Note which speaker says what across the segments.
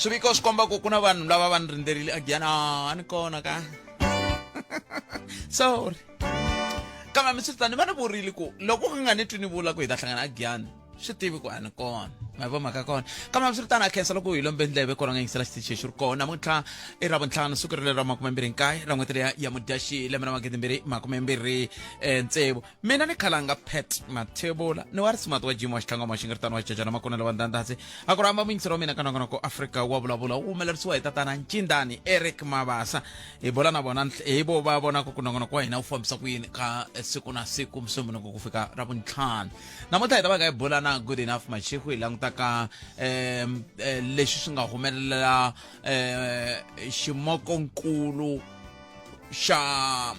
Speaker 1: Swiviko swi komba ku ku na vanhu lava va ni rindzerile agiyani a ni kona ka sorry. Kambe hambiswiritano ni va ni vurile ku loko ku nga ni twi ni vula ku hi ta hlangana agiyani swi tivi ku a ni kona ma yi vo mhaka kona. Kambe hambiswiritano a khensa loko hi lombe ndleve kona nga yingisela xitichi xi ri kona namuntlha i Ravuntlhanu siku ri ra 29 ra n'hweti leya ya Mudyaxihi lembe ra 2026 tsevu. Mina ni khalanga Pat Mathebula ni wa risimati wa Jim wa Xitlangoma Xingiritano wa Xichachana Makunelo wa Ndandasi a ku rhamba muyingiseri wa mina ka nongonoko Afrika wa vulavula wu humelerisiwa hi tatana Ncindani Eric Mabasa hi bula na vona hi vo va vonaka ku nongonoko wa hina wu fambisa ku yini ka siku na siku musumbhunuko ku fika Ravuntlhanu. Namuntlha hi ta va hi kha hi bula na Good Enough Mashego hi langutaka um leswi swi nga humelela um ximokonkulu xa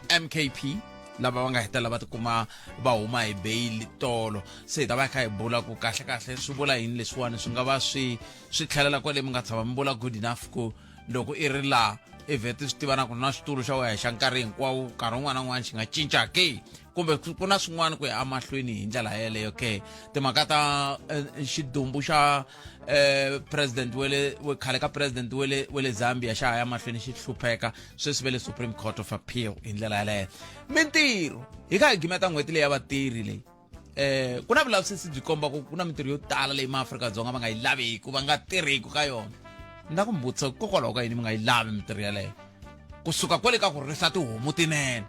Speaker 1: MKP lava va nga hetelela va tikuma va huma hi bail tolo. Se hi ta va hi kha hi bula ku kahle kahle swi vula yini leswiwani, swi nga va swi swi tlhelela kwale mi nga tshama mi vula Good Enough ku loko i ri laha i vhete swi tiva na ku na xitulu xa wena xa nkarhi hinkwawo nkarhi wun'wana na wun'wana xi nga cinca ke kumbe ku na swin'wana ku ya emahlweni hi ndlela yeleyo ke. Timhaka ta xidumbu xa president wele we khale ka president wele wele Zambia xa ha ya mahlweni xi hlupheka sweswi ve le Supreme Court of Appeal hi ndlela yeleyo. Mintirho hi kha hi gimeta n'hweti leyi ya vatirhi leyi ku na vulavisisi byi komba ku ku na mintirho yo tala leyi maAfrika-Dzonga va nga yi laveki va nga tirheki ka yona. Ni ta ku mi vutisa hikokwalaho ka yini mi nga yi lavi mintirho yeleyo kusuka kwale ka ku risa tihomu tinene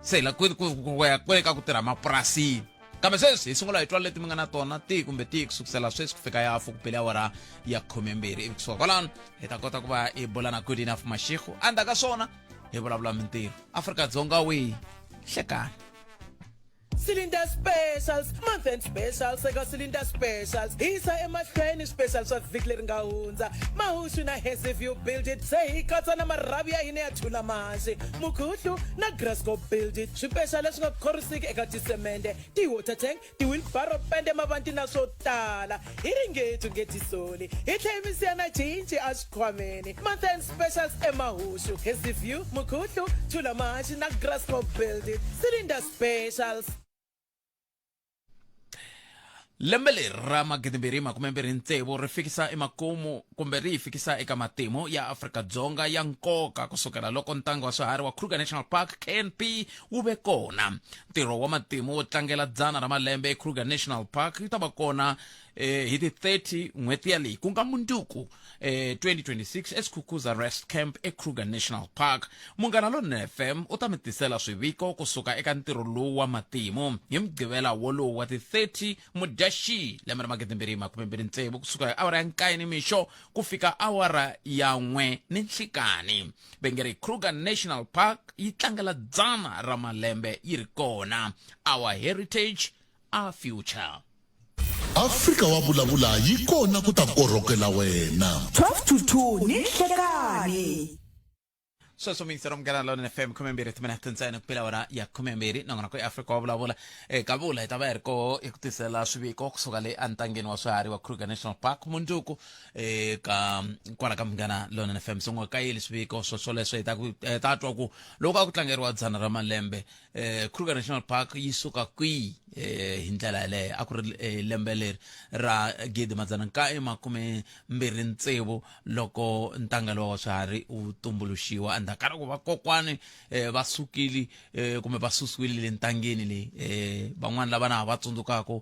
Speaker 1: se la ku ya kwale ka ku tirha mapurasini. Kambe sweswi hi sungula hi twa leti mi nga na tona tihi kumbe tihi kusukisela sweswi ku fika ya hafu ku bele awara ya 12 ivi kusuka kwalano hi ta kota ku va hi bula na Good Enough Mashego. Endzhaku ka swona hi vulavula mintirho Afrika-Dzonga wihi hlekani.
Speaker 2: Cylinder Specials, Month End Specials eka Cylinder Specials. Hi yisa emahlweni special swa vhiki leri nga hundza. Mahuxu na Hazyview Build It se hi katsa na marhavi ya hina ya Thulamaxi, Mukhuhlu na Grassco Build It. Swipexali leswi nga khorwisiki eka tisemende, ti-water tank, ti-wheelbarrow, pende, mavanti na swo tala. Hi ri ngethu nge tisoli. Hi tlhe hi mi siya na cinci exikhwameni. Month End Specials eMahuxu, Hazyview, Mukhuhlu, Thulamaxi na Grassco Build It. Cylinder Specials.
Speaker 1: Lembe leri ra 2026 ri fikisa emakumu kumbe ri hi fikisa eka matimu ya Afrika-Dzonga ya nkoka kusukela loko ntanga wa swiharhi wa Kruger National Park, KNP, wu ve kona. Ntirho wa matimu wo tlangela dzana ra malembe eKruger National Park yi ta va kona eh, hi ti 30 n'hweti ya leyi ku nga mundzuku eh, 2026 eSkhukhuza Rest Camp eKruger National Park. Munghana Lonene FM u ta mi tisela swiviko kusuka eka ntirho lowu wa matimu hi Mugqivela wolowu wa ti 30 Mudyaxihi lembe ra 2026 kusuka hi awara ya 9 nimixo ku fika awara ya 1 ni nhlikani. Ve nge ri Kruger National Park yi tlangela dzana ra malembe yi ri kona. Our heritage, our future.
Speaker 3: Afrika wa vulavula yi kona ku ta korhokela wena.
Speaker 4: 12 to 2 ni nhlekani.
Speaker 1: Sweswo miyingisero Munghana Lonene FM 12 timinete ntsena ku pela awara ya 12 nongonoko ya Afrika wa vulavula e kavula hi ta va hi ri koho hi ku tisela swiviko kusuka le entangeni wa swiharhi wa Kruger National Park mundzuku eka kwala ka Munghana Lonene FM se n'we kayeli swiviko swo swoleswo hi ta ku hi ta twa ku loko a ku tlangeriwa dzana ra malembe eh Kruger National Park yi suka kwihi eh hi ndlela yaleyo a ku ri eh, lembe leri ra 1926 loko ntanga lowa wa swiharhi wu tumbuluxiwa endzhaku ka loko vakokwani eh, va sukile eh, kumbe va susiwile le ntangeni leyi eh, van'wana lava na ha va tsundzukaka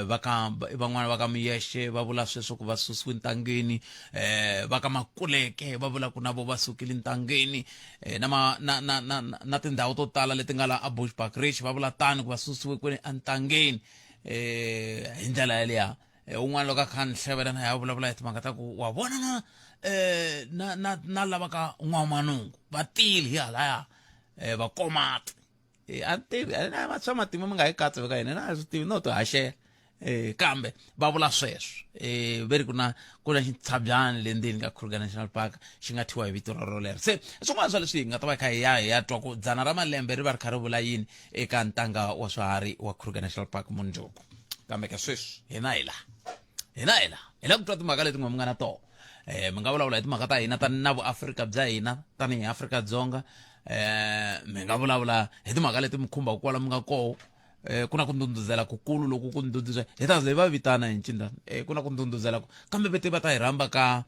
Speaker 1: va ka van'wana va ka Miyexe va vula sweswo ku va susiwe ntangeni eh, va ka Makuleke va vula ku na vo va sukile ntangeni eh, na, ma, na, na, na, na tindhawu to tala leti nga la a Bushbuckridge va vula tani ku va susiwe kwini entangeni eh, hi ndlela yaleya. Un'wana loko a kha a ni hlevela na ya vulavula hi timhaka ta ku wa vona na eh, na na na lava ka N'wamanungu va tile hi halaya eh, va komati. A ni tivi a swa matimu mi nga yi katsi ka hina na swi tivi no ti haxela kambe va vula sweswo ve ri ku na ku na xintshabyani le ndzeni ka Kruger National Park xi nga thyiwa hi vito rero rolero. Se swin'wana swa leswi hi nga ta va hi kha hi ya hi ya twa ku dzana ra malembe ri va ri kha ri vula yini eka ntanga wa swiharhi wa Kruger National Park mundzuku. Kambe ka sweswi hina hi laha hina hi laha hi lava ku twa timhaka leti n'we mi nga na tona. Mi nga vulavula hi timhaka ta hina ta na vuAfrika bya hina tanihi Afrika-Dzonga. Mi nga vulavula hi timhaka leti mi khumbaka kwala mi nga koho. eh, ku na ku ndhundhuzela kukulu loku ku ndhundhuzela hi ta ze hi va vitana hi ncindana eh, ku na ku ndhundhuzela ku kambe vete va ta hi rhamba ka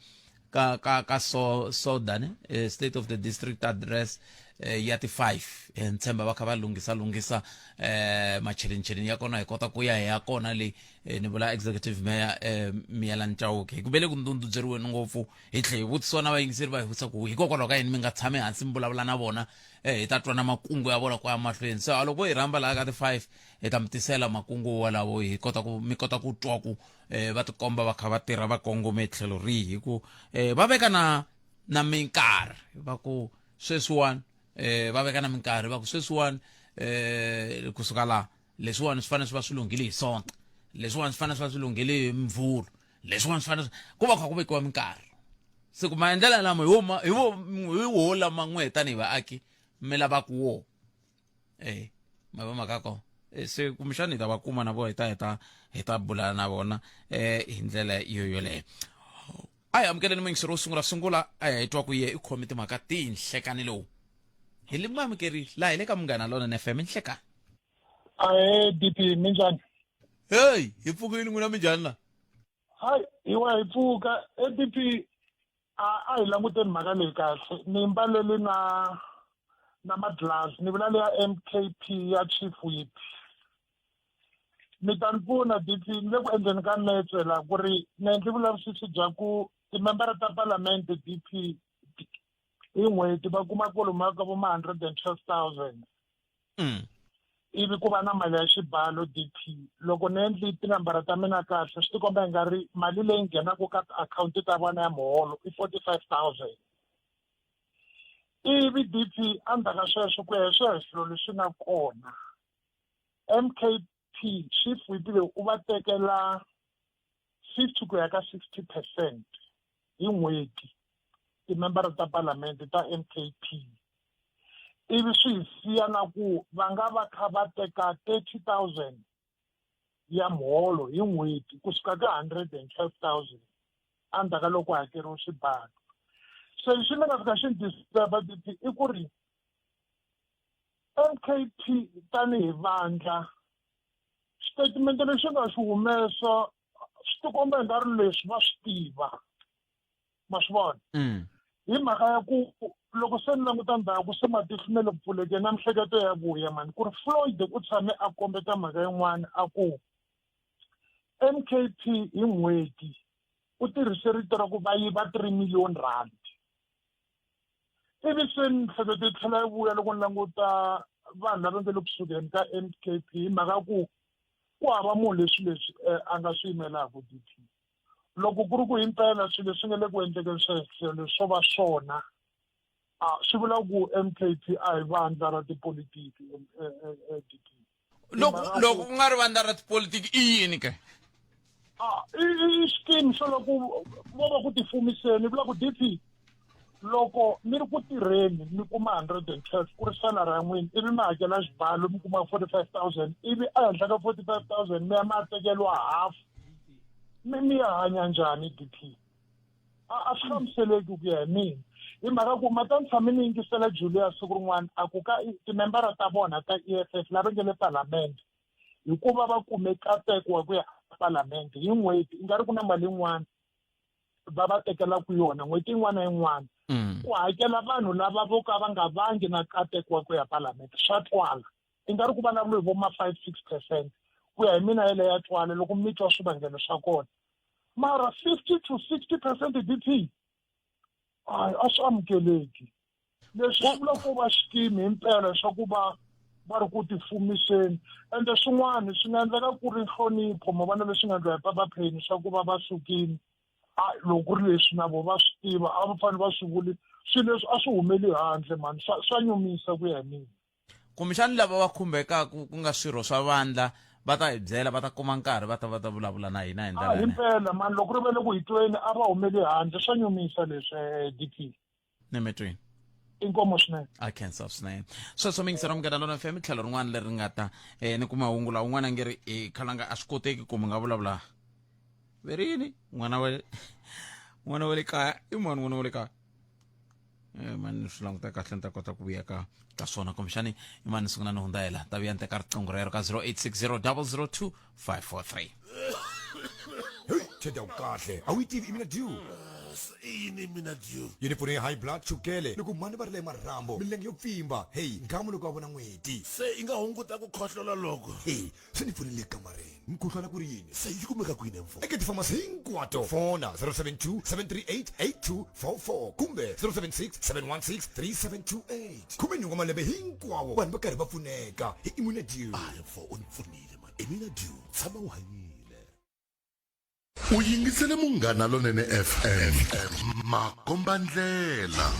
Speaker 1: ka ka ka so soda ne eh, state of the district address eh, ya ti 5 eh, ni tshemba va kha va lunghisa lunghisa eh, machelenchelenyi ya kona hi kota ku ya hi ya kona le eh, ni vula executive mayor eh, Miyelani Chauke hi ku ve le ku ndhundhuzeriweni ngopfu hi tlhe hi vutisiwa na vayingiseri va hi vutisa ku hikokwalaho ka yini mi nga tshami hansi mi vulavula na vona eh, hi ta twa na makungu ya vona ku ya mahlweni se a loko hi rhamba laha ka ti-5 hi ta mi tisela makungu walawo hi kota ku mi kota ku twa ku eh, va tikomba va kha va tirha va kongome tlhelo rihi hi ku eh, va veka na na minkarhi va ku sweswiwani eh, va veka na minkarhi va ku sweswiwani eh, kusuka laha leswiwani swi fanele swi va swi lunghile hi sonta leswiwani swi fanele swi va swi lunghile hi mvhulu leswiwani swi fanele ku va kha ku vekiwa minkarhi se ku maendlelo lama hi wo hi wo hi wo lama n'we tanihi vaaki mi lavaka wo eh ma va mhaka kona eh, se kumbexana hi ta va kuma na vona hi ta hi ta hi ta bula na vona eh hi ndlela yo yoleyo a hi amukeleni muyingiseri wo sungula sungula a hi twa ku ye i khome timhaka tihi nhlekani lowu hi li muamukeri laha hi le ka munghana lonene fm nhlekani
Speaker 5: Ahee DP minjhani?
Speaker 1: Hey, hi pfukile n'wina minjhani la?
Speaker 5: Hayi, hi wa hi pfuka. E DP a a hi languteni mhaka leyi kahle. Ni mbalele na na ma-glass ni vula leya MKP ya Chief Whip. Mi ta ni pfuna DP ni le ku endleni ka metse la ku ri ni endle vulavisisi bya ku timembara ta palamende DP hi n'hweti va kuma kwalomuya ka vo ma 112 000.
Speaker 1: mm.
Speaker 5: Ivi ku va na mali ya xibalo DP. Loko ni endli tinambara ta mina kahle swi tikomba i nga ri mali leyi nghenaka ka tiakhawunti ta vona ya muholo i 45 000. Ivi DP endzhaku ka sweswo ku ya hi swihehlo leswi nga kona MKP chief whip loyi u va tekela 50 ku ya ka 60 percent hi n'hweti timembara ta palamende ta MKP. Ivi swi hi siya na ku va nga va kha va teka 30 000 ya muholo hi n'hweti kusuka ka 112 000 endzhaku ka loko hakeriwe swibalo. Se lexi ni nga fika xi ni disturba DP i ku ri MKP tanihi vandla xitatimende lexi nga xi humesa swi tikomba i nga ri leswi va swi tiva ma swi vona
Speaker 1: mm.
Speaker 5: Hi mhaka ya ku loko se ni languta ndzhaku se matihlo me le ku pfulekeni na mihleketo ya vuya mani ku ri Floyd u tshame a kombeta mhaka yin'wana a ku MKP hi n'hweti u tirhise rito ra ku va yiva 3 million rand. Ivi se mihleketo yi tlhela yi vuya loko ni languta vanhu lava nge le kusukeni ka MKP hi mhaka ku ku hava munhu leswi leswi eh, a nga swi yimelaka DP. Loko ku ri ku himpela swilo leswi nga le ku endlekeni sweswo swo va swona a swi vula ku MKP a hi vandla ra tipolitiki eh, eh, eh, DP.
Speaker 1: Loko loko ku nga ri vandla ra tipolitiki i yini ke?
Speaker 5: A i i xikimi xo loko vo va ku tifumiseni vula ku DP loko mi ri ku tirheni mi kuma 112 ku ri salary ya n'wina ivi mi hakela xibalo mi kuma 45 000 ivi ehenhla ka 45 000 mi ya mi ya tekeriwa half mi mi ya hanya njhani DP? A a swi hlamuseleki ku ya hi mina hi mhaka ku ma ta ni tshame ni yingisela Julius siku rin'wana a ku ka timembara ta vona ta EFF lava nge le palamende hikuva va kume nkateko wa ku ya palamende hi n'hweti i nga ri ku na mali yin'wana va va tekelaka yona n'hweti yin'wana na yin'wana
Speaker 1: Mm.
Speaker 5: ku hakela vanhu lava vo ka va nga vangi na nkateko wa ku ya palamende swa twala i nga ri ku vulavula hi vo ma 5 6 percent ku ya hi mina yeleyo ya twala loko mi twa swivangelo swa kona mara 50 to 60 percent DP hayi a swi amukeleki leswi swi vula ku va xikimi himpela xa ku va va ri ku tifumiseni ende swin'wana swi nga endleka ku ri nhlonipho ma vona leswi nga endliwa hi papa Penny swa ku va va sukile a loko ku ri leswi na vo va swi tiva a va fanele va swi vuli swilo leswi a swi humeli handle mani swa swa nyumisa ku ya hi mina.
Speaker 1: Kumbexana lava va khumbekaka ku nga swirho swa vandla va ta hi byela va ta kuma nkarhi va ta va ta vulavula na hina hi
Speaker 5: A
Speaker 1: ndlela yaleyo.
Speaker 5: himpela mani loko ri ve le ku hi tweni a va humeli handle swa nyumisa leswi eh, DP.
Speaker 1: Nemetweni.
Speaker 5: Inkomo swinene.
Speaker 1: A khensa swinene. Sweswo mi yingisela Munghana Lona FM tlhelo rin'wana leri nga ta eh, ni kuma hungu la un'wana a nge ri eh, khalanga a swi koteki ku mi nga vulavula verini n'wana wa n'wana wa le kaya i mani n'wana wa le kaya. Mani swi languta kahle ni ta kota ku vuya ka ka swona kumbexani i mani sungula ni hundza yela ta vuya ni teka riqingho rero ka 0860 002 543.
Speaker 6: Hey, Teddy, a wu kahle. A wu yi tivi i mina dew.
Speaker 3: I yini mina dew?
Speaker 6: Yi ni pfune hi high blood, chukele, loko mhani va ri marhambu, milenge yo pfimba. Hey, nghamu loko a vona n'weti.
Speaker 3: Se yi nga hunguta ku khohlola loko?
Speaker 6: Hey, swi ni pfunile ekamareni. Mukhuhlwana ku ri yini?
Speaker 3: Se yi kumeka kwini mfo?
Speaker 6: Eka tifamasi hinkwato. Fona 072 738 8244 kumbe 076 716 3728. Khumenhungu wa malembe hinkwawo vanhu va karhi va pfuneka hi Immunadew.
Speaker 3: Hayi mfo, u ni pfunile mani. Immunadew, tshama u hanyile.
Speaker 7: U yingisele Munghana Lonene FM, makombandlela.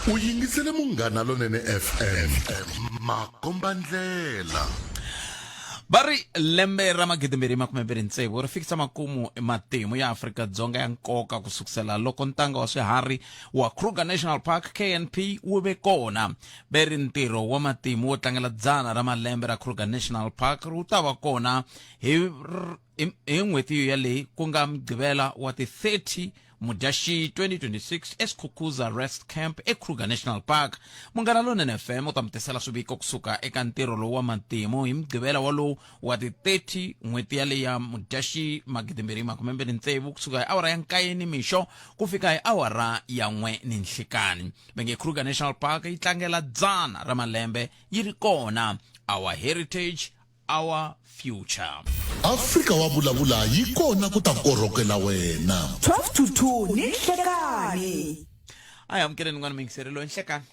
Speaker 7: U yingisele Munghana Lonene FM, makombandlela.
Speaker 1: Va ri lembe ra magidimbirhi makumembirhi tsevu ri fikisa makumu matimu ya Afrika-Dzonga ya nkoka ku sukusela loko ntanga wa swiharhi wa Kruger National Park KNP wu ve kona. Ve ri ntirho wa matimu wo tlangela dzana ra malembe ra Kruger National Park wu ta va kona hi hi n'hweti yaleyi ku nga Mugqivela wa ti 30 Mudyaxihi 2026 eSkhukhuza Rest Camp eKruger National Park. Munghana Lonene FM u ta mi tisela swiviko kusuka eka ntirho lowu wa matimu hi Mugqivela walowu wa ti 30 n'hweti yaleyi ya Mudyaxihi 2026 kusuka hi awara ya nkaye nimixo ku fika hi awara ya n'we ninhlikani. Va nge Kruger National Park yi tlangela dzana ra malembe yi ri kona. Our heritage, our future.
Speaker 7: Afrika wa vulavula yi kona ku ta korhokela wena.
Speaker 4: 12 to 2 ni nhlekani.
Speaker 1: A hi amukeleni n'wana muyingiseri loyi nhlekani.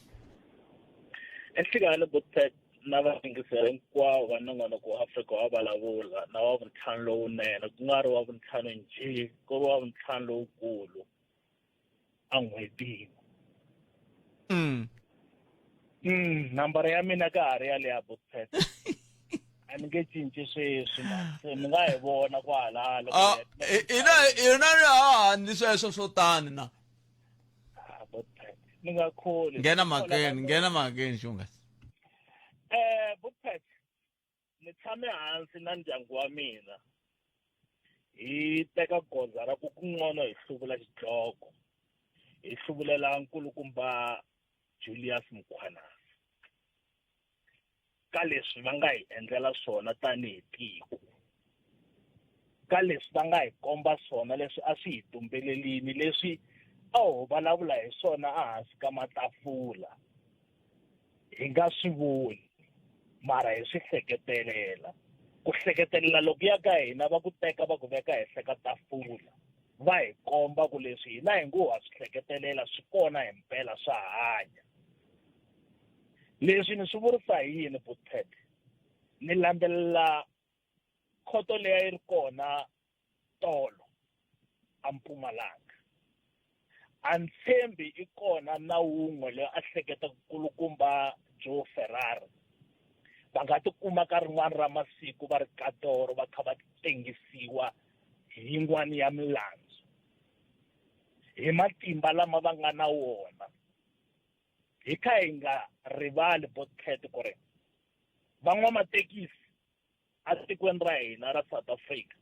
Speaker 8: Enhlekani Butpet na vayingiseri hinkwavo va nongonoko wa Afrika wa vulavula na wa vuntlhanu lowunene ku nga ri wa vuntlhanu njhe ku ri wa vuntlhanu lowukulu. en'hwetini. Nambara ya mina ka ha ri yaleya Botpet. A ni nge cinci sweswi man. Se mi nga hi vona kwalaya loko
Speaker 1: Ah,
Speaker 8: hi heta
Speaker 1: ina ina ni ha ni sweswo swo tani na.
Speaker 8: Ah, Botpet. Ni nga kholi.
Speaker 1: Nghena mhakeni, nghena mhakeni xungasi.
Speaker 8: Botpet. Ni tshame hansi na ndyangu wa mina hi teka goza ra ku kungcono hi hluvula xidloko hi hluvulela nkulukumba Julius Mkhwanazi ka leswi va nga hi endlela swona tanihi tiko ka leswi va nga hi komba swona leswi a swi hi tumbelelini leswi a ho vulavula hi swona ehansi ka matafula hi nga swi voni mara hi swi hleketelela ku hleketelela loko ya ka hina va ku teka va ku veka henhla ka tafula va hi komba ku leswi hina hi ngo ha swi hleketelela swi kona hi mpela swa hanya leswi ni swi vurisa hi yini Butpet ni landzelela khoto leyi a yi ri kona tolo a Mpumalanga a ni tshembi i kona na wun'we loyi a hleketaka kulukumba Joe Ferrari va nga tikuma ka rin'wana ra masiku va ri katoro va kha va tengisiwa hi yin'wana ya milandzu hi matimba lama va nga na wona hi kha hi nga rivali Botcat ku ri van'wamathekisi atikweni ra hina ra South Africa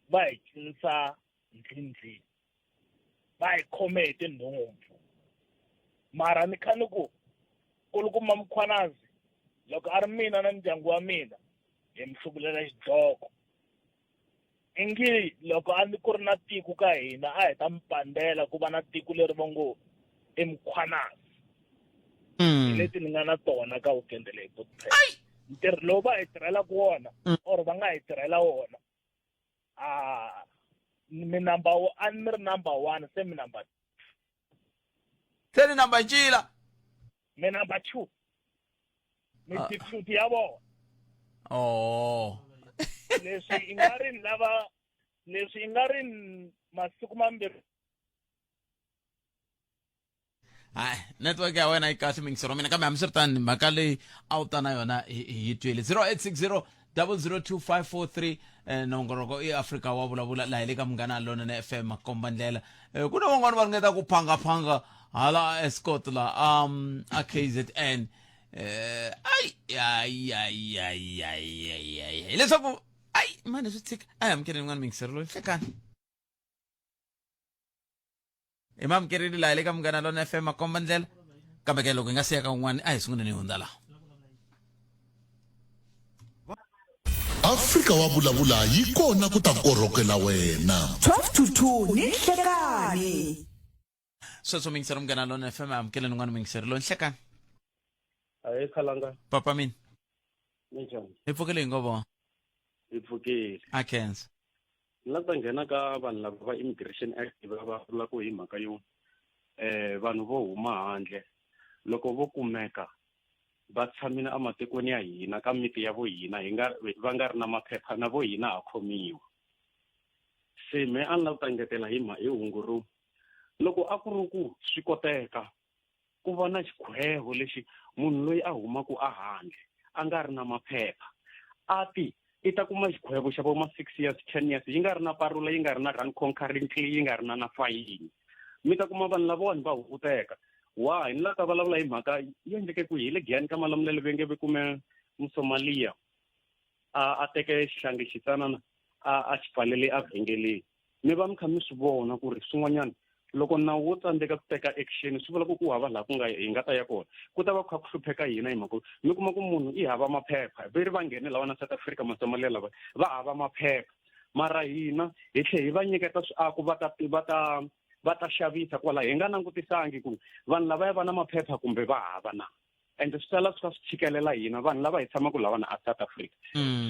Speaker 8: va hi cinisa ndlindlini va hi khome hi tinhompfu mara ni kha ni ku kulukumba Mkhwanazi loko a ri mina na ndyangu wa mina hi mi hluvulela xidloko ingi loko a ni ku ri na tiko ka hina a hi ta mi pandela ku va na tiko leri va ngo i Mkhwanazi hi leti ni nga na tona ka weekend leyi Botpet ntirho lowu va hi tirhelaka wona or va nga hi tirhela wona a mi number a ni ri number 1 se mi number
Speaker 1: Se ni number ncila
Speaker 8: mi number 2 mi deputy ya vona.
Speaker 1: Oh.
Speaker 8: Leswi i nga ri ni lava leswi i nga ri masiku mambirhi.
Speaker 1: Hayi, network ya wena yi kahle mingisero mina kambe hambiswiritano mhaka leyi a wu ta na yona hi yi twile. 0860 002543 nongoloko i Afrika wa vulavula laha hi le ka Munghana Lonene FM makomba ndlela. Ku na van'wani va ringeta ku phanga-phanga hala Escort la a KZN. Ai ai ai ai ai ai ai. Hileswaku ai mani swi tshika. A hi amukeleni n'wana mingisero loyi nhlekani. Hi ma amukerile laha le ka Munghana Lona FM makomba ndlela. Kambe ke loko hi nga siya ka un'wana a hi sunguleni hi hundza laha.
Speaker 7: Afrika wa vulavula yi kona ku ta korhokela wena.
Speaker 4: 12 to 2 ni nhlekani.
Speaker 1: Sweswo muyingiseri Munghana Lona FM amukeleni un'wana muyingiseri loyi nhlekani.
Speaker 9: Ahee khalanga.
Speaker 1: Papa mina.
Speaker 9: Minjhani?
Speaker 1: Hi pfukile hi ngo vona.
Speaker 9: Hi pfukile.
Speaker 1: A khensa.
Speaker 9: Ni la ta nghena ka vanhu lava va Immigration Act va va vulaka hi mhaka yo eh vanhu vo huma handle loko vo kumeka va tshamile ematikweni ya hina ka miti ya vo hina hi nga va nga ri na maphepha na vo hina ha khomiwa. Se me a ni lava ku ta ngetela hi hi hungu ro loko a ku ri ku swi koteka ku va na xikhwevo lexi munhu loyi a humaka ehandle a nga ri na maphepha a ti i ta kuma xikhwevo xa vo ma six years ten years yi nga ri na parula yi nga ri na run concurrently yi nga ri na na fayini mi ta kuma vanhu lavawani va hunguteka wa ni la ta vulavula hi mhaka yi endleke kwihi hi le giyani ka malamulele ve nge ve kume musomaliya a a teke xihlangi xitsanana a a xi pfalele evhengeleni mi va mi kha mi swi vona ku ri swin'wanyana loko nawu wo tsandzeka ku teka action swi vula ku ku hava laha ku nga hi nga ta ya kona ku ta va ku kha ku hlupheka hina hi mhaka mi kuma ku munhu i hava maphepha ve ri va nghene lawa na South Africa Masomalia lava va hava maphepha mara hina hi tlhe hi va nyiketa swiako va ta va ta va ta xavisa kwala hi nga langutisangi ku vanhu lavaya va na maphepha kumbe va hava na ende swi sala swi kha swi tshikelela hina vanhu lava hi tshamaka lawana a South Africa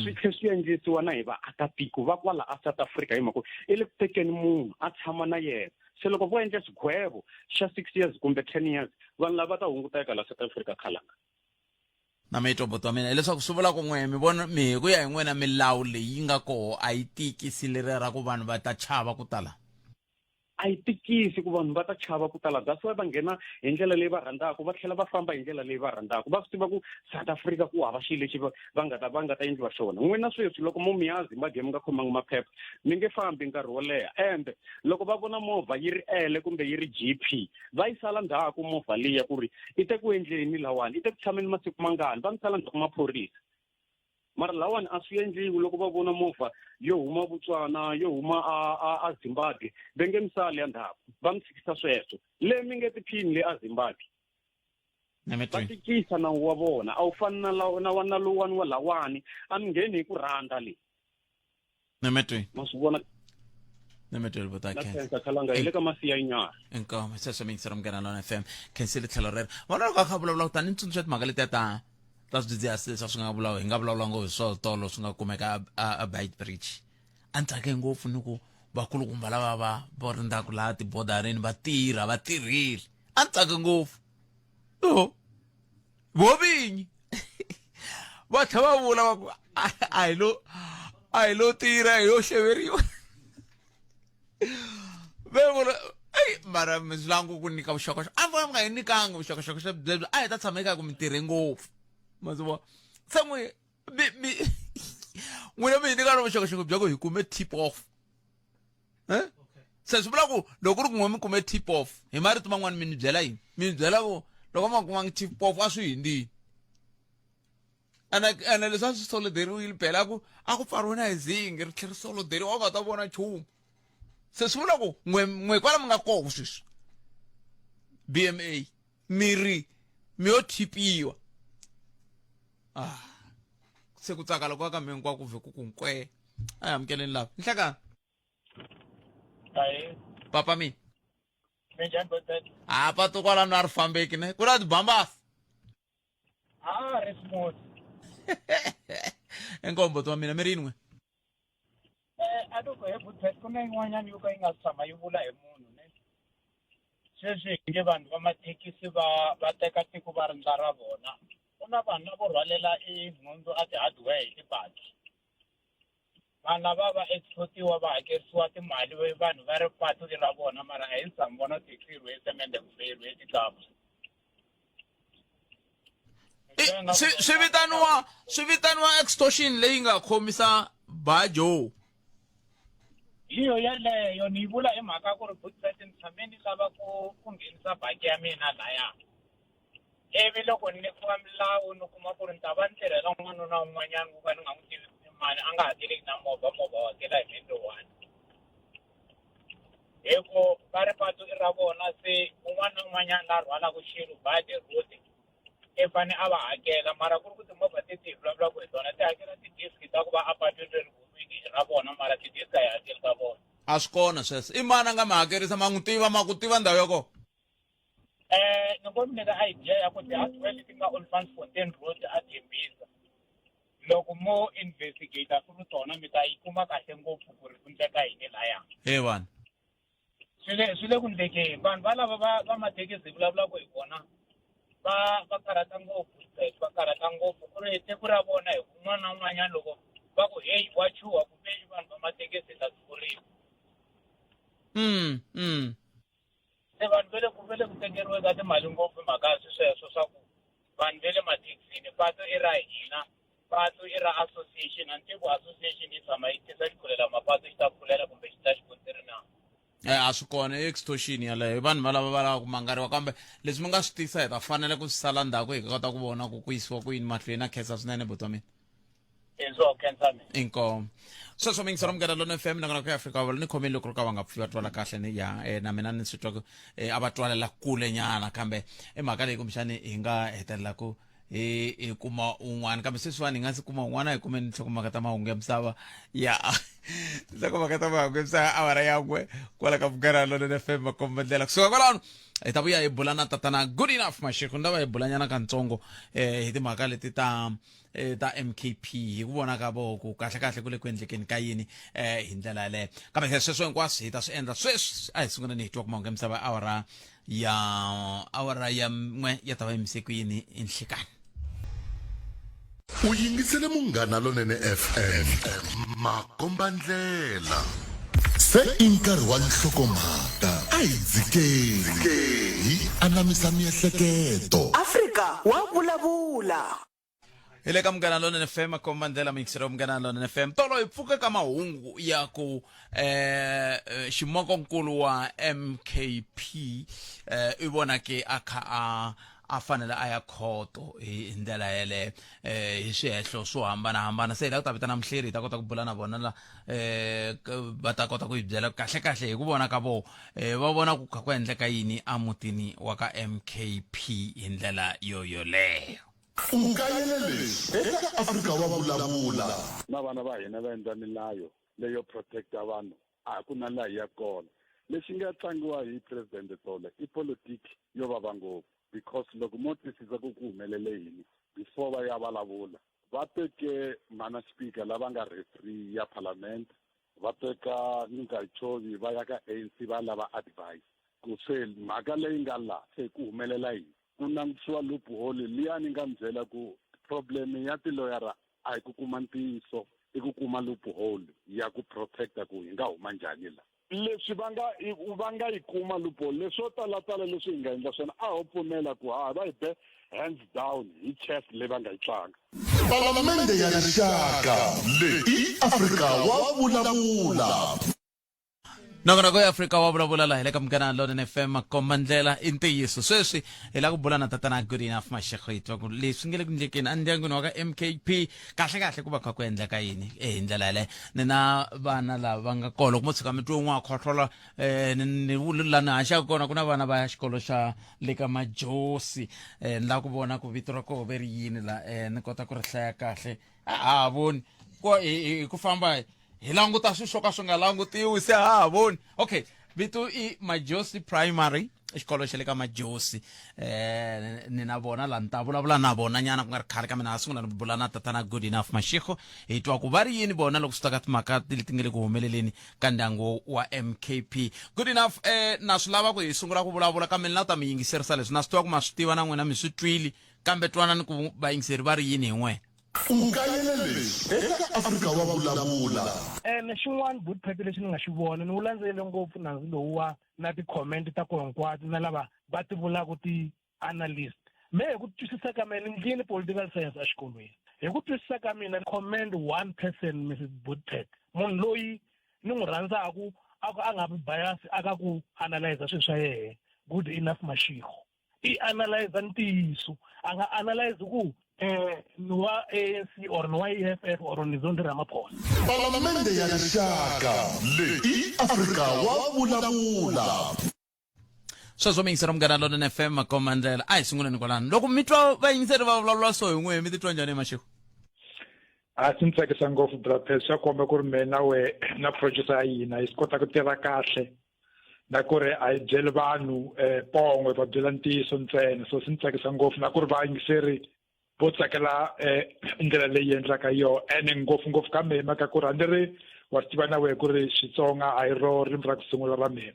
Speaker 9: swi tlhe swi endlisiwa na hi vaakatiko va kwala a South Africa hi mhaka i le ku tekeni munhu a tshama na yena se loko vo endla xigwevo xa six years kumbe ten years vanhu lava ta hunguteka la South Africa khalanga
Speaker 1: na mi twa buti wa mina hileswaku swi vula ku n'we mi vona mi hi ku ya hi n'wina milawu leyi yi nga koho a yi tikisi leriya ra ku vanhu va ta chava ku tala
Speaker 9: a yi tikisi ku vanhu va ta chava ku tala that's why va nghena hi ndlela leyi va rhandzaka va tlhela va famba hi ndlela leyi va rhandzaka va swi tiva ku South Africa ku hava xilo lexi va nga ta va nga ta endliwa xona n'wina sweswi loko mo mi ya Zimbabwe mi nga khomangi maphepha mi nge fambi nkarhi wo leha ende loko va vona movha yi ri ele kumbe yi ri G P va yi sala ndzhaku movha liya ku ri i te ku endleni lawani i te ku tshameni masiku mangani va mi sala ndzhaku maphorisa mara lawani a swi endliwi loko va vona movha yo huma Botswana yo huma a a a Zimbabwe va nge misali ya ndzhaku va mi tshikisa sweswo le mi nge tiphini le a Zimbabwe va tikisa nawu wa vona a wu fani na na wa na lowani wa lawani a mi ngheni hi ku rhandza le
Speaker 1: Nemetweni
Speaker 9: ma swi vona
Speaker 1: Nemetweni buta
Speaker 9: na khensa khalanga hi le ka masiya nyana
Speaker 1: inkomo sweswo mi yingisela Munghana Lona FM khensile tlhelo rero vona loko a kha vulavula kutani ni tsundzuxa timhaka letiya ta ta swidzidziharisi leswi a swi nga vula hi nga vulavula ngopfu hi swona tolo swi nga kumeka a bite bridge a ni tsake ngopfu ni ku vakulukumba lava va va rindzaka laha tibodareni va tirha va tirhile a ni tsake ngopfu yo vo vinyi va tlhela va vula va ku a hi lo a hi lo tirha hi yo xeveriwa ve vula eyi mara mi swi lava ku nyika vuxokoxoko a mi nga hi nyikanga vuxokoxoko byebyo a hi ta tshama eka ku mi tirhe ngopfu ma swi vona se n'wi mi mi n'wina mi hi nyika na vuxokoxoko bya ku hi kume tip off eh se swi vula ku loko ku ri ku n'we mi kume tip off hi marito man'wani mi ni byela yini mi ni byela ku loko ma kumangi tip off a swi hindzini ene ene leswi a swi soloderiwile phela ku a ku pfariwe na hi zingi ri tlhela ri soloderiwa u nga ta vona nchumu se swi vula ku n'we n'we kwala mi nga kona sweswi BMA mi ri mi yo thipiwa ah se ku tsaka loko ka mi hinkwako vhe ku ku nkwee a hi amukeleni lava nhlekani
Speaker 10: Ahee.
Speaker 1: papa mina
Speaker 10: Minjhani Botbet?
Speaker 1: a pato kwalano a ri fambeki ne ku na tibambasi
Speaker 10: Ah, ri smooth.
Speaker 1: inkombo wa mina mi ri yin'we
Speaker 10: Eh, a loko he Botbet ku na yin'wanyana yo ka yi nga tshama yi vula hi munhu ne. Sweswi hi nge vanhu va mathekisi va va teka tiko va rindza ra vona. Ku na vanhu lavo rhwalela i nhundzu a ti-hardware hi tibaki. Vanhu lava va export-iwa va hakerisiwa timali vanhu va ri patu i ra vona mara a hi si tshama vona taxi yi rhwele semende kumbe yi rhwele tikapa.
Speaker 1: Swi swi vitaniwa swi vitaniwa extortion leyi nga khomisa bajo.
Speaker 10: Hi yo yeleyo ni yi vula hi mhaka ku ri Goodbet ni tshame ni lava ku ku nghenisa baki ya mina laya. Ivi loko ni nyikiwa milawu ni kuma ku ri ni ta va ni tirhela n'wanuna un'wanyana wo ka ni nga n'wi tivi mani a nga hakeleki na movha movha wu hakela hi mheni loyi one. Hi ku va ri patu i ra vona se un'wana na un'wanyana la rhwalaka xilo by the road i fane a va hakela mara ku ri ku timovha teti hi vulavulaka hi tona ti hakela ti-disc ta ku va apatwini leri humiki i ra vona mara ti-disc a hi hakeli ta vona.
Speaker 1: A swi kona sweswo. I mani a nga mi hakerisa? Ma n'wi tiva? Ma ku tiva ndhawu ya kona?
Speaker 10: Eh, ni ngo mi nyika idea ya ku ti-hardware leti nga Olifantsfontein Road a Tembisa loko mo investigate through tona mi ta yi kuma kahle ngopfu ku ri ku ndleka yini laya.
Speaker 1: He vanhu.
Speaker 10: Swi le swi le ku ndlekeni vanhu valava va va mathekisi hi vulavulaka hi vona va va karhata ngopfu va karhata ngopfu ku ri tiko ra vona hi un'wana na un'wanyana loko va ku heyi wa chuha kumbe i vanhu va mathekisi hi ta duvuriwa. Se vanhu va le ku va le ku tekeriweni ka timali ngopfu hi mhaka ya swisweswo swa ku vanhu va le mathekisini patu i ra hina patu i ra association a ni tivi ku association yi tshama yi tisa xikhulela mapatu xi ta khulela kumbe xi ta xikontiri na.
Speaker 1: Eh, a swi kona i extortion yaleyo i vanhu valava va lava ku mangariwa kambe leswi mi nga swi tisa hi ta fanele ku swi sala ndzhaku hi kota ku vona ku ku yisiwa ku yini mahlweni na khensa swinene buti wa mina. Inkomu. Sweswo mi yingisela Munghana Lonene FM nakona ku ya Afrika ni khomile loko ro ka va nga pfi va twala kahle ni ya eh, na mina ni swi twa ku eh, a va twalela kule nyana kambe i mhaka leyi kumbexani hi nga hetelela ku hi hi kuma un'wana kambe sweswiwani hi nga si kuma un'wana hi kumeni nhlokomhaka ta mahungu ya misava ya nhlokomhaka ta mahungu ya misava awara yakwe kwala ka Munghana Lonene FM makomba ndlela kusuka kwalano hi ta vuya hi bula na tatana Good Enough Mashego ni ta va hi bulanyana kantsongo eh, hi timhaka leti ta eh, ta MKP hi ku vona ka voho ku kahle-kahle ku le ku endlekeni ka yini eh, hi ndlela yaleyo kambe se sweswo hinkwaswo hi ta swi endla sweswi a hi sunguleni hi twa ku mahungu ya misava awara ya awara ya n'we ya ta va yimise ku yini enhlekani.
Speaker 7: U yingisele Munghana Lonene FM, makombandlela. Se i nkarhi wa nhlokomhaka, a hi dzikeni hi anamisa miehleketo.
Speaker 4: Afrika wa vulavula.
Speaker 1: Hi le ka Munghana Lonene FM, komba ndlela miyingiselo Munghana Lonene FM. Tolo hi pfuke ka mahungu ya ku eh ximokonkulu wa MKP eh i vonake a kha a a fanele a ya khoto hi ndlela yeleyo eh hi swihehlo swo hambanahambana. Se hi lava ku ta vitana muhleri hi ta kota ku bula na vona la eh va ta kota ku hi byela kahle kahle hi ku vona ka vona eh va vona ku kha ku endleka yini emutini wa ka MKP hi ndlela yo yoleyo.
Speaker 7: U kayele leswi eka Afrika wa Vulavula.
Speaker 11: Na vana va hina va endla milayo leyo protecta vanhu a ku na laha yi yaka kona. Lexi nga tlangiwa hi President tolo i politiki yo vava ngopfu because loko mo twisisa ku ku humelele yini before va ya vulavula va teke mhana speaker lava nga referee ya parliament va teka Ngungayitshovi va ya ka ANC va lava advice ku se mhaka leyi nga la se ku humelela yini. Ku langutisiwa loophole liya ni nga mi byela ku problem ya tiloyara a hi ku kuma ntiyiso i ku kuma loophole ya ku protecta ku hi nga huma njhani la. Leswi va nga va nga yi kuma loophole leswo talatala leswi hi nga endla swona a ho pfumela ku ha va hi be hands down hi chess leyi va nga yi tlanga.
Speaker 7: Palamende ya Rixaka leyi i Afrika wa vulavula.
Speaker 1: Nongonoko ya Afrika wa vulavula laha hi le ka Munghana Lonene FM makomba ndlela i ntiyiso sweswi hi lava ku bula na tatana Good Enough Mashego hi twa ku leswi nge le ku ndlekeni endyangwini wa ka MKP kahle kahle ku va kha ku endleka yini eh, hi ndlela yaleyo ni na vana lava va nga kona loko mo tshuka mi twe un'we a khohlola eh, ni ni la ni haxaka kona ku na vana va ya xikolo xa le ka Majosi eh, ni lava ku vona ku vito ra koho ve ri yini la eh, ni kota ku ri hlaya kahle a ha voni ku hi ku famba hi languta swilo swo ka swi nga langutiwi se ha ha voni okay vito i Majosi Primary xikolo xa le ka Majosi eh ni na vona la ni ta vulavula na vona nyana ku nga ri khale kambe na ha sungula ni bula na tatana Good Enough Mashego hi twa ku va ri yini vona loko swi ta ka timhaka leti nga le ku humeleleni ka ndyangu wa MKP Good Enough eh na swi lava ku hi sungula ku vulavula kambe ni lava ta mi yingiserisa leswi na swi tiva ku ma swi tiva na n'wina mi swi twili kambe twanani ku vayingiseri va ri yini hi n'wena.
Speaker 7: U kayele leswi eka Afrika wa Vulavula.
Speaker 12: Ene xin'wana Bootpet lexi ni nga xi vona, ni wu landzelele ngopfu nandzu lowuwa na ti-comment ta koho hinkwato na lava va ti vulaka ti-analyst. Me hi ku twisisa ka mina, ni ndlile political science exikolweni. Hi ku twisisa ka mina, commend one person Mrs Bootpet, munhu loyi ni n'wi rhandzaku a ku a nga vi bias aka ku analyze swilo swa yehe, Good Enough Mashego. I analyze ntiyiso, a nga analyze ku. eh ni wa ANC or ni wa EFF or ni Zondi Ramaphosa.
Speaker 7: Palamende ya Rixaka leyi i Afrika wa vulavula.
Speaker 1: Sweswo miyingiseri Munghana Lonene FM makomba ndlela. A hi sunguleni kwalano. Loko mi twa vayingiseri va vulavula so hi n'wehe mi titwa njhani Mashego?
Speaker 13: A swi ni tsakisa ngopfu bra swa komba ku ri me na we na producer ya hina hi swi kota ku tirha kahle na ku ri a hi byeli vanhu um pongwe va byela ntiyiso ntsena so swi ni tsakisa ngopfu na ku ri vayingiseri vo tsakela um ndlela leyi endlaka yona ene ngopfungopfu ka mehe mhaka ku ri a ni ri wa swi tiva na wehe ku ri Xitsonga a hi ro ririmi ra ku sungula ra mina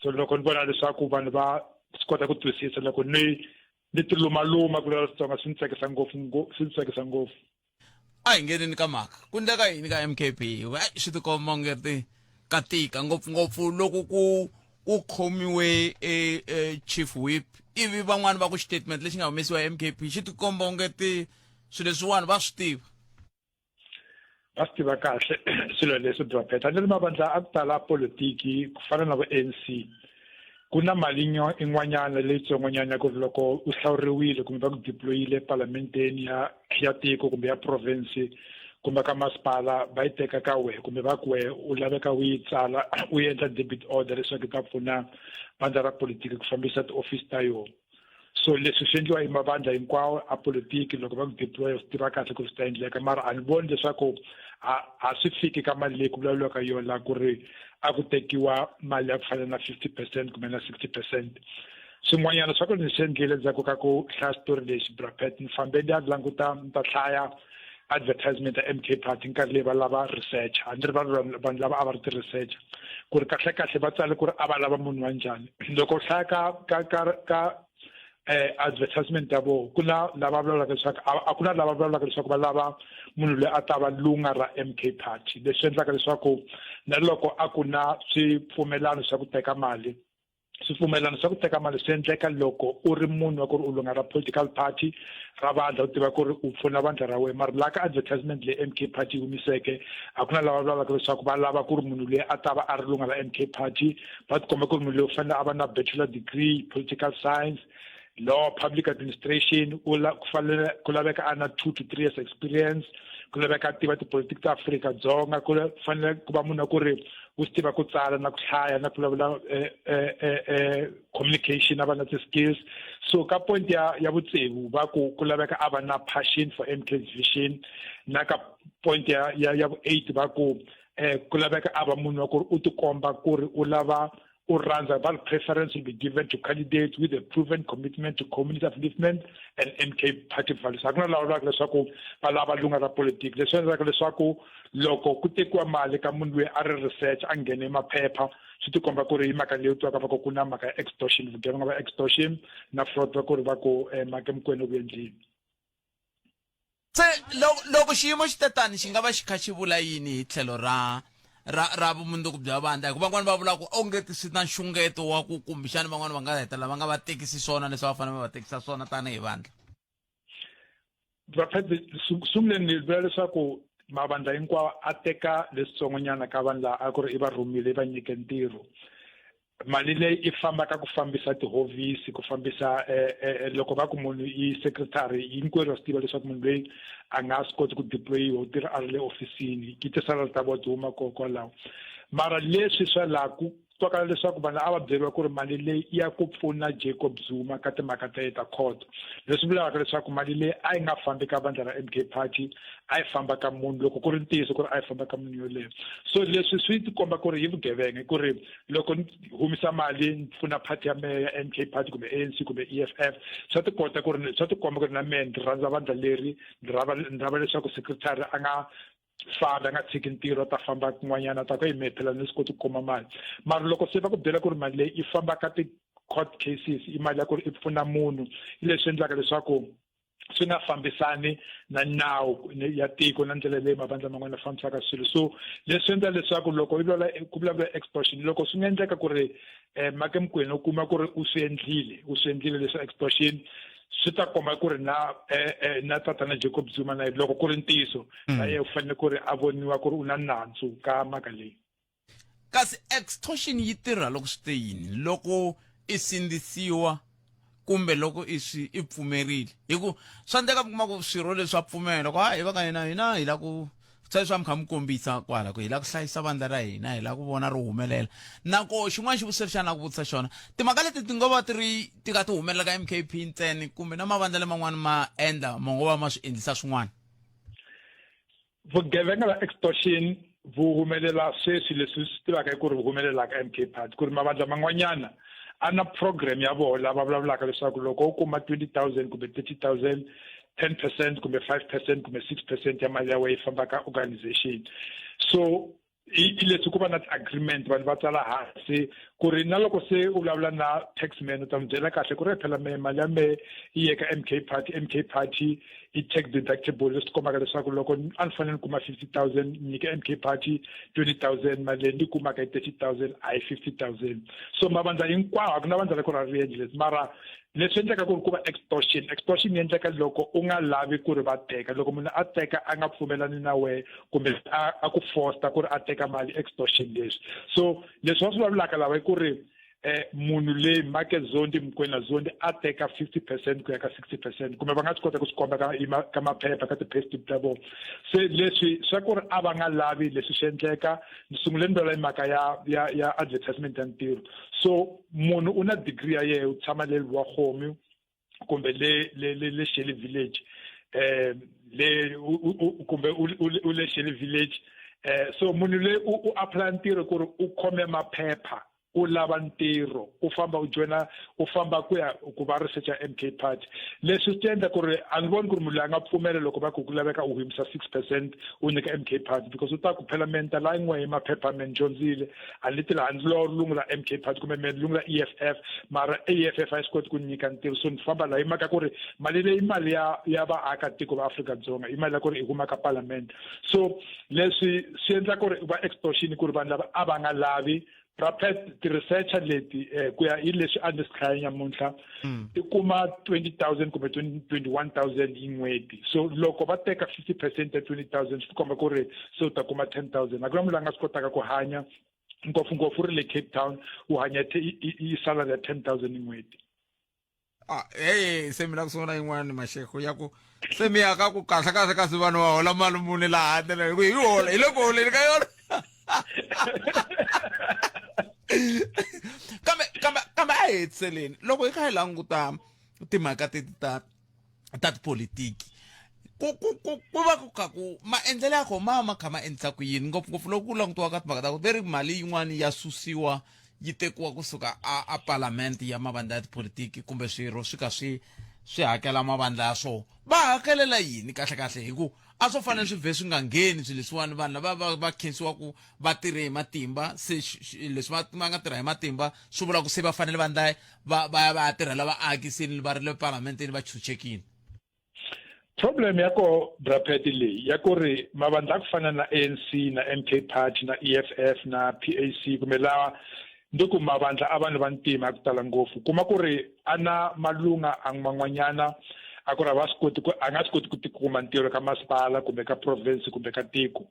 Speaker 13: so loko ni vona leswaku vanhu va swi kota ku twisisa loko ni ni tilumaluma ku vulavula Xitsonga swi ni tsakisa ngopfu swi ni tsakisa ngopfu.
Speaker 1: A hi ngheneni ka mhaka ku ndleka yini ka MKP hikuva swi tikomba onge ti ka tika ngopfungopfu loko ku ku khomiwe e, e chief whip ivi van'wani va ku xitatement lexi nga humesiwa MKP xi tikomba onge ti swilo leswiwani va swi tiva.
Speaker 13: Va swi tiva kahle swilo leswi bra Pet a ni ri mavandla a ku tala politiki ku fana na vo ANC ku na mali in'wanyana leyitsongonyana ya ku ri loko u hlawuriwile kumbe va ku deployile epalamenteni ya ya tiko kumbe ya province kumbe ka masipala va yi teka ka wehe kumbe va ku wehe u laveka u yi tsala u endla debit order leswaku yi ta pfuna vandla ra politiki ku fambisa tiofisi ta yona. So leswi swi endliwa hi mavandla hinkwawo a politiki loko va ku deploy swi tiva kahle ku ri swi ta endleka mara a ni voni leswaku a a swi fiki ka mali leyi ku vulavuriwaka yona la ku ri a ku tekiwa mali ya ku fana na 50 percent kumbe na 60 percent. Swin'wanyana swa ku ni swi endlile endzhaku ka ku hlaya xitori lexi bra Pat ni fambe ni ya languta ni ta hlaya advertisement ya MK Party nkarhi leyi va lava research a ni ri vanhu vanhu lava a va ri ti-researcher ku ri kahle kahle va tsale ku ri a va lava munhu wa njhani loko u hlaya ka ka ka ka eh advertisement ya vona ku na lava vulavulaka leswaku a ku na lava vulavulaka leswaku va lava munhu loyi a ta va lunga ra MK Party leswi endlaka leswaku na loko a ku na swipfumelano swa ku teka mali swipfumelano swa ku teka mali swi endleka loko u ri munhu wa ku ri u lunga ra political party ra vandla u tiva ku ri u pfuna vandla ra wena mara laha ka advertisement leyi MK party yi humiseke a ku na lava vulavulaka leswaku va lava ku ri munhu loyi a ta va a ri lunga ra MK party va tikomba ku ri munhu loyi u fanele a va na bachelor degree political science law public administration u la ku fanele ku laveka a na 2 to 3 years experience ku laveka a tiva tipolitiki ta Afrika Dzonga ku fanele ku va munhu wa ku ri u swi tiva ku tsala na ku hlaya na ku vulavula eh, eh, eh, eh, communication a va na ti-skills so ka point ya ya vutsevu va ku ku laveka a va na passion for MK's vision na ka point ya ya, ya vu-eight va ku eh, ku laveka a va munhu wa ku ri u tikomba ku ri u lava u rhandza va preference will be given to candidates with a proven commitment to community upliftment and MK party values. A ku na lava vulaka leswaku va lava lunga ra politiki leswi endlaka leswaku loko ku tekiwa mali ka munhu loyi a ri research a nghene maphepha swi tikomba ku ri hi mhaka leyi twiwaka va ku ku na mhaka ya extortion vugevenga va extortion na fraud va ku ri va ku eh, mhaka Mokoena ku endleni.
Speaker 1: Se loko loko xiyimo xi te tani xi nga va xi kha xi vula yini hi tlhelo ra ra ra vumundzuku bya vandla hikuva van'wana va vula ku onge swi na nxungeto wa ku kumbexana van'wana va nga hetelela va nga va tekisi swona leswi va fanele va va tekisa swona tanihi vandla.
Speaker 13: Vaphedzi sunguleni ni vula leswaku mavandla hinkwawo a teka leswitsongonyana ka vanhu laha a ku ri i va rhumile i va nyike ntirho mali leyi i fambaka ku fambisa tihofisi ku fambisa eh, eh, eh, loko va ku munhu i secretary hinkwerhu wa swi tiva leswaku munhu loyi a nga swi koti ku deployiwa u tirha a ri le ofisini ki tisalari ta vona ti huma kona kwalaho mara leswi swa laha ku twakala leswaku vanhu a va byeriwa ku ri mali leyi i ya ku pfuna Jacob Zuma ka timhaka ta yena ta court leswi vulaka leswaku mali leyi a yi nga fambi ka vandla ra MK Party a yi famba ka munhu loko ku ri ntiyiso ku ri a yi famba ka munhu yoleyo so leswi swi tikomba ku ri hi vugevenga ku ri loko ni humisa mali ni pfuna party ya mehe ya MK Party kumbe ANC kumbe EFF swa tikota ku ri swa tikomba ku ri na mehe ndzi rhandza vandla leri ndzi rhava ndzi rhava leswaku secretary a nga fambi a nga tshiki ntirho a ta famba kun'wanyana a ta ku yi mehe phela ni swi koti ku kuma mali mara loko se va ku byela ku ri mali leyi i famba ka ti-court cases i mali ya ku ri i pfuna munhu hi leswi endlaka leswaku swi nga fambisani na nawu ya tiko na ndlela leyi mavandla man'wana fambisaka swilo so leswi endla leswaku loko i vulavula ku vulavula extortion loko swi nga endleka ku ri um Make Mokoena u kuma ku ri u swi endlile u swi endlile leswa extortion swi ta komba ku ri na eh, eh, na tatana Jacob Zuma na loko ku ri ntiyiso na yena u fanele ku ri a voniwa ku ri u na nandzu ka mhaka leyi.
Speaker 1: Kasi extortion yi tirha loko swi te yini? Loko i sindzisiwa Kumbe loko i swi i pfumerile hi ku swa endleka mi kuma ku swirho leswi swa pfumela ku hayi va ka hina hina hi la ku se swa mi kha mi kombisa kwala ku hi la ku hlayisa vandla ra hina hi la ku vona ri humelela na ko xin'wana xivutiso lexi a ni la ku vutisa xona timhaka leti ti ngo va ti ri ti ka ti humelela ka M_K_P ntsena kumbe na mavandla laman'wana ma endla ma ngo va ma swi endlisa swin'wana.
Speaker 13: Vugevenga bya extortion vu humelela sweswi leswi swi tivaka hi ku ri humelelaka MK Party ku ri mavandla man'wanyana a na program ya vona lava vulavulaka leswaku loko u kuma 20000 kumbe 30000 10% kumbe 5% kumbe 6% ya mali ya wena yi famba ka organization. So i leswi ku va na ti-agreement vanhu va tsala hansi ku ri na loko se u vulavula na taxman u ta n'wi byela kahle ku ri phela me mali ya me yi ye ka M K Party, M K Party i tax deductible leswi kombaka leswaku loko a ni fanele ni kuma 50,000 ni nyike M K Party 20,000 mali leyi ni kumaka i 30,000 a hi 50,000. So mavandla hinkwawo a ku na vandla ra ku ra ri endli leswi mara Leswi endlaka ku ri ku va extortion, extortion yi endleka loko u nga lavi ku ri va teka. Loko munhu a teka a nga pfumelani na wehe kumbe a a ku fosta ku ri a teka mali extortion leswi. So leswi va swi vulavulaka lava i ku ri munhu leyi Market Zondi Mokoena Zondi a teka 50% ku ya ka 60% kumbe va nga swi kota ku swi komba ka ka maphepha ka ti-payslip ta vona. Se leswi swa ku ri a va nga lavi leswi swi endleka ni sungule ni vulavula hi mhaka ya ya ya advertisement ya ntirho. So munhu u na degree ya yena u tshama le Luwakhomi kumbe le le le le Shelly Village le kumbe u le Shelly Village so munhu le u apply ntirho ku ri u khome maphepha u lava ntirho u famba u joina u famba ku ya ku va researcher MK Party. Leswi swi endla ku ri a ni voni ku ri munhu loyi a nga pfumela loko va ku ku laveka u humesa 6% u nyika MK Party because u ta ku phela me ni ta la yin'we hi maphepha me ni dyondzile a ni tirha ni lo lungu la MK Party kumbe me lungu la EFF mara EFF a yi swi koti ku nyika ntirho so ni famba la hi mhaka ku ri mali leyi mali ya ya vaakatiko va Afrika-Dzonga i mali ya ku ri i huma ka parliament. So leswi swi endla ku ri va extortion ku ri vanhu lava a va nga lavi Rapet ti-researcher leti ku ya hi leswi a ni swi hlaya nyamuntlha ti kuma 20,000 kumbe 21,000 hi n'hweti. So loko va teka 50% ya 20,000 swi komba ku ri se u ta kuma 10,000. A ku na munhu loyi a nga swi kotaka ku hanya ngopfungopfu u ri le Cape Town u hanya hi salary ya 10,000 hi n'hweti.
Speaker 1: Ah, hey, se mi la ku sungula yin'wana Mashego ya ku se mi ya ka ku kahle kahle kasi vanhu va hola mali muni laha handle hi ku hi hola hi le ku holeni ka yona. Kambe kambe kambe a hi hetiseleni loko hi kha hi languta timhaka teti ta ta tipolitiki ku ku ku ku va ku kha ku maendlelo ya kona ma ma kha ma endlisa ku yini ngopfungopfu loko ku langutiwa ka timhaka ta ku ve ri mali yin'wani ya susiwa yi tekiwa kusuka a a palamende ya mavandla ya tipolitiki kumbe swirho swi ka swi swi hakela mavandla ya swona va hakelela yini kahle kahle hi ku a swo fanele swi vhe swi nga ngheni swilo leswiwani vanhu lava va va khensiwa ku va tirhe hi matimba se leswi va va nga tirha hi matimba swi vula ku se va fanele va ndla va va ya va ya tirhela vaaki se va ri le palamenteni va chuchekile.
Speaker 13: Problem ya ko Brapet leyi ya ku ri mavandla ku fana na ANC na MK Party na EFF na PAC kumbe lawa ndi ku mavandla a vanhu va ntima ku tala ngopfu kuma ku ri a na malunga a man'wanyana a ku ri a va swi koti ku a nga swi koti ku tikuma ntirho ka masipala kumbe ka province kumbe ka tiko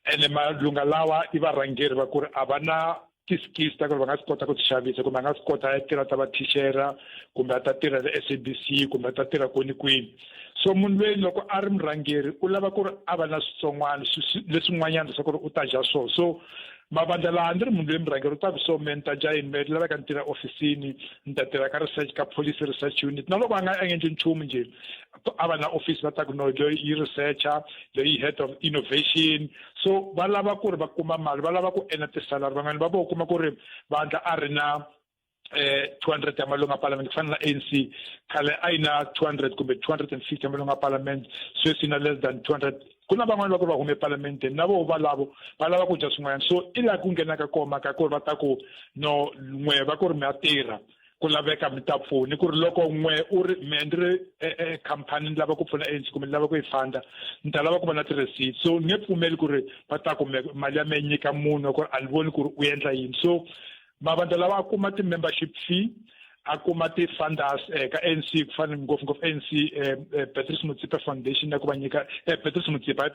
Speaker 13: ene malunga lawa i varhangeri va ku ri a va na ti-skills ta ku ri va nga swi kota ku ti xavisa kumbe a nga swi kota a ya tirha ta va thixera kumbe a ta tirha le S_A_B_C kumbe a ta tirha kwini kwini. So munhu loyi loko a ri murhangeri u lava ku ri a va na switsongwana leswin'wanyana leswaku ri u ta dya swona. So mavandla laha ni ri munhu loyi murhangeri u ta ku so me ni ta dya yini me laveka ni tirha ofisini ni ta tirha ka research ka policy research unit na loko a nga endli nchumu njhe a va na office va ta ku no loyi yi researcher loyi head of innovation so va lava ku ri va kuma mali va lava ku ena tisalari van'wana va vo kuma ku ri vandla a ri na 200 ya malunga parliament ku fana na ANC khale a yi na 200 kumbe 250 ya malunga parliament sweswi na less than 200 ku na van'wana va ku ri va hume epalamendeni na voho valavo va lava ku dya swin'wanyana so i laha ku nghenaka kona mhaka ku ri va ta ku no n'we va ku ri mi ya tirha ku laveka mi ta pfuni ku ri loko n'we u ri me ni ri khampani ni lava ku pfuna ANC kumbe ni lava ku yi funda ni ta lava ku va na ti-receipt so ni nge pfumeli ku ri va ta ku mali ya me nyika munhu ku ri a ni voni ku ri u endla yini so mavandla lawa a kuma ti-membership fee a kuma ti-funders eh, ka ANC ku fana ngopfungopfu ANC eh, eh, Patrice Motsepe Foundation na ku va nyika eh, Patrice Motsepe hayi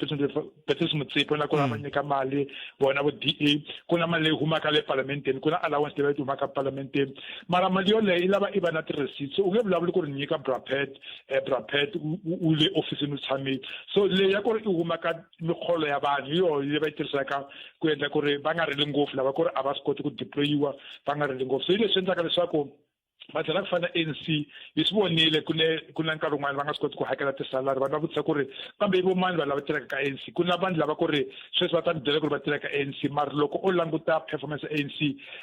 Speaker 13: Patrice Motsepe na ku va mm. nyika mali vona vo DA ku na mali leyi humaka le parlamenteni ku na allowance leyi va yi humaka parlamenteni mara mali yoleyo yi lava i va na ti-receipts so u nge vulavuli ku ri nyika brapet eh, brapet u le ofisini u tshamile so leyi ya ku ri i huma ka mikholo ya vanhu hi yoho leyi va yi tirhisaka ku endla ku ri va nga rili ngopfu lava ku ri a va swi koti ku deployiwa va nga rili ngopfu so hi leswi endlaka leswaku va tlhela ku fana ANC yi swi vonile ku ne ku na nkarhi wun'wana va nga swi koti ku hakela tisalari vanhu va vutisa ku ri kambe i vo mani vanhu lava tirhaka ka ANC ku na vanhu lava ku ri sweswi va ta mi byela ku ri va tirhaka ANC mara loko u languta performance ya ANC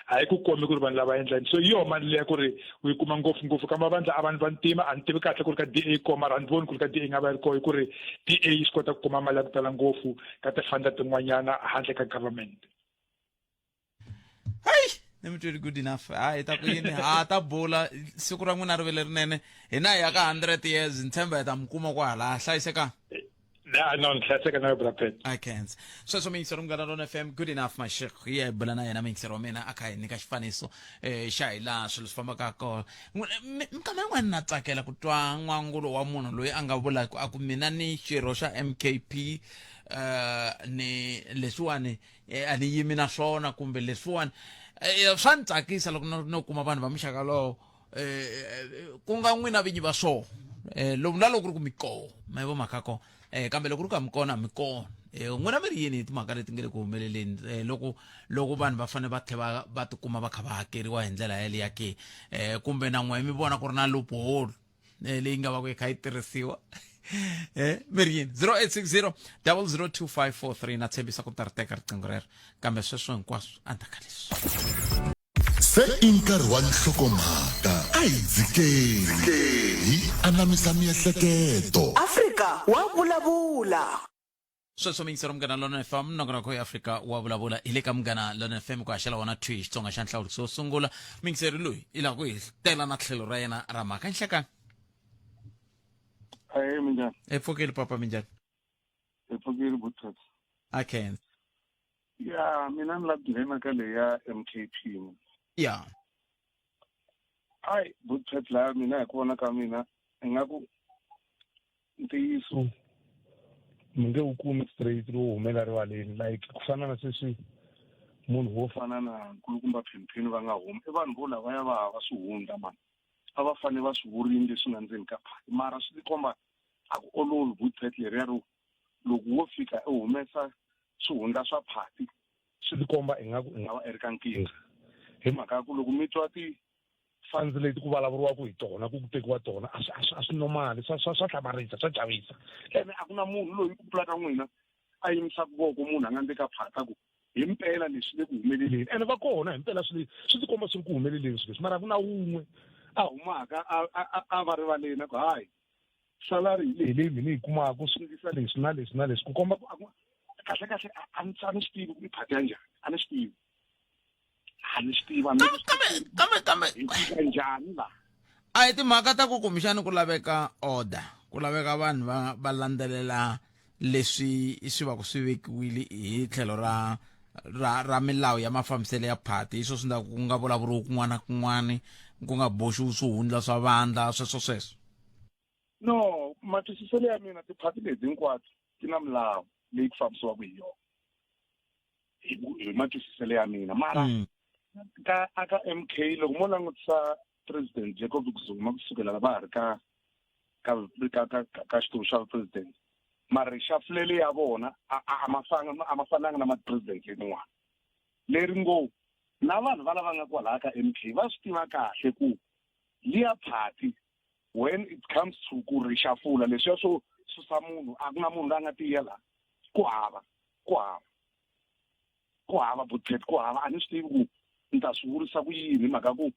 Speaker 13: a yi ku kombi ku ri vanhu lava endla yini so hi yoho mali leya ku ri u yi kuma ngopfungopfu ka mavandla a vanhu va ntima a ni tivi kahle ku ri ka DA kona mara a ni voni ku ri ka DA yi nga va yi ri koho hi ku ri DA yi swi kota ku kuma mali ya ku tala ngopfu ka tifanda tin'wanyana handle ka government
Speaker 1: hayi ni mi tweli good enough hayi ta ku yini ha ta bula siku ra n'wina ri ve lerinene hina hi ya ka 100 years ni tshemba hi ta mi kuma kwahala hlayisekani
Speaker 13: Yeah, no, ni hlayiseka na bra Pet.
Speaker 1: I can't. Sweswo miyingiseri munghana Lona FM good enough mashekh hi ya hi bula na yena miyingiseri wa mina a kha hi nyika xifaniso eh xa hi laha swilo swi fambaka kona. Minkama yin'wana na tsakela ku twa n'wangulo wa munhu loyi a nga vulaka a ku mina ni xirho xa MKP eh ni leswiwani eh, a ni yimi na swona kumbe leswiwani eh, swa ni tsakisa loko no, no kuma vanhu va muxaka lowo eh, ku nga n'wina vinyi va swona eh, lomu na loko ku ri ku mi koho ma vo mhaka kona eh, kambe loko ku ri ku a mi kona a mi kona eh, n'wina mi ri yini hi timhaka leti nge le ku humeleleni eh, loko loko vanhu va fanele va tlhe va va tikuma va kha va hakeriwa hi ndlela yaliya ke eh, kumbe na n'we mi vona ku ri na loophole eh, leyi nga va ku yi kha yi tirhisiwa eh mi ri yini 0860 002543 na tshembisa ku ta ri teka riqingho rero kambe sweswo hinkwaswo endzhaku ka leswi
Speaker 7: Se i nkarhi wa nhlokomhaka a hi dzikeni hi anamisa miehleketo
Speaker 4: Afrika wa vulavula.
Speaker 1: Sweswo miyingiseri Munghana Lona FM nongonoko ya Afrika wa vulavula hi le ka Munghana Lona FM ku haxela wona thwi hi Xitsonga xa nhlawuliso wo sungula miyingiseri loyi i lava ku hi tela na tlhelo ra yena ra mhaka nhlekani
Speaker 11: Ahee minjhani?
Speaker 1: Hi pfukile papa minjhani?
Speaker 11: Hi pfukile butata.
Speaker 1: A khensa.
Speaker 11: Ya mina ni lava ku nghena ka leyi ya M_K_P.
Speaker 1: Ya.
Speaker 11: Hayi butata laya mina hi ku vona ka mina ingaku ntiyiso
Speaker 12: mi nge wu kumi straight lowu humela rivaleni like ku fana na sweswi munhu wo
Speaker 11: fana na nkulukumba Phenipheni va nga humi i vanhu vo lavaya va hava swihundla mani a va fanele va swi vurini leswi nga ndzeni ka phati mara swi tikomba a ku olovi butpet leriya ro loko wo fika u humesa swihundla swa phati
Speaker 12: swi tikomba ingaku i
Speaker 11: nga va i ri ka nkingha hi mhaka ya ku loko mi twa ti
Speaker 12: funds leti ku vulavuriwaka hi tona ku tekiwa tona a swi a swi a swi normal swa swa swa hlamarisa swa chavisa
Speaker 11: ene a ku na munhu loyi ku pfula ka n'wina a yimisaka voko munhu a nga ndzi ka phata ku hi mpela leswi le ku humeleleni
Speaker 12: ene va kona hi mpela swilo swi tikomba swi ri ku humeleleni swilo leswi mara ku na wun'we
Speaker 11: a humaka a a a va rivaleni a ku hayi salary hi
Speaker 12: leyi leyi mina yi kumaka swi ndlisa leswi na leswi na leswi ku komba ku
Speaker 11: kahle kahle a ni a ni swi tivi ku i phati ya njhani a ni swi tivi a ni swi tivi kambe
Speaker 1: kambe kambe
Speaker 11: hi fika njhani la
Speaker 1: a hi timhaka ta ku kumbexani ku laveka order ku laveka vanhu va va landzelela leswi swi va ku swi vekiwile hi tlhelo ra ra ra milawu ya mafambiselo ya phati hi swo swi ndlaku ku nga vulavuriwi kun'wana na kun'wana ku nga boxiwi swihundla swa vandla sweswo sweswo
Speaker 11: no matwisiselo ya mina tiphati leti hinkwato ti na milawu leyi ku fambisiwaka hi yona hi hi matwisiselo ya mina mara mm. ka aka MK loko mo langutisa president Jacob Zuma kusukela va ha ri ka ka ka ka ka xitulu xa president mara rixafulele ya vona a ma fanga a ma fananga na ma-president letin'wana leri ngo na vanhu va lava nga kwalaya ka MK va swi tiva kahle ku liya party when it comes to ku rixafula leswiya swo susa munhu a ku na munhu loyi a nga tiya laha ku hava ku hava ku hava butpet ku hava a ni swi tivi ku ni ta swi vurisa ku yini hi mhaka ku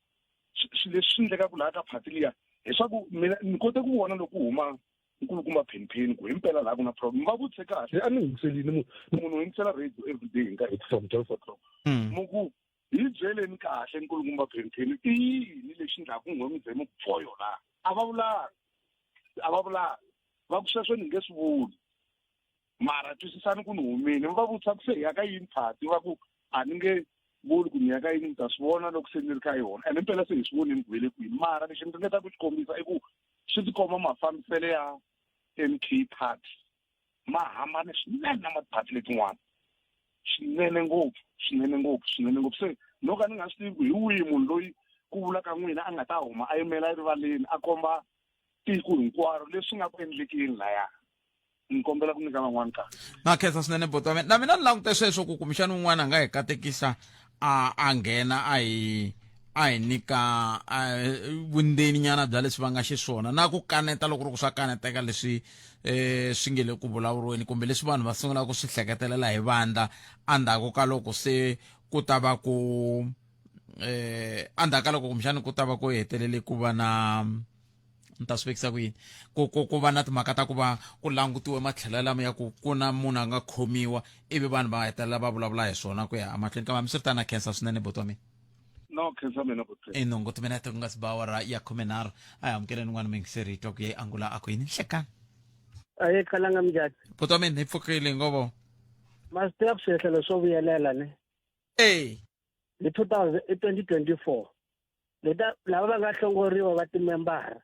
Speaker 11: swilo leswi swi endlekaka laha ka phati liya leswaku mina ni kote ku vona loko huma nkulukumba phenipheni ku himpela laha ku na problem va vutise kahle
Speaker 12: a ni yingiselini
Speaker 11: munhu u yingisela radio everyday hi nkarhi from 12 o'clock hmm. mu ku hi byeleni kahle nkulukumba phenipheni i yini lexi ndlaku n'we mi ze mi pfoyo laha a va vulanga a va vulanga va ku sweswo ni nge swi vuli mara twisisani ku ni humile mi va vutisa ku se hi ya ka yini phati va ku a ni nge
Speaker 14: vuli ku ni ya ka yini ni ta swi vona loko se ni ri ka yona ene impela se hi swi vonile ku vele kwihi mara lexi ni ringetaka ku xi kombisa i ku swi tikomba mafambiselo ya M_K party ma hambane swinene na ma-party letin'wana swinene ngopfu swinene ngopfu swinene ngopfu se no ka ni nga swi tivi ku hi wihi munhu loyi ku vula ka n'wina a nga ta huma a yimela erivaleni a komba tiko hinkwaro leswi nga ku endlekeni laya ni kombela ku nyika van'wana nkarhi
Speaker 1: na khensa swinene buti wa mina na mina ni langute sweswo ku kumbexana un'wana a nga hi katekisa a a nghena a hi a hi nyika vundzeni nyana bya leswi va nga xiswona na ku kaneta loko ri ku swa kaneteka leswi eh swi nge le ku vulavuriweni kumbe leswi vanhu va sungulaka ku swi hleketelela hi vandla endzhaku ka loko se ku ta va ku eh endzhaku ka loko kumbexana ku ta va ku hetelele ku va na ni ta swi vekisa ku yini ku ku ku va na timhaka ta ku va ku langutiwe matlhelo lama ya ku ku na munhu a nga khomiwa ivi vanhu va hetelela va vulavula hi swona ku ya emahlweni kambe hambiswiritano na khensa swinene buti wa mina
Speaker 14: no khensa mina buti
Speaker 1: i nhungu timinete ku nga si ba awara ya khumenharhu a hi amukeleni n'wana muyingiseri hi twa ku ya yi angula a ku yini nhlekani
Speaker 15: aye khalanga minjhani
Speaker 1: buti wa mina hi pfukile ngovo
Speaker 15: ma swi tiva ku swihehlelo swo vuyelela ne
Speaker 1: e
Speaker 15: hi 2000 i 2024 leta lava va nga hlongoriwa va timembara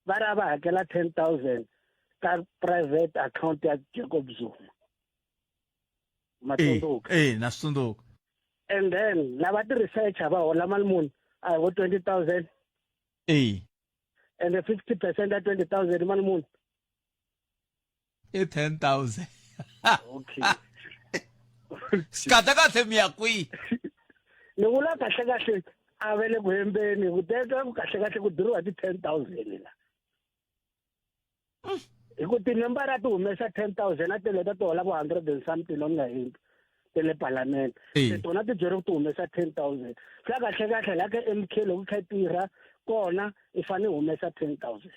Speaker 15: va ri a va hakela 10000 ka private account ya Jacob Zuma matsundzuka
Speaker 1: eh na switsundzuka
Speaker 15: and then lava ti-researcher va hola mali muni a hi vo 20000
Speaker 1: eh
Speaker 15: and 50 percent ya 20000 mali muni
Speaker 1: i 10000
Speaker 15: okay
Speaker 1: kahle kahle mi ya kwihi
Speaker 15: ni vula kahle kahle a ve le ku hembeni ku teka ku kahle kahle ku duriwa ti 10000 la hi ku tinambara ti humesa 10000 a ti leta ti hola ku 100 and something on nga hembi te le palamende se tona ti byeriwe ku ti humesa 10000 swa kahle kahle la ka MK loko kha tirha kona i fanele humesa 10000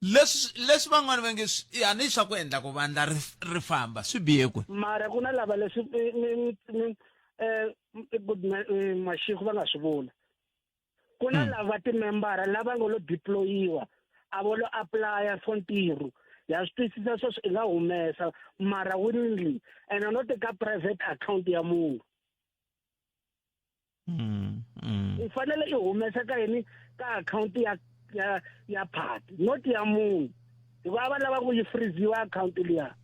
Speaker 1: leswi leswi van'wana va nge a ni swa ku endla ku vandla ri ri famba swi bihe kwi
Speaker 15: mara ku na lava leswi um mashiku va nga swi vula ku na lava timembara lava nga lo deployiwa a vo lo apply for ntirho ya swi twisisa sweswo i nga humesa mara willingly and not ka private account ya munhu i fanele i humesa ka yini ka akhawunti ya ya ya party not ya munhu hikuva va lava ku yi freeziwa akhawunti liya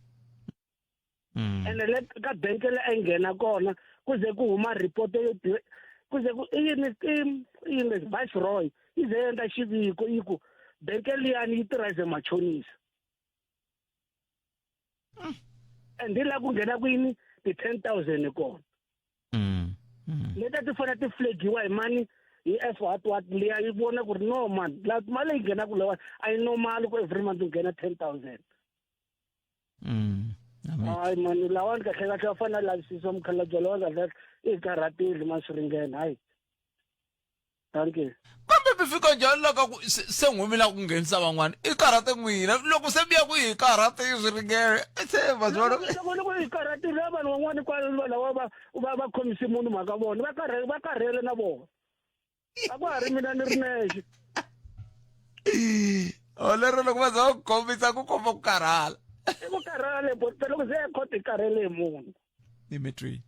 Speaker 15: ene le ka bank le a yi nghena kona ku ze ku huma report yo ku ze ku i yini i yini viceroy yi ze endla xiviko yi ku bank liyani yi tirha as a machonisa and hi la ku nghena kwini ti-10 000 kona leti a ti fanele ti flagiwa hi mani hi f what what liya yi vona ku ri no man la mali leyi nghenaku lawa a yi normal ku every month u nghena 10 000 hayi mani lawani kahle kahle va fanele lavisisa mukhalabye lawani kahle kahle i karhatile ma swi ringene hayi thank you
Speaker 1: kambe mi fika njhani la ka ku se n'wi mi lava ku nghenisa van'wana i karhate n'wina loko se mi ya ku hi karhate swi ringene se
Speaker 15: va loko loko hi karhatile vanhu van'wana kwale lava va va va khomisi munhu mhaka vona va karhele va karhele na vona a ku ha ri mina ni ri nexe
Speaker 1: o lero loko va za va ku kombisa ku komba ku karhala
Speaker 15: i ku karhale bo loko se ya khoto i karhele hi munhu
Speaker 1: Dimitri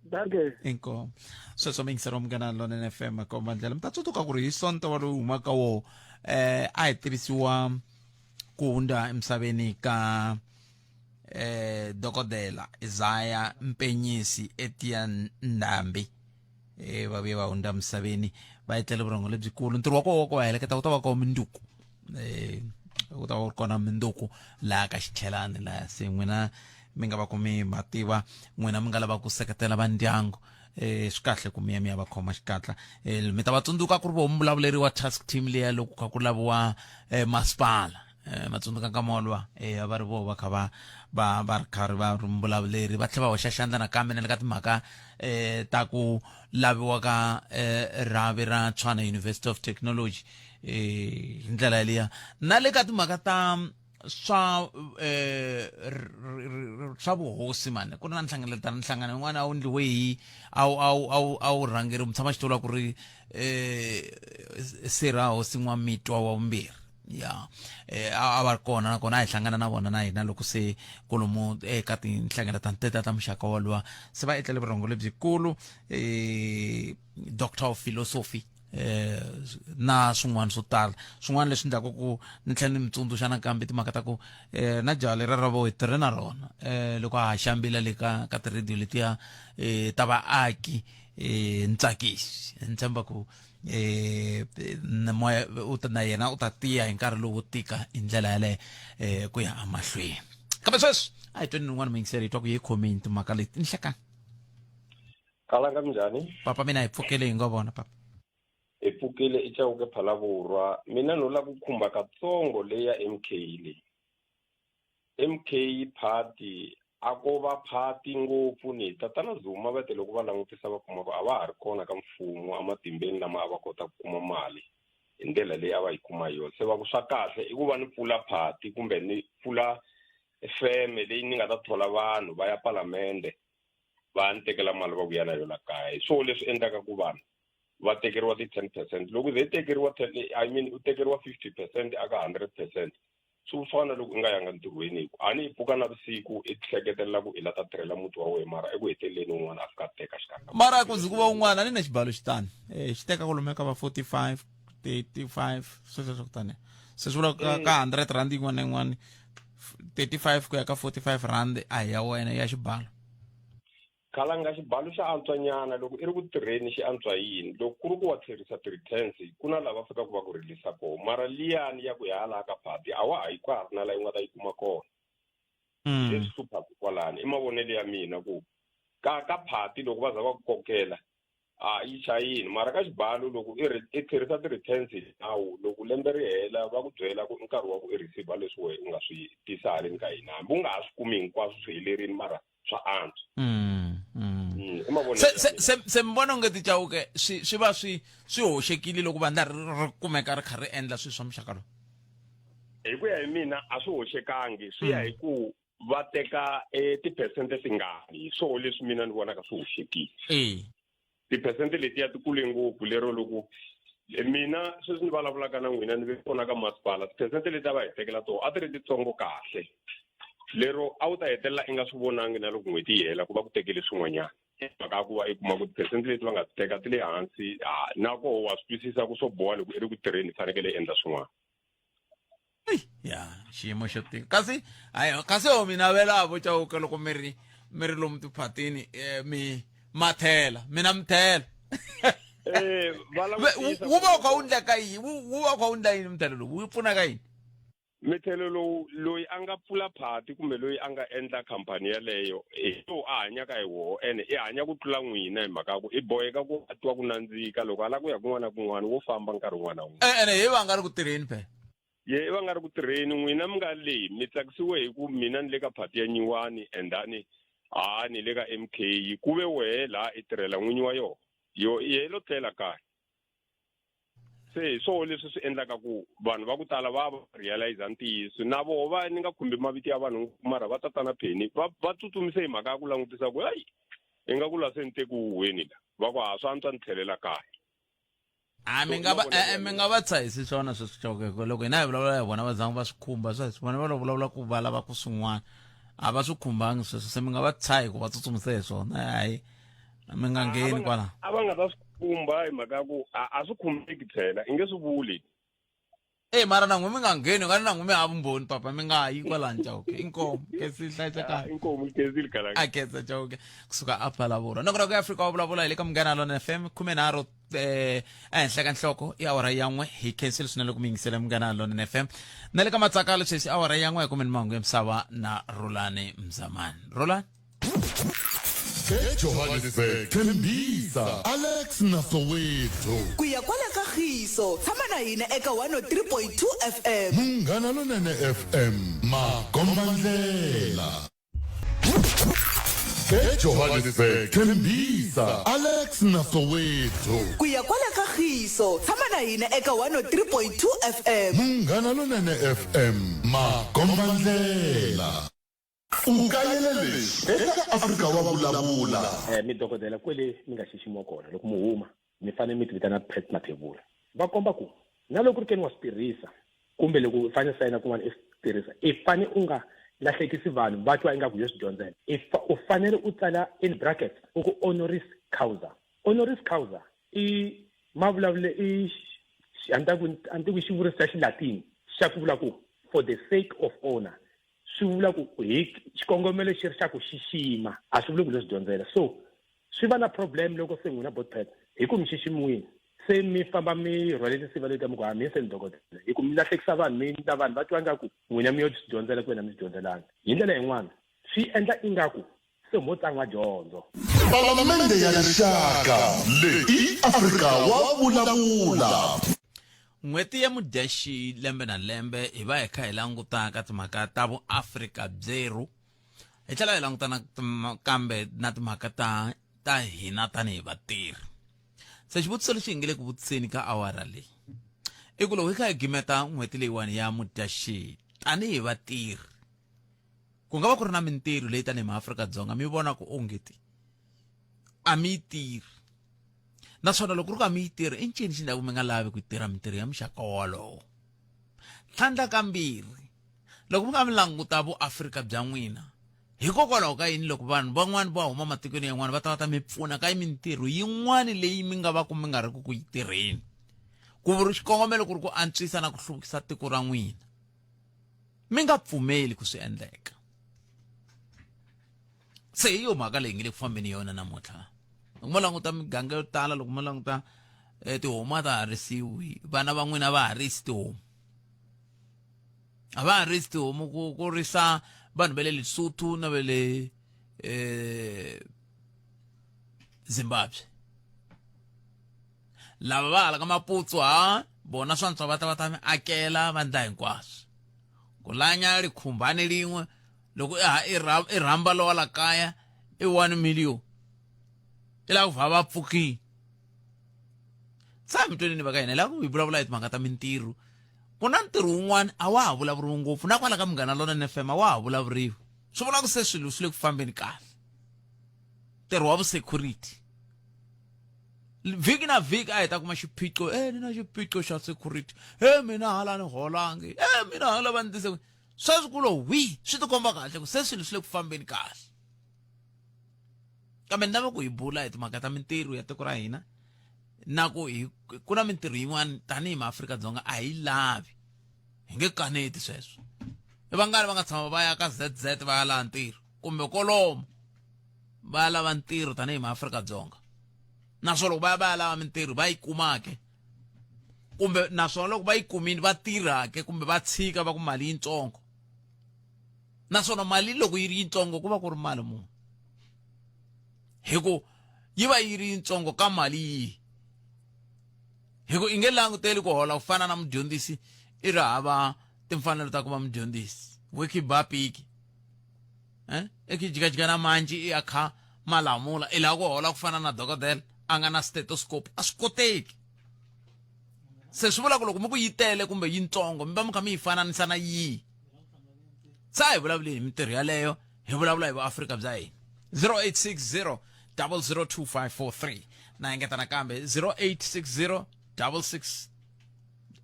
Speaker 15: danke
Speaker 1: inkomu sweswo miyingiseri wa munghana lonene fm komba ndlela mi ta tsundzuka ku ri hi sonto wa lowu humaka wo eh a hi tivisiwa ku hundza emisaveni ka eh dokodela Isaiah Mpenyisi Etienne Ndambi eh va vuye va hundza emisaveni va etlele vurhongo lebyikulu ntirho wa kona wa ku va heleketa wu ta va kona minduku eh wu ta va wu ri kona minduku laha ka xichelani laha se n'wina mi nga va ku mi ma tiva n'wina mi nga lava ku seketela va ndyangu eh swi kahle ku mi ya mi ya va khoma xikatla eh mi ta va tsundzuka ku ri voho muvulavuleri wa task team liya loko kha ku laviwa eh masipala eh matsundzuka ka molwa eh a va ri voho va kha va va va ri karhi va ri muvulavuleri va tlhela va hoxa xandla nakambe na le ka timhaka eh ta ku laviwa ka eh rhavi ra Tshwane University of Technology eh hi ndlela yaliya na le ka timhaka ta swa eh swa vuhosi mani ku ri na nhlengeletano nhlangano yin'wana a wu endliwe hi a wu a wu a wu a wu rhangeri mutshamaxitulu a ku ri eh sirha hosi n'wamitwa wa vumbirhi. Ya a va ri kona nakona a hi hlangana na vona na hina loko se kolomu eka tinhlengeletano teta ta muxaka woluwa se va etlele vurhongo lebyikulu doctor of philosophy na swin'wana swo tala swin'wana leswi endlaka ku ni tlhela ni mi tsundzuxa nakambe timhaka ta ku na jaha lera ra vo hi tirhe na rona loko a ha xambila le ka ka ti-radio letiya ta vaaki ntsakisi ni tshemba ku na moya u ta na yena u ta tiya hi nkarhi lowu tika hi ndlela yaleyo ku ya emahlweni kambe sweswi a hi tweni rin'wana muyingiseri hi twa ku yi khomeni timhaka leti ni hlekani
Speaker 16: Kalanga minjhani?
Speaker 1: Papa mina hi pfukile hi ngo vona papa.
Speaker 16: Hi pfukile i Chauke Phalavurwa. Mina no la ku khumba katsongo leyi ya MK leyi. MK party a ko va party ngopfu ni tatana Zuma va te loko va langutisa va kuma ku a va ha ri kona ka mfumo ematimbeni lama a va kota ku kuma mali hi ndlela leyi a va yi kuma hi yona se va ku swa kahle i ku va ni pfula party kumbe ni pfula feme leyi ni nga ta thola vanhu va ya palamende va ni tekela mali va vuya na yona kaya hi swona leswi endlaka ku vanhu va tekeriwa ti-10 percent loko ze tekeriwa I mean u tekeriwa 50 percent aka 100 percent swi fana loko u nga yanga ntirhweni hi ku a ni yi pfuka na vusiku i hleketelela ku i la ta tirhela muti wa wena mara eku heteleleni un'wana a fika a teka xikarhi
Speaker 1: mara ku ze ku va un'wana a ni na xibalo xi tani xi teka kwalomuya ka va 45 35 sweswo swa ku tani se swi vula ka ka 100 rand yin'wana na yin'wana 35 ku ya ka 45 rand a hi ya wena ya xibalo
Speaker 16: Khalanga xibalo xa antswa nyana loko i ri ku tirheni xi antswa yini loko ku ri ku wa tlherisa ti-returns ku na lava fikaka va ku release kona mara liyani ya ku ya hala ka phati a wa ha yi ka ha ri na la yi nga ta yi kuma kona leswi hluphaka kwalani i mavonelo ya mina ku ka ka phati loko va za va ku kokela a yi chayini mara ka xibalo loko i i tlherisa ti-returns hi nawu loko lembe ri hela va ku byela ku i nkarhi wa ku i receive leswi wena u nga swi tisa haleni ka hina hambi u nga ha swi kumi hinkwaswo swi helerile mara swa antswa i mavonelo
Speaker 1: se se se se mi vona onge tichauke swi swi va swi swi hoxekile loko vandla ri ri kumeka ri kha ri endla swilo swa muxaka lowu
Speaker 16: hi ku ya hi mina a swi hoxekangi swi ya hi ku va teka eh, tiphesente tingani hi swoho leswi mina ni vonaka swi hoxekile tiphesente letiya ti kule ngopfu lero loko eh, mina sweswi ni vulavulaka na n'wina ni ve kona ka masipala tiphesente leti a va hi tekela toho a ti ri titsongo kahle lero a wu ta hetelela i nga swi vonangi na loko n'hweti yi hela ku va ku tekele swin'wanyana mhaka ya ku va i kuma ku tiphesente leti va nga ti teka ti le hansi na koho wa swi twisisa ku swo boha loko i ri ku tirheni i fanekele i endla swin'wana
Speaker 1: ya xiyimo xo tika kasi hayi kasi ho mi navela vo chauke loko mi ri mi ri lomu tiphatini eh, mi mathela mina mithela
Speaker 16: eh va
Speaker 1: langutisa wu va wu kha wu ndla ka yini wu va wu kha wu ndla yini mithelo lowu wu pfuna ka yini
Speaker 16: mithelo lowu loyi a nga pfula phati kumbe loyi a nga endla khampani yaleyo hi lowu a hanyaka hi woho ene i hanya ku tlula n'wina hi mhaka ya ku i boheka ku a twa ku nandzika loko a lava ku ya kun'wana na kun'wana wo famba nkarhi wun'wana na wun'wana
Speaker 1: Eh, ene hi va nga ri ku tirheni phela
Speaker 16: ye i va nga ri ku tirheni n'wina mi nga le mi tsakisiwe hi ku mina ni le ka phati ya nyiwani and then ha ni le ka M_K ku ve wehe laha i tirhela n'winyi wa yona yo ye lo tlela kaya se hi swoho leswi swi endlaka ku vanhu va ku tala va va realize ntiyiso na voho va ni nga khumbi mavito ya vanhu mara va tatana Penny va va tsutsumise hi mhaka ya ku langutisa ku hayi i nga ku la se ni te ku huhweni la va ku ha swa antswa ni tlhelela kaya
Speaker 1: a mi nga va eh, eh, mi nga va tshahisi swona sweswi Chauke loko hina hi vulavula hi vona va zanga va swi khumba sweswi vona va lo vulavula ku va lava ku swin'wana a va swi khumbangi sweswo se mi nga va tshahi ku va tsutsumise hi swona hayi mi nga ngheni kwala
Speaker 16: a va nga ta swi khumba hi mhaka ya ku a swi khumbeki phela i nge swi vuli
Speaker 1: Ey mara na n'wi mi nga ngheni nga ni na n'wi mi hava vumbhoni papa mi nga yi kwalani Chauke inkomu kesi hlayisekanga
Speaker 16: inkomu kesi likalanga
Speaker 1: a kesa Chauke kusuka a Phalaborwa noko ya Afrika wa vulavula hi le ka Munghana Lonene FM 13 eh ehenhla ka nhloko i awara ya n'we hi khensile swinene loko mi yingisele Munghana Lonene FM na le ka Matsakalo sweswi awara ya n'we hi kumeni mahungu ya misava na Rhulani Mzamani Rhulani
Speaker 7: ejohannesburg tembisa alex na soweto
Speaker 4: ku ya kwala ka khiso tshama na hina eka 103.2 fm
Speaker 7: munghana lonene fm makombandlela ejohannesburg tembisa alex na soweto
Speaker 4: ku ya kwala ka khiso tshama na hina eka 103.2 fm
Speaker 7: munghana lonene fm makombandlela U kayele leswi eka Afrika wa Vulavula.
Speaker 17: Eh, mi dokodela kwele mi nga xiximiwa kona loko mi huma mi fanele mi ti vitana Pat Mathebula va komba ku na loko ri ke ni wa swi tirhisa kumbe loko u fanele sayina kun'wana i swi tirhisa i fane u nga lahlekisi vanhu va twa ingaku yo swi dyondzela u fanele u tsala in brackets u ku honoris causa. Honoris causa i mavulavule i a ni ta ku a ni tivi xivuriso xa Xilatini xa ku vula ku for the sake of honor swi vula ku hi xikongomelo xi ri xa ku xixima a swi vuli ku lo swi dyondzela. So swi va na problem loko se n'wina botpet hi ku mi xiximiwile se mi famba mi rhwale tinsiva leti mi ku ha mi se ni dokodela hi ku mi lahlekisa vanhu mi endla vanhu va twa ingaku n'wina mi yo swi dyondzela ku wena mi swi dyondzelanga hi ndlela yin'wana swi endla ingaku se mo tsan'wa dyondzo.
Speaker 7: Palamende ya Rixaka leyi i Afrika wa vulavula.
Speaker 1: N'hweti ya Mudyaxihi lembe na lembe hi va hi kha hi languta ka timhaka ta vuAfrika byerhu hi tlhela hi languta na kambe na timhaka ta ta hina tanihi vatirhi. Se xivutiso lexi hi nge le ku vutiseni ka awara leyi i ku loko hi kha hi gimeta n'hweti leyiwani ya Mudyaxihi tanihi vatirhi ku nga va ku ri na mintirho leyi tanihi maAfrika-Dzonga mi vona ku ongeti a mi yi tirhi naswona loko ku ri ku a mi yi tirhi i ncini xi endlaku mi nga lavi ku tirha mintirho ya muxaka wolowo. Tlhandlakambirhi, loko mi kha mi languta vuAfrika bya n'wina, hikokwalaho ka yini loko vanhu van'wana va huma matikweni yan'wana va ta va ta mi pfuna ka mintirho yin'wana leyi mi nga va ku mi nga ri ku ku yi tirheni ku vuri xikongomelo ku ri ku antswisa na ku hluvukisa tiko ra n'wina mi nga pfumeli ku swi endleka se hi yo mhaka leyi nge le ku fambeni yona namuntlha loko mo languta miganga yo tala loko mo languta eh, tihomu a ta ha risiwi vana va n'wina va ha risi tihomu a va ha risi tihomu ku ku risa vanhu va le Lesotho na va le eh Zimbabwe lava va hala ka maputsu ha vona swantswa va ta va ta mi akela va ndla hinkwaswo ku lanya likhumbani lin'we loko i i rhamba lowa la kaya i 1 million i lava ku va va pfukile se a mi tweneni va ka hina hi lava ku hi vulavula hi timhaka ta mintirho ku na ntirho wun'wana a wa ha vulavuriwi ngopfu na kwala ka Munghana Lonene FM a wa ha vulavuriwi swi vula ku se swilo swi le ku fambeni kahle ntirho wa vusecurity vhiki na vhiki a hi ta kuma xiphiqo e ni na xiphiqo xa security e mina hala ni holangi e mina hala va ni tise sweswi ku lo wi swi tikomba kahle ku se swilo swi le ku fambeni kahle kambe ni lava ku hi bula hi timhaka ta mintirho ya tiko ra hina na ku hi ku na mintirho yin'wana tanihi maAfrika-Dzonga a hi lavi hi nge kaneti sweswo i vangani va nga tshama va ya ka ZZ va ya laha ntirho kumbe kolomo va ya lava ntirho tanihi maAfrika-Dzonga naswona loko va ya va ya lava mintirho va yi kumake kumbe naswona loko va yi kumini va tirhake kumbe va tshika va ku mali yitsongo naswona mali loko yi ri yitsongo ku va ku ri mali muni hi ku yi va yi ri yitsongo ka mali yihi hi ku i nge languteli ku hola ku fana na mudyondzisi i ri hava timfanelo ta ku va mudyondzisi wiki ba piki eh i ki jikajika na manji i akha malamula i lava ku hola ku fana na dokodela a nga na stethoscope a swi koteki se swi vula ku loko mi ku yi tele kumbe yitsongo mi va mi kha mi yi fananisa na yihi se a hi vulavuleni hi mintirho yaleyo hi vulavula hi vuafrika bya hina 0860 002543 na engeta nakambe 0860 66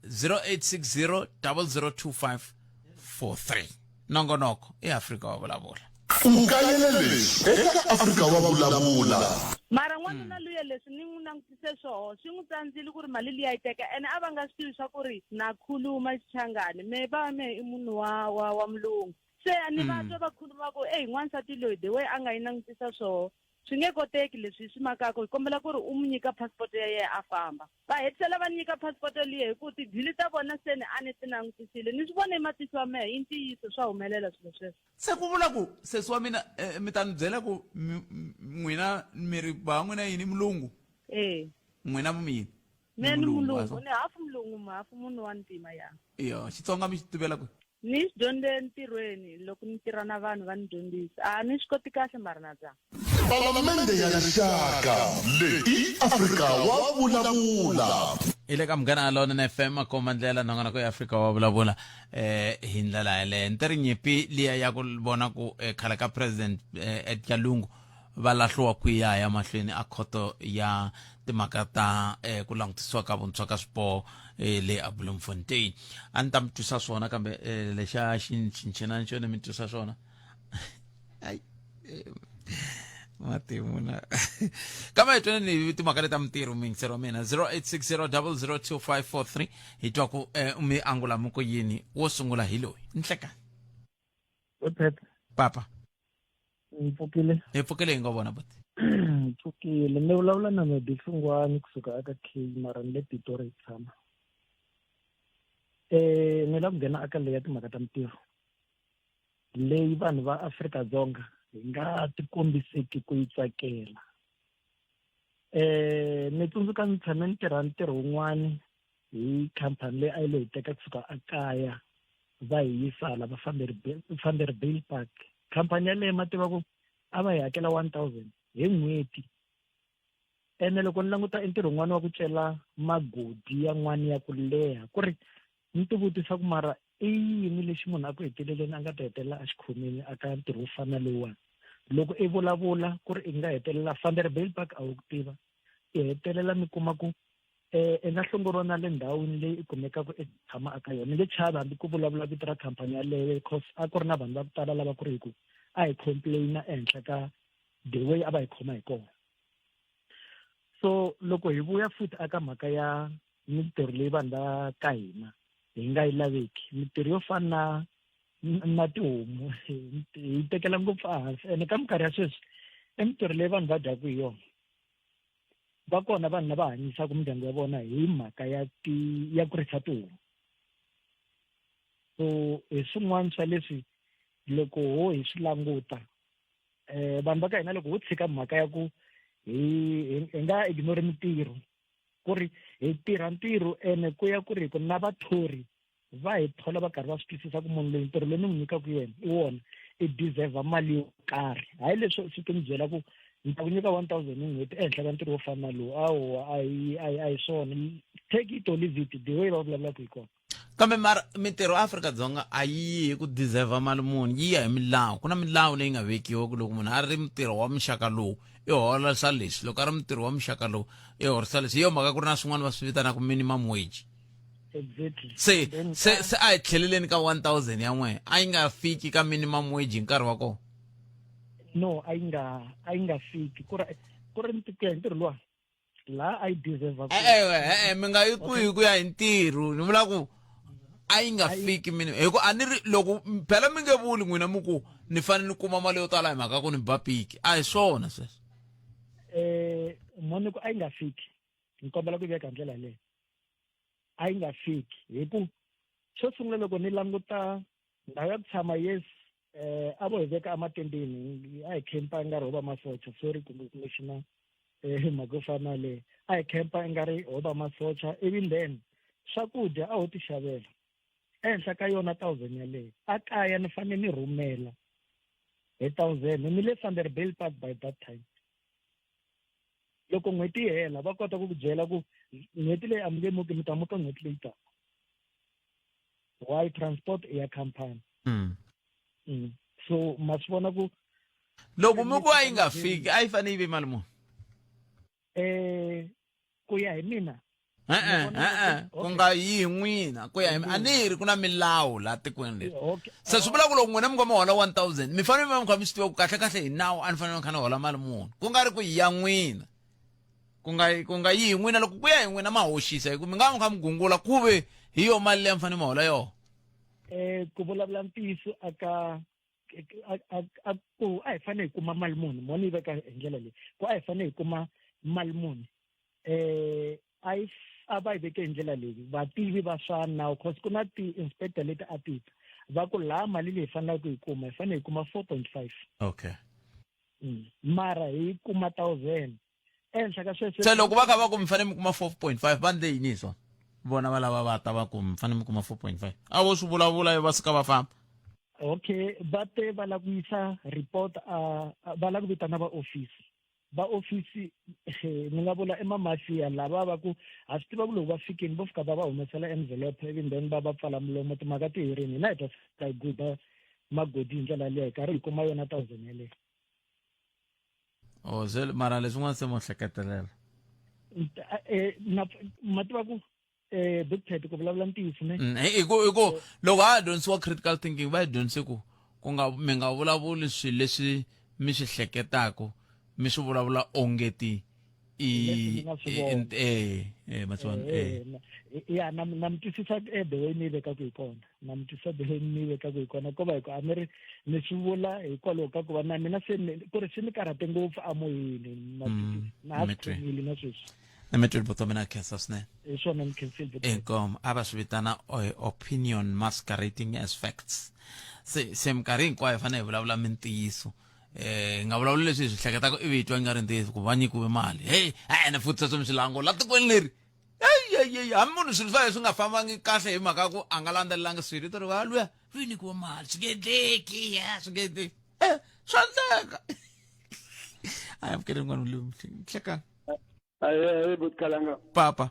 Speaker 1: 0860 002543 nongonoko i Afrika wa vulavula
Speaker 7: U kayele leswi eka Afrika wa vulavula.
Speaker 18: Mara n'wanuna luya leswi ni n'wi langutise swoho swi n'wi tsandzile ku ri mali liya yi teka ene a va nga swi tivi swa ku ri na khuluma Xichangani mehe bava mehe i munhu wa wa wa mulungu se a ni va twa va khuluma ku eyi n'wansati loyi the way a nga yi langutisa swoho swi nge koteki leswi hi swi makaka hi kombela ku ri u n'wi nyika passport ya yena a famba va hetisela va nyika passport liya hi ku tidili ta vona se ni a ni ti langutisile ni swi vone hi matihlo ya mehe i ntiyiso swa humelela swilo sweswo
Speaker 1: Se ku vula ku sesi wa mina eh, mi ta ni byela ku n'wina mi ri ba n'wina yini mulungu
Speaker 18: e
Speaker 1: n'wina mi yini
Speaker 18: Mina ni mulungu, ni hafu mulungu ma hafu munhu wa ntima ya.
Speaker 1: Iyo, Xitsonga mi xi tivela kwihi?
Speaker 18: Ni xi dyondze entirhweni loko ni tirha na vanhu va ni dyondzisa. A ni swi koti kahle mara na zama.
Speaker 7: Palamende ya Rixaka leyi i Afrika wa vulavula.
Speaker 1: Hi le ka Munghana Lonene FM makomba ndlela nongonoko ya Afrika wa vulavula eh hi ndlela yaleyo ni ri nyimpi liya ya ku vona ku eh, khale ka president eh, Edgar Lungu va lahliwa ku ya ya mahlweni a khoto ya timhaka ta eh, ku langutisiwa ka vuntshwa ka swiboho. eh, le a Bloemfontein a ni ta mi twisa swona kambe eh, lexa xinchinani xona mi twisa swona ai eh, matimu na kambe hi twaneni timhaka leta mintirho muyingiseri wa mina 0860002543 hi twa ku eh, mi angula mi ku yini wo sungula hi loyi nhlekani papa
Speaker 19: Ni pfukile.
Speaker 1: Hi pfukile hi nga vona buti.
Speaker 19: Ni pfukile. Ni vulavula na Medi Hlungwani kusuka aka K mara ni le Pitori hi tshama. Eh ni lava ku nghena aka leya timhaka ta mintirho. Leyi vanhu va Afrika-Dzonga hi nga tikombiseki ku yi tsakela. Eh ni tsundzuka ni tshame ni tirha ntirho wun'wani hi khampani leyi a yi lo hi teka kusuka ekaya va hi yisa hala va Vanderbijlpark khampani yaleyo ma tiva ku a va hi hakela 1000 hi n'hweti ene loko ni languta i ntirho wun'wana wa ku cela magodi yan'wana ya ku leha ku ri ni ti vutisa ku mara i yini lexi munhu a ku heteleleni a nga ta hetelela a xi khomile aka ntirho wo fana na lowuwani loko i vulavula ku ri i nga hetelela Vanderbijlpark a wu ku tiva i hetelela mi kuma ku eh i nga hlongoriwa na le ndhawini leyi i kumekaka i tshama aka yona ni nge chavi hambi ku vulavula vito ra khampani yaleyo cause a ku ri na vanhu va ku tala lava ku ri hi ku a hi complaina ehenhla ka the way a va hi khoma hi kona so loko hi vuya futhi aka mhaka ya mintirho leyi vanhu va ka hina hi nga yi laveki mintirho yo fana na na tihomu hi tekela ngopfu ehansi ene ka minkarhi ya sweswi i mintirho leyi vanhu va dyaka hi yona va kona vanhu lava hanyisaka mindyangu ya vona hi mhaka ya ti ya kurisa tihomu so hi swin'wana swa leswi loko ho hi swi languta eh vanhu va ka hina loko ho tshika mhaka ya ku hi hi nga ignore mintirho ku ri hi tirha ntirho ene ku ya ku ri ku na vathori va hi thola va karhi va swi twisisa ku munhu loyi ntirho loyi ni n'wi nyikaka yena i wona i deserve mali yo karhi hayi leswi swi ti mi byela ku ni ta ku nyika 1000 hi n'hweti ehenhla ka ntirho wo fana na lowu awa a hi a hi a hi swona take it or leave it the way va vulavulaka hi kona
Speaker 1: kambe mara mintirho Afrika-Dzonga a yi yi hi ku deserve mali muni yi ya hi milawu ku na milawu leyi nga vekiwa ku loko munhu a ri mutirhi wa muxaka lowu i hola swa leswi loko a ri mutirhi wa muxaka lowu i horisa leswi hi yo mhaka ku ri na swin'wana va swi vitanaka minimum wage
Speaker 19: exactly
Speaker 1: se se se a hi tlheleleni ka 1000 ya n'we a yi nga fiki ka minimum wage hi nkarhi wa kona
Speaker 19: no a yi nga a yi nga fiki ku ri ku ri ku ya hi ntirho luwa laha a yi deserve
Speaker 1: e-e e-e mi nga yi ku hi ku ya hi ntirho ni vula ku a yi nga fiki minimum hi ku a ni ri loko phela mi nge vuli n'wina mi ku ni fanele ni kuma mali yo tala hi mhaka ku ni ba piki a hi swona sweswo
Speaker 19: eh moni ku a yi nga fiki ni kombela ku veka hi ndlela leyo a yi nga fiki hi ku xo sungula loko ni languta ndhawu ya ku tshama yes eh a vo hi veka ematendeni a hi khempa nga ri ho va masocha sorry kumbe kumbexana eh mhaka yo fana na leyo a hi khempa i nga ri ho va masocha even then swakudya a ho ti xavela ehenhla ka yona thousand yaleyo a kaya ni fanele ni rhumela hi thousand ni le Vanderbijlpark by that time loko n'hweti yi hela va kota ku ku byela ku n'hweti leyi a mi nge muki mi ta muka n'hweti leyi taka why transport i ya company mm. Mm. so ma swi vona ku
Speaker 1: loko mi ku a yi nga fiki a yi fanele yi ve mali muni
Speaker 19: eh ku ya hi mina
Speaker 1: e-e e-e ku nga yi hi n'wina ku ya hi a ni ri ku na milawu laha tikweni leri se swi vula ku loko n'wina mi nga mi hola 1000 mi fanele mi va mi kha mi swi tiva ku kahle kahle hi nawu a ni fanele ni kha ni hola mali muni ku nga ri ku yi ya n'wina ku nga ku nga yi hi n'wina loko ku ya hi n'wina ma hoxisa hi ku mi nga va mi kha mi gungula ku ve hi yo mali leyi a mi fanele mi hola yona
Speaker 19: eh ku vulavula ntiyiso aka a ku a hi fanele hi kuma mali muni mo ni yi veka hi ndlela leyi ku a hi fanele hi kuma mali muni eh a yi a va yi veke hi ndlela leyi vativi va swa nawu cause ku na ti-inspector leti a ti ta va ku laha mali leyi hi faneleke ku yi kuma hi fanele hi kuma 4.5
Speaker 1: okay
Speaker 19: mm. mara hi kuma thousand ehenhla ka sweswo
Speaker 1: se loko va kha va ku mi fanele mi kuma 4.5 va ndle yini hi swona vona va lava va ta va ku mi fanele mi kuma 4.5 a vo swi vulavula va suka va famba
Speaker 19: okay va te va lava ku yisa report a va lava ku vitana va office va ofisi ni nga vula i mamafiya lava va ku ha swi tiva ku loko va fikini vo fika va va humesela envelope ivi then va va pfala milomo timhaka ti herini hina hi ta fika hi guba magodi hi ndlela leyo hi karhi hi kuma yona thousand yeleyo
Speaker 1: oh se mara leswin'wana se mo hleketelela
Speaker 19: eh, ma tiva ku Eh Big Ted ku vulavula ntiyiso ne.
Speaker 1: Mm, hi ku hi ku loko ha dyondzisiwa critical thinking va hi dyondzise ku ku nga mi nga vulavuli swilo leswi mi swi hleketaka mi swi vulavula ongeti i
Speaker 19: Leswi mi nga swi vona.
Speaker 1: eh eh matswana eh
Speaker 19: ya na na mi twisisa eh, the way ni yi vekaka hi kona na mi twisisa the way ni yi vekaka hi kona ko va hi ku a ni ri ni swi vula hikwalaho ka ku va na mina se ni ku ri swi ni karhate ngopfu amoyeni na twisisa na ha
Speaker 1: mi
Speaker 19: swi
Speaker 1: twi.
Speaker 19: khomile na sweswi
Speaker 1: ni mi twile buti wa mina khensa swinene
Speaker 19: hi swona ni khensile
Speaker 1: inkomu a va swi vitana opinion masquerading as facts se se minkarhi hinkwayo hi fanele hi vulavula mintiyiso eh hi nga vulavuli leswi hi swi hleketaka ivi hi twa yi nga ri ntiyiso ku va nyikiwe mali hey ene futhi sweswo mi swi lango la tikweni leri eyi hambi munhu swilo swa yena swi nga fambangi kahle hi mhaka ya ku a nga landzelelangi swilo i to ri va luya u nyikiwe mali swi nge endleki ya swi nge endleki eh swa endleka a hi amukele n'wana hlekani
Speaker 20: Ahee, buti Khalanga.
Speaker 1: Papa.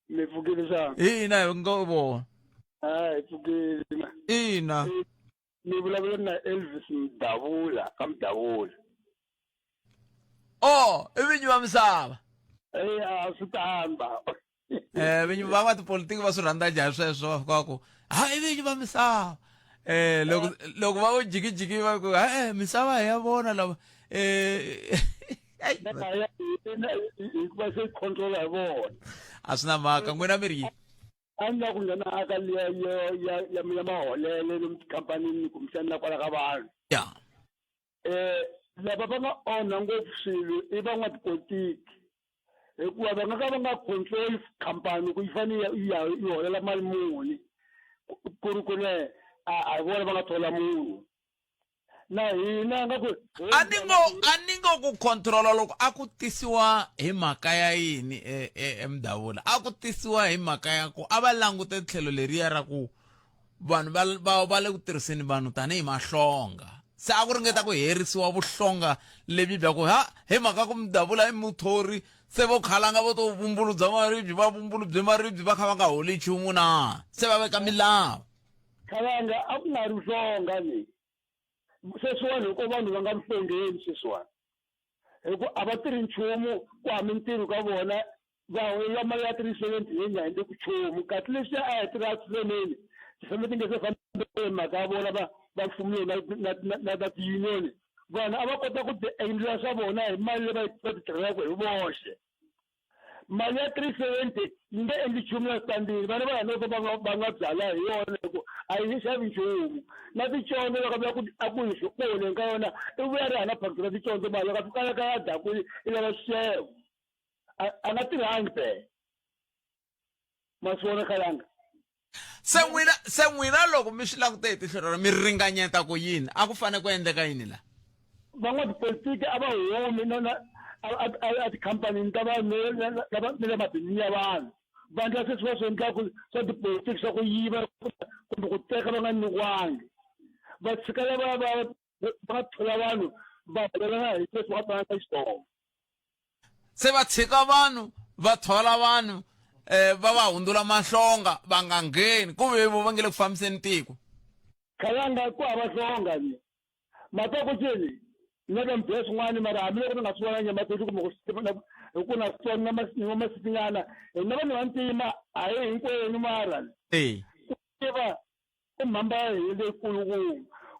Speaker 20: Mi pfukile xana?
Speaker 1: Ina, hi ngo vona.
Speaker 20: Ah, hi pfukile.
Speaker 1: Ina.
Speaker 20: Mi vulavula na Elvis Mdavula, ka Mdavula.
Speaker 1: Oh, i vinyi va misava.
Speaker 20: Eh, a swi tamba.
Speaker 1: Eh, vinyi va va tipolitiki va swi rhandza njhani sweswo va fika ku, ha i vinyi va misava. Eh, loko loko va ku jikijiki va ku, eh, misava hi ya vona lava. Eh,
Speaker 20: hikuva se controla hi vona.
Speaker 1: A swi na mhaka, n'wina mi ri yini?
Speaker 20: A ni la ku nghena aka liya ya ya ya ya maholele lomu tikhampanini kumbexani na kwala ka vanhu.
Speaker 1: Ya.
Speaker 20: Eh lava va nga onha ngopfu swilo i van'watipolitiki hikuva va nga ka va nga control khampani ku yi fanele yi ya yi holela mali muni ku ri ku ne a a hi vona va nga thola munhu na hina nga ku
Speaker 1: a ni ngo a ni ngo ku controla loko a ku tisiwa hi mhaka ya yini e, e, emdavula a ku tisiwa hi mhaka ya ku a va langute tlhelo leriya ra ku vanhu va va va le ku tirhiseni vanhu tanihi mahlonga se a ku ringeta ku herisiwa vuhlonga lebyi bya ku ha hi mhaka ku mudavula i muthori se vo khalanga vo to vumbulubya maribye va vumbulubye maribye va kha va nga holi nchumu na se va veka milawu
Speaker 20: khalanga a ku nga ri vuhlonga ni sweswiwani hikuva vanhu va nga vuhlongeni sweswiwani hi ku a va tirhi nchumu ku hava mintirho ka vona va holela mali ya 370 leyi nga endleki nchumu kasi leswiya a hi tirha tifemeni tifeme ti nge se fambe mhaka ya vona va va mfumo leyi na na na na tiyunioni vanhu a va kota ku ti endlela swa vona hi mali leyi va yi va ti tirhelaka hi voxe mali ya 370 yi nge endli nchumu la switandini vana va hina va nga va nga byala hi yona hi ku a yi nge xavi nchumu na ticondzo loko va ku a ku hi ku holeni ka yona i vuya ri hana phakiti ra ticondzo mali loko a fika ka ya daku i lava xixevo a a nga tirhangi phela ma swi vona khalanga
Speaker 1: se n'wina se n'wina loko mi swi langute hi tihlo rero mi ringanyeta ku yini a ku fanele ku endleka yini la
Speaker 20: van'watipolitiki a va humi na na a tikhampanini ta vanhu lava ni le mabindzwini ya vanhu va endla sweswi va swi endlaku swa tipolitiki swa ku yiva kumbe ku teka va nga nyikiwangi va tshika lava va va thola vanhu va holelana hi leswi va twanana xiswona
Speaker 1: Se va tshika vanhu va thola vanhu eh va va hundzula mahlonga va nga ngheni ku ve vo va nge le ku fambiseni tiko.
Speaker 20: Khalanga ku hava hlonga ni mhaka ku cini ni ta mi byela swin'wana mara hambiloko ni nga swi vonangi emahlweni kumbe ku swi tiva hi ku na swi twa ni wa masitinyana hina vanhu va ntima a hi hinkwenu mara
Speaker 1: Eh.
Speaker 20: ku tiva i mhamba ya hina leyikulukumba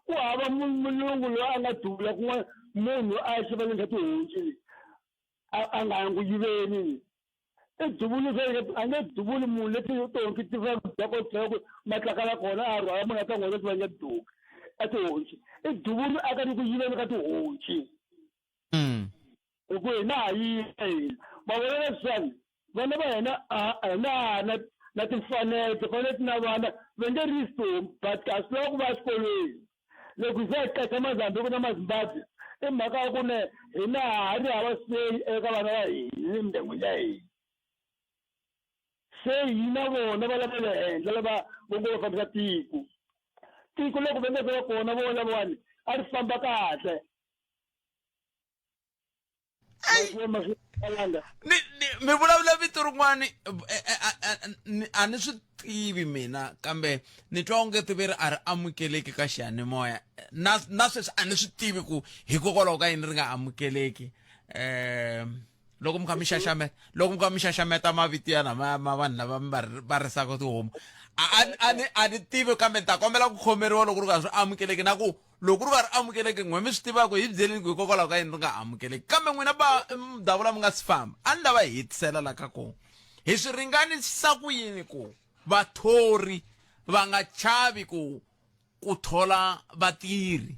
Speaker 20: ku hava mulungu loyi a nga duvula kun'wana munhu a ya xivaleni xa tihonci le a nga yangu yiveni i duvuli a nge duvuli munhu leti tihonci ti va dya ko dya ku matlakala kona a rhwala munhu a ta n'wana ti va nge duki a tihonci i duvuli a ka ni ku yiveni ka tihonci hi ku hina ha yiva hina ma vona leswiwani vana va hina a hi na na na timfanelo timfanelo ti na vana va nge risi tihomu but a swi lava ku va exikolweni loko hi se hi qeta mazambiku na mazimbabwe i mhaka ya ku ne hina ha ri hava seyi eka vana va hina ni mindyangwini ya hina se hina vona va lava le henhla lava vo ngo va fambisa tiko tiko loko va nga se va kona vona lavawani a ri famba kahle
Speaker 1: mi vulavula vito rin'wani eh, eh, eh, a ni swi tivi mina kambe ni twa onge tiveri a ri amukeleki ka xiyanimoya na na sweswi a ni swi tivi ku hikokwalaho ka yini ri nga amukeleki um Loko mi kha mi xaxameta, loko mi kha mi xaxameta mavito ya lama ma vanhu lava mi va risaka tihomu. A ni tivi kambe ni ta kombela ku khomeriwa loko ri nga swi amukeleki na ku loko ri nga ri amukeleki n'we mi swi tivaka hi byeleni ku hikokwalaho ka yini ri nga amukeleki. Kambe n'wina va Mudavula mi nga si famba, a ni lava hi hetisela la ka ku hi swi ringanisa ku yini ku vathori va nga chavi ku ku thola vatirhi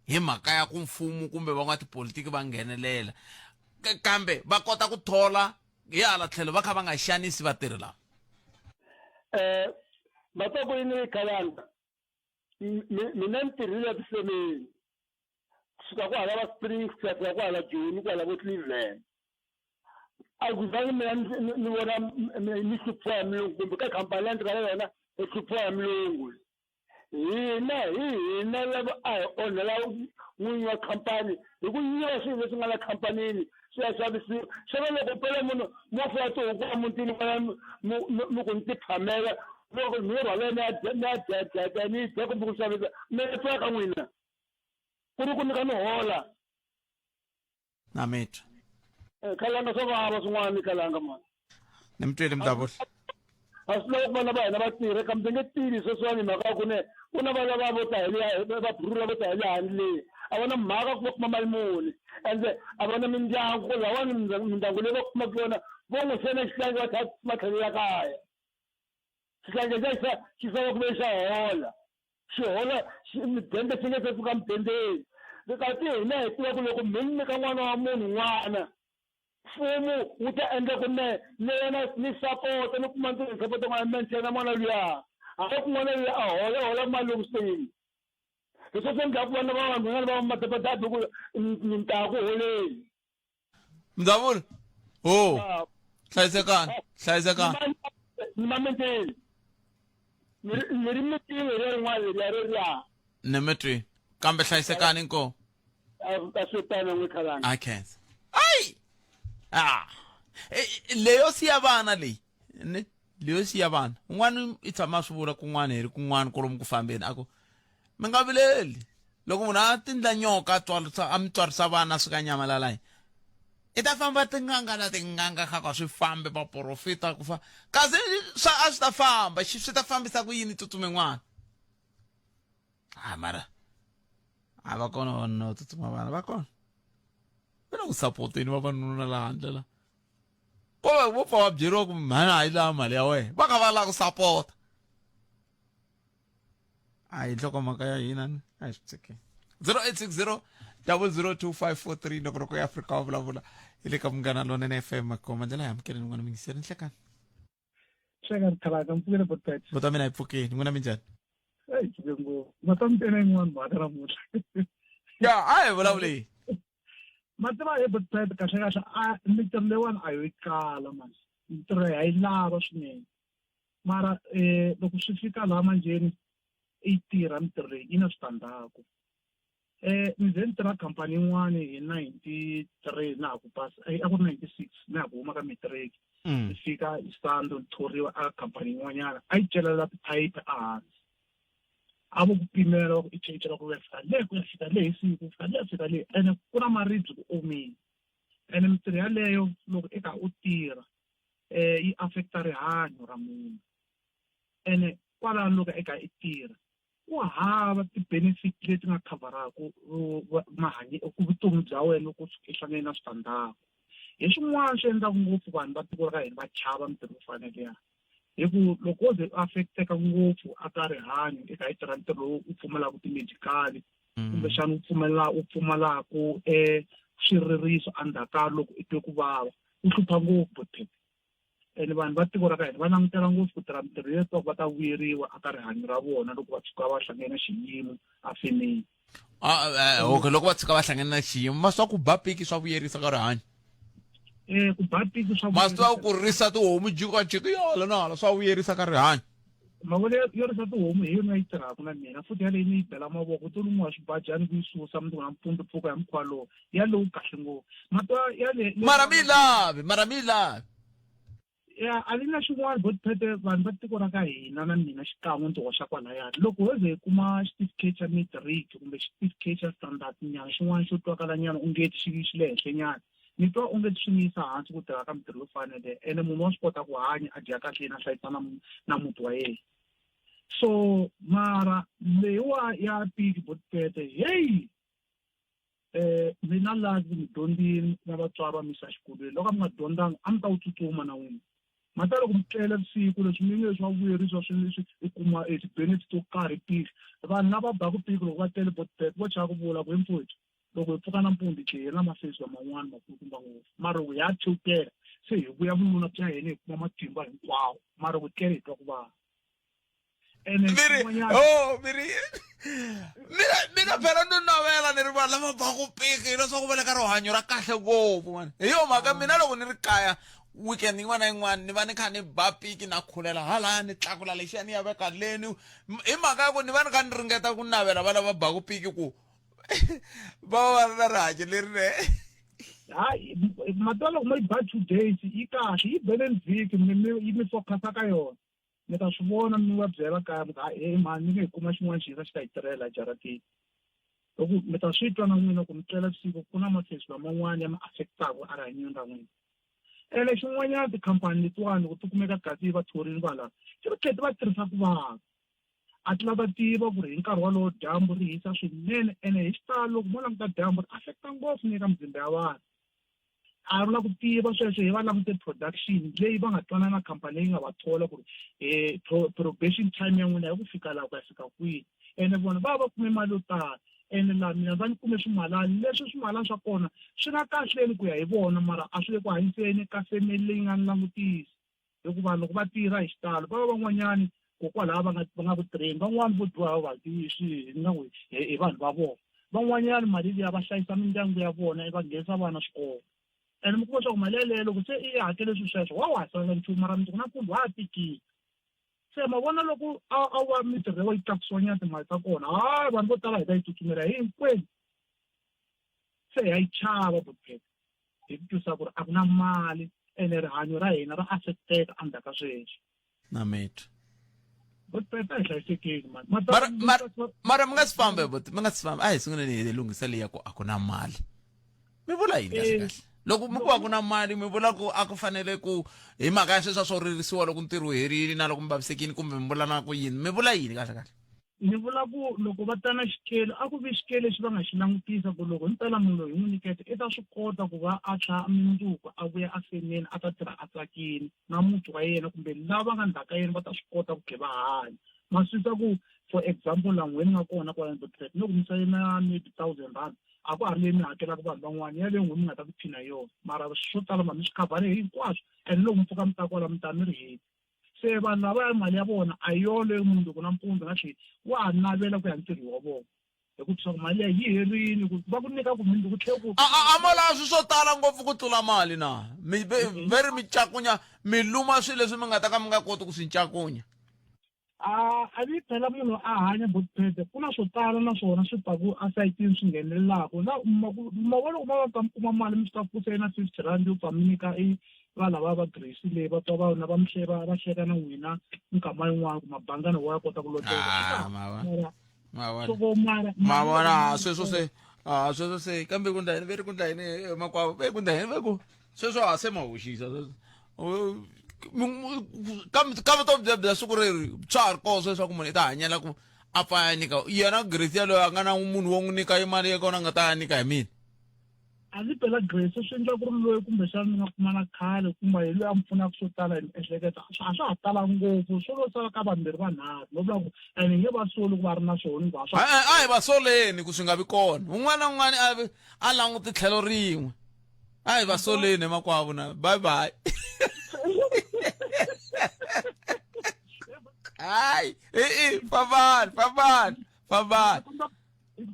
Speaker 1: hi mhaka ya ku mfumo kumbe van'watipolitiki va nghenelela kambe va kota ku thola hi hala tlhelo va kha va nga xanisi vatirhi lava.
Speaker 20: Matsoko yini khalanga mina ni tirhile etifemeni kusuka kwahala va Springs ku ya fika kwahala Joni kwahala vo Cleveland. A ku zangi mina ni vona ni hluphiwa hi mulungu kumbe ka khampani leyi ni tirhaka yona hi hluphiwa hi mulungu. Hina hi hina lava a hi onhela n'winyi wa khampani hi ku yiva swilo leswi nga la khampanini swi ya xavisiwa. Xana loko phela munhu mo fuwa tihuku emutini wa mi ku ni ti phamela loko mi rhwala ni ya dya ni ya dya dya dya ni yi dya kumbe ku xavisa mi ya twa ka n'wina ku ri ku ni kha ni hola.
Speaker 1: Na mi twa.
Speaker 20: Khalanga swa vava swin'wana khalanga mani.
Speaker 1: Ni mi twile Mdavula.
Speaker 20: A swi lava ku vana va hina va tirha kambe nge tivi sweswiwani hi mhaka ya ku ne ku na va lava vo ta hi le va brula vo ta hi le handle a va na mhaka ku va kuma mali muni ende a va na mindyangu ku lawani mindyangu leyi va kumaka yona vo n'wi sena xihlangi va tlhela va tlhelela kaya xihlangi lexiya xi sala ku ve xa hola xi hola midende xi nge se fika mudendeni kasi hina hi tiva ku loko mi nyika n'wana wa munhu n'wana mfumo wu ta endla ku me ni yena ni sapota ni kuma ndzi sapota n'wana menthena n'wana luya hayi ku n'wana luya a hola hola mali loko swi yini hi swo swi endlaku vana va vanhwanyana va madabadabi ku ni ta ku holeni.
Speaker 1: Mdavula ho hlayisekani hlayisekani.
Speaker 20: Ni mamenteni ni ri mitini leriya rin'wana leriya reriya.
Speaker 1: Ni mi twi kambe hlayisekani inkomu.
Speaker 20: A swi tano n'wi khalanga.
Speaker 1: A khensa. Ai! Ah. Leyo siya vana leyi. Ne leyo siya vana. Un'wana i tshama swi vula kun'wana hi ri kun'wana kolomu ku fambeni a ku mi nga vileli. Loko munhu a tindla nyoka a tswarisa a mi tswarisa vana swi ka nyamalala hi. I ta famba tin'anga na tin'anga kha ka swi fambe vaprofita ku fa. Kasi swa a swi ta famba swi ta fambisa ku yini tsutsume n'wana. Ah mara a va kona vanhu vo tsutsuma vana va kona va le ku sapoteni vavanuna laha handle la ko va vo pfa va byeriwa ku mhani a yi lava mali ya wena va kha va lava ku sapota a hi nhlokomhaka ya hina ni a hi swi tshikeni 0860 002543 nongonoko ya Afrika wa vulavula hi le ka Munghana Lonene FM Makoma ndlela ya amukeleni n'wana mingiseri nhlekani.
Speaker 21: Hlekani khalaka mpfukile botpet.
Speaker 1: Bota mina hi pfukile n'wina minjhani?
Speaker 21: Eyi pfuke ngopfu. Ma ta mi tena yin'wana mhaka namuntlha.
Speaker 1: Ya a hi vulavuli.
Speaker 21: Ma tiva he botpet kahle kahle a mintirho leyiwani a yo yi kala mani. Mintirho ha yi lava swinene. Mara loko swi fika laha manjheni yi tirha mintirho leyi yi na switandzhaku. Ni ze ni tirha khampani yin'wani hi 93 na ha ku pasa a ku ri 96 na ha ku huma ka matric ni fika hi sando ni thoriwa a khampani yin'wanyana a yi celela tiphayiphi ehansi a vo ku pimela va ku i cela ku ya fika le ku ya fika le hi siku fika le fika le ene ku na maribye ku omile ene mintirho yaleyo loko i kha u tirha yi affect-a rihanyo ra munhu ene kwalano loko i kha i tirha ku hava ti-benefit leti nga khavharaku ku vutomi bya wena loko i hlangane na switandzhaku hi swin'wana swi endlaka ngopfu vanhu va tiko ra ka hina va chava mintirho yo fana liya hi ku loko wo ze u affect-eka ngopfu a ka rihanyo i kha i tirha ntirho lowu u pfumalaka ti-medical kumbexana u pfumela u pfumalaku swiririso endzhaku ka loko i twe ku vava u hlupha ngopfu ene vanhu va tiko ra ka hina va langutela ngopfu ku tirha mintirho yo twa ku va ta vuyeriwa eka rihanyo ra vona loko va tshuka va hlangane na xiyimo afemeni.
Speaker 1: Okay loko va tshuka va hlangane na xiyimo ma swi ku ba piki swa vuyerisa ka rihanyo
Speaker 21: Ku ba piki swa
Speaker 1: ma swi tiva ku risa tihomu jikajiki yo hala na hala swa vuyerisa ka rihanyo
Speaker 21: mavele yo risa tihomu hi yona yi tirhaka na mina futhi yaleyi ni yi bela mavoko to lumiwa swibajani ku yi susa mundzuku nampundzu pfuka hi mukhuva lowu yalowu kahle ngopfu matwa yale
Speaker 1: mara mi yi lavi mara mi yi lavi
Speaker 21: ya a ni na xin'wana botphete vanhu va tiko ra ka hina na mina xikan'we ni hoxa kwalayani loko ho ze hi kuma xitifiketi xa matric kumbe xitifiketi xa standard nyana xin'wana xo twakala nyana ungeti xi xi le henhla nyana. Ni twa onge swi ni yisa hansi ku tirha ka mintirho yo fana na yaleyo ene munhu wa swi kota ku hanya a dya kahle yena a hlayisa na na muti wa yena. So mara leyiwa ya piki botipete heyi eh mina lazi mi dyondzile na vatswari va mi yisa exikolweni loko a mi nga dyondzanga a mi ta wu tsutsuma na n'wina mhata loko mi tlela vusiku leswi mi nge swa vuyerisa swi leswi i kuma e ti-benefit to karhi piki vanhu lava baku piki loko va tele botbet vo chava ku vula ku hi mfowethu loko hi pfuka nampundzu hi tlhe hi na mafesi laman'wana makulukumba ngopfu mara loko hi ya chukela se hi vuya vununa bya hina hi kuma matimba hinkwawo mara loko tlele hi twa ku vava ene
Speaker 1: miri oh miri mina mina phela ni navela ni ri vanhu lava ba ku piki hileswaku va le ka rihanyo ra kahle ngopfu mani hi yo mhaka mina loko ni ri kaya weekend yin'wana na yin'wana ni va ni kha ni ba piki na khulela halaya ni tlakula lexiya ni ya veka leni hi mhaka ya ku ni va ni kha ni ringeta ku navela va lava baku piki ku va va va ri na rihanyo lerinene
Speaker 21: hayi mati loko mo yi ba two days yi kahle yi beleni vhiki yi mi focusa ka yona mi ta swi vona mi va byela kaya mi ku hayi mhani mi nge hi kuma xin'wana xi hisa xi ta hi tirhela jaratini loko mi ta swi twa na n'wina ku mi tlela vusiku ku na mafesi laman'wana ya mi affectaka erihanyweni ra n'wina ene xin'wanyana tikhampani letiwani loko ti kumeka kasi yi va thorini valava ti ri tlhe ti va tirhisa ku vava a ti lava tiva ku ri hi nkarhi wolowo dyambu ri hisa swinene ene hi xitalo loko mo languta dyambu ri affecta ngopfu ni ka mizimba ya vanhu a ri la ku tiva sweswo hi va langute production leyi va nga twanana na khampani leyi nga va thola ku ri um probation time ya n'wina hi ku fika laha ku ya fika kwihi ene vona va va va kume mali yo tala ene laha mina va ni kume swimalani leswi swimalani swa kona swi nga kahleni ku ya hi vona mara a swi le ku hanyiseni ka family leyi nga ni langutisi hikuva loko va tirha hi xitalo va va van'wanyani kokwalaho va nga va nga ku tirheni van'wani vo dyoha va swi nga ku hi vanhu va vona van'wanyana mali liya va hlayisa mindyangu ya vona va nghenisa vana swikolo ene mi kuma leswaku mali yeleyo loko se i hakele swilo sweswo wa wa sala nchumu mara mundzuku nampundzu wa ha tikile se ma vona loko a a wa mintirho ya yi tlakusiwanyana timali ta kona hayi vanhu vo tala hi ta yi tsutsumela hinkwenu se ya yi chava vupheka hi ku twisa ku ri a ku na mali ene rihanyo ra hina ra affecteka endzhaku ka sweswo
Speaker 1: na mitwa
Speaker 21: buti a hi hlayisekile mani
Speaker 1: mara mara mara mi nga si fambe buti mi nga si fambe a hi sunguleni hi lunghisa leyi ya ku a ku na mali mi vula yini kahle kahle loko mi ku a ku na mali mi vula ku a ku fanele ku hi mhaka ya sweswa swo ririsiwa loko ntirho wu herile na loko mi vavisekile kumbe mi vula na ku yini mi vula yini kahle kahle
Speaker 21: Ni vula ku loko va ta na xikele a ku vi xikele lexi va nga xi langutisa ku loko himpela munhu loyi hi n'wi nyiketa i ta swi kota ku va a tlha mundzuku a vuya a femeni a ta tirha a tsakile na muti wa yena kumbe lava nga ndzhaku ka yena va ta swi kota ku tlhe va hanya ma swi twisisa ku for example la n'hweti nga kona kwalano Botriet ni loko mi sayina maybe thousand rand a ku ha ri leyi mi hakelaka vanhu van'wana yaleyo n'hweti mi nga ta tiphina hi yona mara swo tala ma mi swi khavhare hinkwaswo and loko mi pfuka mi ta kwala mi ta mi ri happy se vanhu lavaya mali ya vona a hi yona leyo munhu loko nampundzu na tlhela wa ha navela ku ya ntirho wa vona hi ku leswaku mali leyi yi herile ku va ku nyika ku mundzuku tlhe ku
Speaker 1: a a a mo lava swi swo tala ngopfu ku tlula mali na mi ve ri mi cakunya mi luma swilo leswi mi nga ta ka mi nga koti ku swi cakunya
Speaker 21: a a vi phela munhu a hanya botpete ku na swo tala naswona swi paku esayitini swi nghenelelaka na ma vona loko ma va ka mi kuma mali mi swi ta ku se na 50 rand yo pfa mi nyika i va lava va Grace leyi va twa va na va mi hleva va hleka na n'wina minkama yin'wana ku mabangana wa ya kota ku loteka
Speaker 1: Ah, ma vona.
Speaker 21: mara
Speaker 1: ma vona
Speaker 21: soko mara
Speaker 1: ma vona sweswo se a sweswo se kambe ku ndla yini ve ri ku ndla yini eh, makwavo ve ku ndla yini ve ku sweswo a se ma hoxisa sweswo kambe ka vutomi bya bya siku reri swa ha ri kona sweswo ku munhu i ta hanyela ku a pfa ya nyika yena Grace yaloyo a nga na munhu wo n'wi nyika mali ya kona a nga ta ya nyika hi mina
Speaker 21: a ndzi bela Grace swi endla ku ri loyi kumbexana mi nga kumana khale kumbe hi loyi a mi pfunaka swo tala hi miehleketo a swa ha tala ngopfu swo lo sala ka vambirhi vanharhu no vula ku ene nge va soli ku va ri na swona hikuva
Speaker 1: swa a hi va soleni ku swi nga vi kona un'wana na un'wana a a languti tlhelo rin'we a hi va soleni makwavo na bye bye hayi i i fambani fambani fambani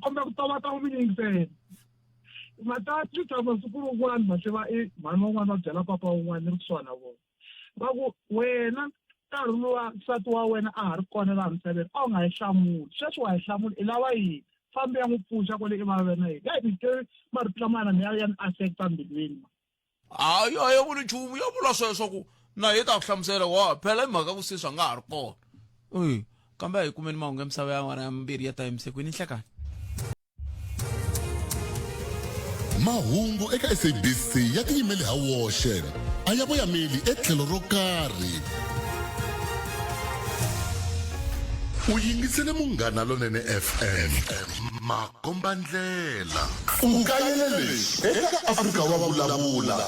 Speaker 21: komba ku tova ta mi yingisela matati tshama siku rin'wana ma tiva i mhani van'wana va byela papa wun'wana ni ri kusuhani na vona va ku wena nkarhi luwa nsati wa wena a ha ri kona laha misaveni a wu nga yi hlamuli sweswi wa yi hlamula i lava yini fambi ya n'wi pfuxa kwale i vave na yini ya ni twe marito lamana ni ya ya ni affecta mbilwini ma
Speaker 1: hayi a ya vuli nchumu ya vula sweswo ku na yi ta ku hlamusela wa phela hi mhaka ku se swa nga ha ri kona kambe a hi kumeni mahungu ya misava ya wena ya mimbirhi ya times kwini nhlekani.
Speaker 7: Mahungu eka SABC ya tiyimele ha woxe, a ya voyameli etlhelo ro karhi. U yingisele Munghana Lonene FM, makombandlela. U kayele leswi eka Afrika wa Vulavula.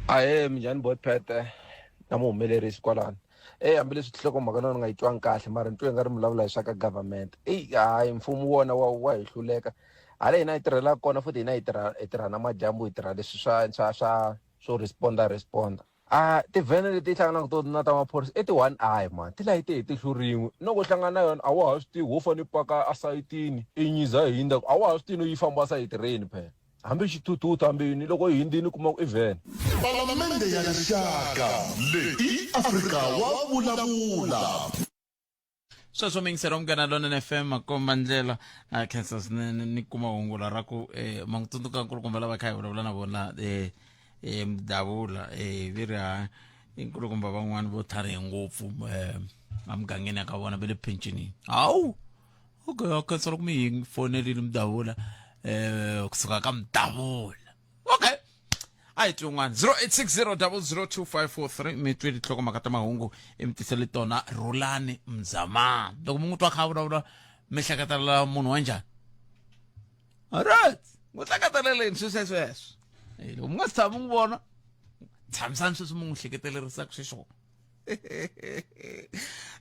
Speaker 2: Ahee, minjhani Botpete na muhumelerisi kwalano. Eyi hambileswi nhlokomhaka na ni nga yi twangi kahle mara ni twe nga ri mi vulavula hi swa ka government. Eyi hayi mfumo wona wa wa hi hluleka. Hala hina hi tirhelaka kona futhi hina hi tirha hi tirha namadyambu hi tirha leswi swa swa swa swo respond-a respond-a. A tivhene leti hi hlanganaka to na ta maphorisa i ti-one eye man ti layite hi tihlo rin'we no ku hlangana na yona a wa ha swi tivi ho fane paka esayitini i nyiza hindza a wa ha swi tivi no yi famba sayiti rini phela hambi xithuthuthu hambi yini loko yi hindzini u kuma ku i vhene.
Speaker 7: Palamende ya Rixaka leyi i Afrika wa vulavula.
Speaker 1: Sweswo miyingiseri wa Munghana Lonene FM, makomba ndlela a khensa swinene ni kuma hungu la ra ku ma n'wi tsundzuka nkulukumba lava kha hi vulavula na vona mdavula vi ri ha i nkulukumba van'wani vo tlharihe ngopfu emugangeni ya ka vona va le phenxinini. Hawu, okay, a khensa loko mi hi fonerile mdavula, kusuka ka mdavula. Okay, a hi twi un'wana 0860002543. Mi twi tinhlokomhaka ta mahungu i mi tisele tona Rhulani Mzamani. Loko mi n'wi twa kha a vulavula mi hleketelela munhu wa njhani? Alright, n'wi hleketeleleni swi swesweswo. Loko mi nga si tshami n'wi vona, tshamisani sweswi mi n'wi hleketelerisaka xiswona.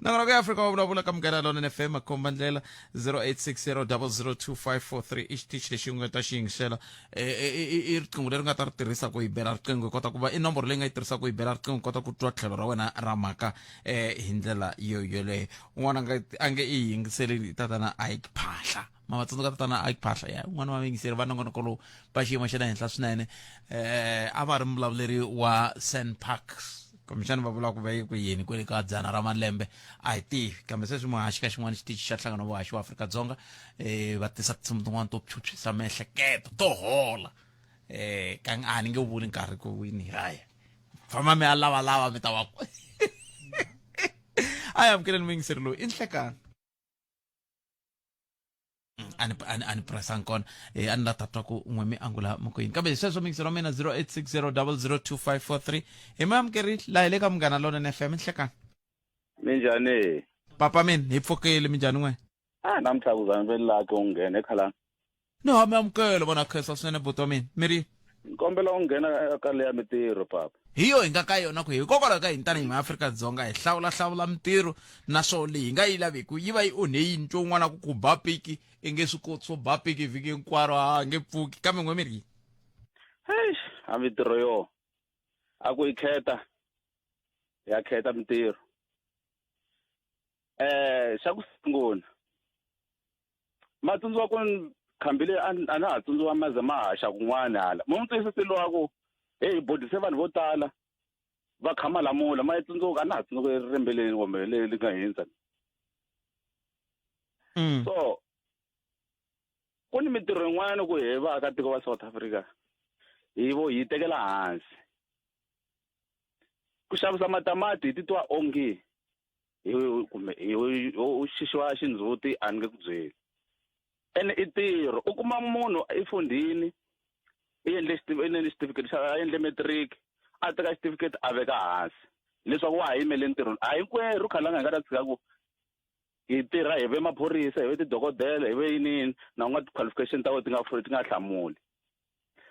Speaker 1: Nakona ku ya Afrika wa vulavula ka Munghana Lonene FM, makhomba ndlela 0860002543 i xitichi lexi u nga ta xi yingisela. I riqingho leri nga ta ri tirhisa ku yi bela riqingho hi kota ku va i nomboro leyi nga yi tirhisa ku yi bela riqingho kota ku twa tlhelo ra wena ra mhaka hi ndlela yo yoleyo. Un'wana a nge i yingiseleli tatana Ike Phahla. Ma va tsundzuka tatana Ike Phahla? Ya un'wana wa vayingiseri va nongonoko lowu va xiyimo xa le henhla swinene. A va ri muvulavuleri wa SANParks, kumbexana va vula ku va ye ku yini kwele ka dzana ra malembe a hi tivi, kambe sweswi muhaxi ka xin'wana xitichi xa nhlangano wa vuhaxi wa Afrika-Dzonga va tisa tinsimu tin'wana to phyuphyisa miehleketo to hola. Ka a ni nge vuli nkarhi ku wini haya famba mi ya lavalava mi ta va ku a hi amukeleni muyingiseri loyi i nhlekani. A ni a ni a ni pressang kona, a ni la ta twa ku n'we mi angula mi ku yini, kambe hi sweswo mixero wa mina 0860002543 hi mi amukeri laha hi le ka Munghana Lonene FM. Nhlekani.
Speaker 22: Minjhani?
Speaker 1: Papa mina hi pfukile, minjhani n'we?
Speaker 22: A namuntlha ku zame ve lucky u nghena ekhalanga.
Speaker 1: Ni ha mi amukela vona, khensa swinene buti wa mina, mi ri
Speaker 22: Ni kombela u nghena ka leya mitirho, papa.
Speaker 1: Hi yo hi nga ka yona ku hikokwalaho ka hina tanihi maAfrika-Dzonga hi hlawulahlawula mitirho, naswona leyi hi nga yi laviku yi va yi onhe yini. Twa un'wana ku ku ba piki i nge swi koti swo ba piki vhiki hinkwaro, a nge pfuki, kambe n'we mi ri yini?
Speaker 22: Eish, a mitirho yo a ku yi kheta ya kheta mitirho. Xa ku sungula ma tsundzuka ku khambi leyi a na ha tsundzuka ma ze ma haxa kun'wana hala mo n'wi twisisi lowa ku heyi bodise vanhu vo tala va kha malamula ma yi tsundzuka a na ha tsundzuka rirembeleni kumbe leri nga hindza. So ku ni mitirho yin'wana ku hi vaakatiko va South Africa hi vo hi tekela hansi ku xavisa matamati hi titwa onge hi kumbe hi u xixiwa xindzhuti a ni nge ku byeli ene i ntirho u kuma munhu i fundhini i endle endle xitifiketi xa a endle matric a teka xitifiketi a veka hansi leswaku wa ha yimele ntirho. A hinkwerhu khalanga hi nga ta tshika ku hi tirha hi ve maphorisa hi ve tidokodela hi ve yini yini na u nga ti-qualification ta wena ti nga ti nga hlamuli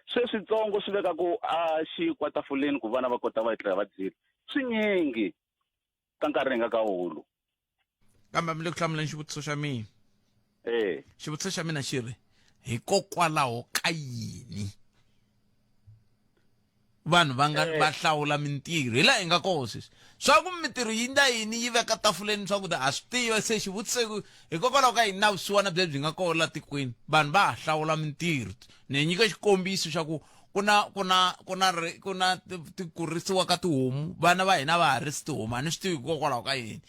Speaker 22: sweswitsongo swi veka ku a xinkwa tafuleni ku vana va kota va etlela va dyile swinyingi ka nkarhi hi nga ka wulu.
Speaker 1: Kambe mi le ku hlamuleni xivutiso xa mina. Xivutiso xa mina xi ri hikokwalaho ka yini vanhu va nga va hlawula mintirho hi laha hi nga koho sweswi swa ku mintirho yi ndla yini yi veka tafuleni swakudya ha swi tiva. Se xivutiso ku hikokwalaho ka yini na vusiwana byebyi nga koho la tikweni vanhu va ha hlawula mintirho? Ni nyika xikombiso xa ku ku na ku na ku na ku na ti kurisiwa ka tihomu, vana va hina va ha risi tihomu, a ni swi tivi hikokwalaho ka yini,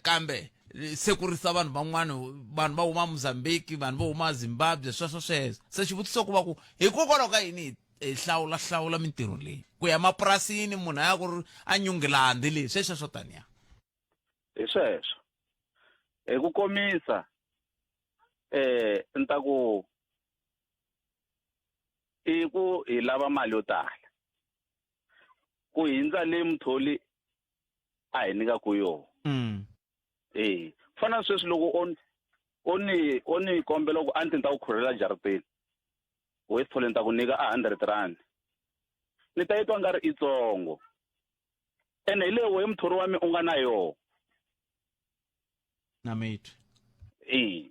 Speaker 1: kambe se ku risa vanhu van'wana, vanhu va huma Mozambique, vanhu vo huma Zimbabwe, sweswo sweswo. Se xivutiso ku va ku hikokwalaho ka yini hi hlawula hlawula mintirho leyi ku ya mapurasini munhu a ya ku ri a Nyungilandi leyi sweswo swo taniya?
Speaker 22: Hi sweswo hi ku komisa ni ta ku I ku hi lava mali yo tala ku hindza leyi mutholi a hi nyikaku yona. Eh, fana na sweswi loko o o ni o ni kombela ku a ni ti ni ta ku khurhela jarateni we sithole ni ta ku nyika a 100 rand ni ta yi twa nga ri itsongo ene hi leyi wehe muthori wa mi u nga na yoho
Speaker 1: Na mitwi.
Speaker 22: E.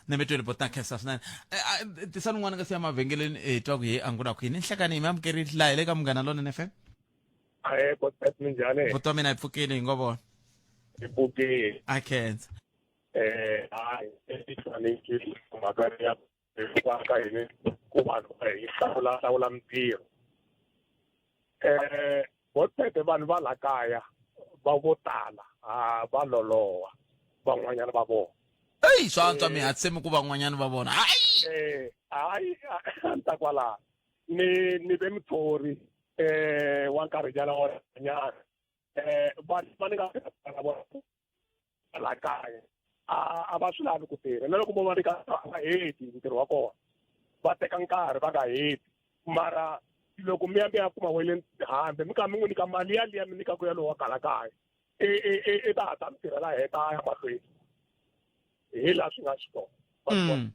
Speaker 1: Na mitwi lipo ta khensa swinene. Eh, ah, Tisani un'wana nga siya mavhengeleni hi twa ku hi angula kwini. Nhlekani hi mi amukerile laha hi le ka Munghana Lonene FM.
Speaker 5: Ahee, Botpet minjhani?
Speaker 1: Buti wa mina hi pfukile hi ngo vona.
Speaker 5: Hi pfukile.
Speaker 1: A khensa.
Speaker 5: Eh, hayi, i mhaka ya hikuva ka hina ku vanhu va hi hlawula hlawula mintirho. Eh, Botpet vanhu va la kaya va vo tala ha va loloha van'wanyana va vona.
Speaker 1: Eyi swa antswa mi hatlisemi ku van'wanyana va vona. Hayi.
Speaker 5: Eh, hayi a ni ta kwalano. Ni ni ve muthori eh wa nkarhinyana wa nyana eh vanhu va ni nga na vona la kaya a a va swi lavi ku tirha na loko vo va ri ka a va heti ntirho wa kona va teka nkarhi va nga heti mara loko mi ya mi ya kuma wele handle mi ka mi n'wi nyika mali ya liya mi nyikaka ya lowa kala kaya i i i i ta hatla mi tirhela heta a ya mahlweni hi laha swi nga xikona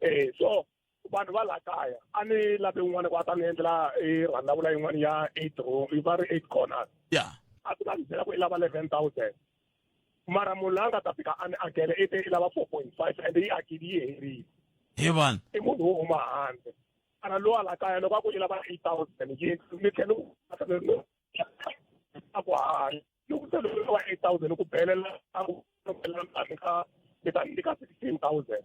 Speaker 5: eh so vanhu va laha kaya a ni lave un'wana ku a ta ni endlela i rhandavula yin'wana ya eight room va ri eight corners
Speaker 1: ya
Speaker 5: a ti ta ni byela ku i lava 11,000 mara munhu loyi a nga ta fika a ni akele i te i lava 4.5 ende yi akile yi herile
Speaker 1: hi vanhu
Speaker 5: i munhu wo huma handle mara lowa la kaya loko a ku i lava 8,000 yindlu ni tlhela a ku hayi loko se loko wa 8,000 ku belela a ku belela mi ta nyika mi ta nyika 16,000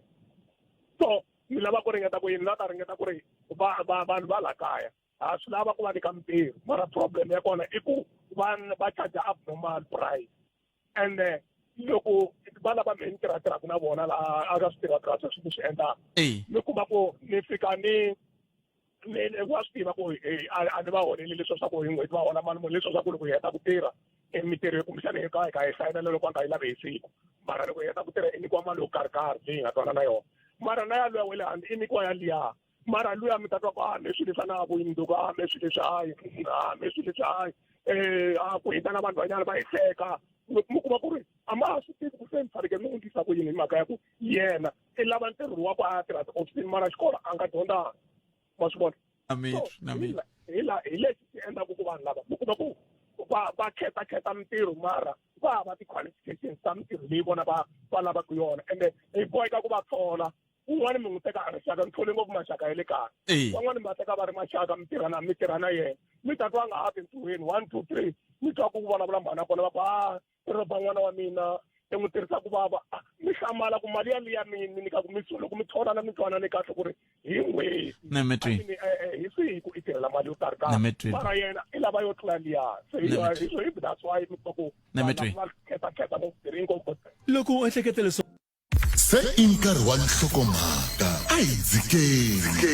Speaker 5: so ni lava ku ringeta ku yini la ta ringeta ku ri va va vanhu va la kaya ha swi lava ku va nyika mintirho mara problem ya kona i ku vanhu va charge abnormal price ende loko va lava me ni tirha tirhaka na vona laha a ka swi tirha tirha sweswi ni swi endlaka ni kuma ku ni fika ni ni wa swi tiva ku a ni va holeli leswi swa ku hi n'hweti va hola mali muni leswi swa ku loko hi heta ku tirha emitirho kumbexana hi ka hi ka hi sayinela loko a nga yi lavi hi siku mara loko hi heta ku tirha i nyikiwa mali yo karhi karhi leyi hi nga twana na yona mara na ya luya wa le handle i nyikiwa ya liya mara luya mi ta twa ku a me swilo leswi a na ku yinduku a me swilo leswi hayi a me swilo leswi hayi um a ku hita na vanhu vanyana va hi hleka mi kuma ku ri a ma ha swi tivi ku se mi fanekele mi endlisa ku yini hi mhaka ya ku yena i lava ntirho wa ku a ya tirha tihofisini mara xikolo a nga dyondzanga ma swi vona hi la hi lexi xi endlaku ku vanhu lava mi kuma ku va va khetha khetha mintirho mara va hava ti-qualifications ta mintirho leyi vona va va lavaka yona ende hi boheka ku va thola un'wana mi n'wi teka a ri xaka mi thole ngopfu maxaka ya le kaya van'wana mi va teka va ri maxaka mi tirha na mi tirha na yena mi ta twa a nga ha ti ntirhweni one two three mi twa ku vulavula mhana kona va ku a i rhoba n'wana wa mina i n'wi tirhisa ku vava ah, mi hlamala ku mali yaliya mi mi nyikaku mi loko mi tholana mi twanane kahle ku ri hi n'hweti eh, eh, hi siku i tirhela mali yo karhi karhi mara yena i lava yo tlula liya se hi that's why mi kuma ku va khetha khetha ngopfu tirhi
Speaker 6: loko u ehleketa leswaku
Speaker 7: Se i nkarhi wa nhlokomhaka. A hi dzikeni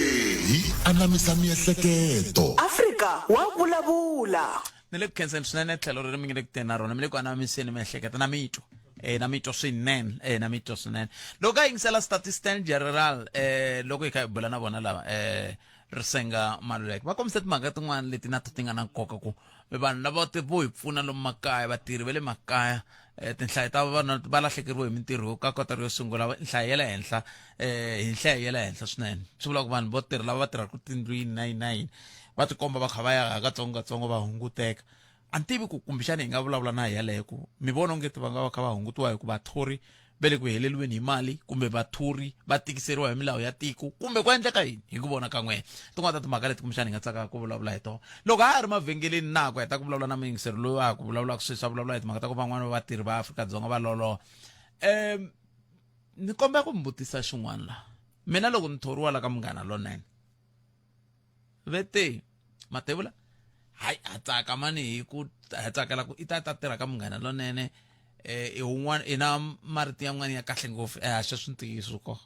Speaker 7: hi anamisa miehleketo.
Speaker 4: Afrika wa vulavula.
Speaker 1: Ni le ku khenseni swinene tlhelo reri mi nge le ku teni na rona mi le ku anamiseni miehleketo na mitwa eh na mitwa swinene eh na mitwa swinene loko a yingisela statistician general eh loko hi kha hi bula na vona lava eh Risenga Maluleke va kombise timhaka tin'wana leti na to ti nga na nkoka ku vanhu lava vo hi pfuna lomu makaya vatirhi va le makaya eh, tinhlayo ta vanhu va lahlekeriwe hi mintirho ka kotara yo sungula nhlayo ya le henhla eh, hi nhlayo ya le henhla swinene swi vula ku vanhu vo tirha lava va tirhaka tindlwini na yini na yini va tikomba va kha va ya hakatsongokatsongo va hunguteka a ni tivi ku kumbexana hi nga vulavula na hi yaleyo ku mi vona onge va nga va kha va hungutiwa hi ku vathori va le ku heleriweni hi mali kumbe vathori va tikiseriwa hi milawu ya tiko kumbe ku endleka yini hi ku vona ka n'wina tin'wana ta timhaka leti kumbexana hi nga tsakaka ku vulavula hi tona loko a ha ri mavhengeleni na ku heta ku vulavula na muyingiseri loyi a ha ku vulavulaka sweswi a vulavula hi timhaka ta ku van'wana va vatirhi va Afrika-Dzonga va loloha um ni kombela ku mi vutisa xin'wana laha mina loko ni thoriwa la ka munghana lonene ve te matevula hayi ha tsaka mani hi ku ha tsakela ku i ta ta tirha ka munghana lonene eh i un'wana i na marito yan'wana ya kahle ngopfu eh haxa swi ntiyiso ko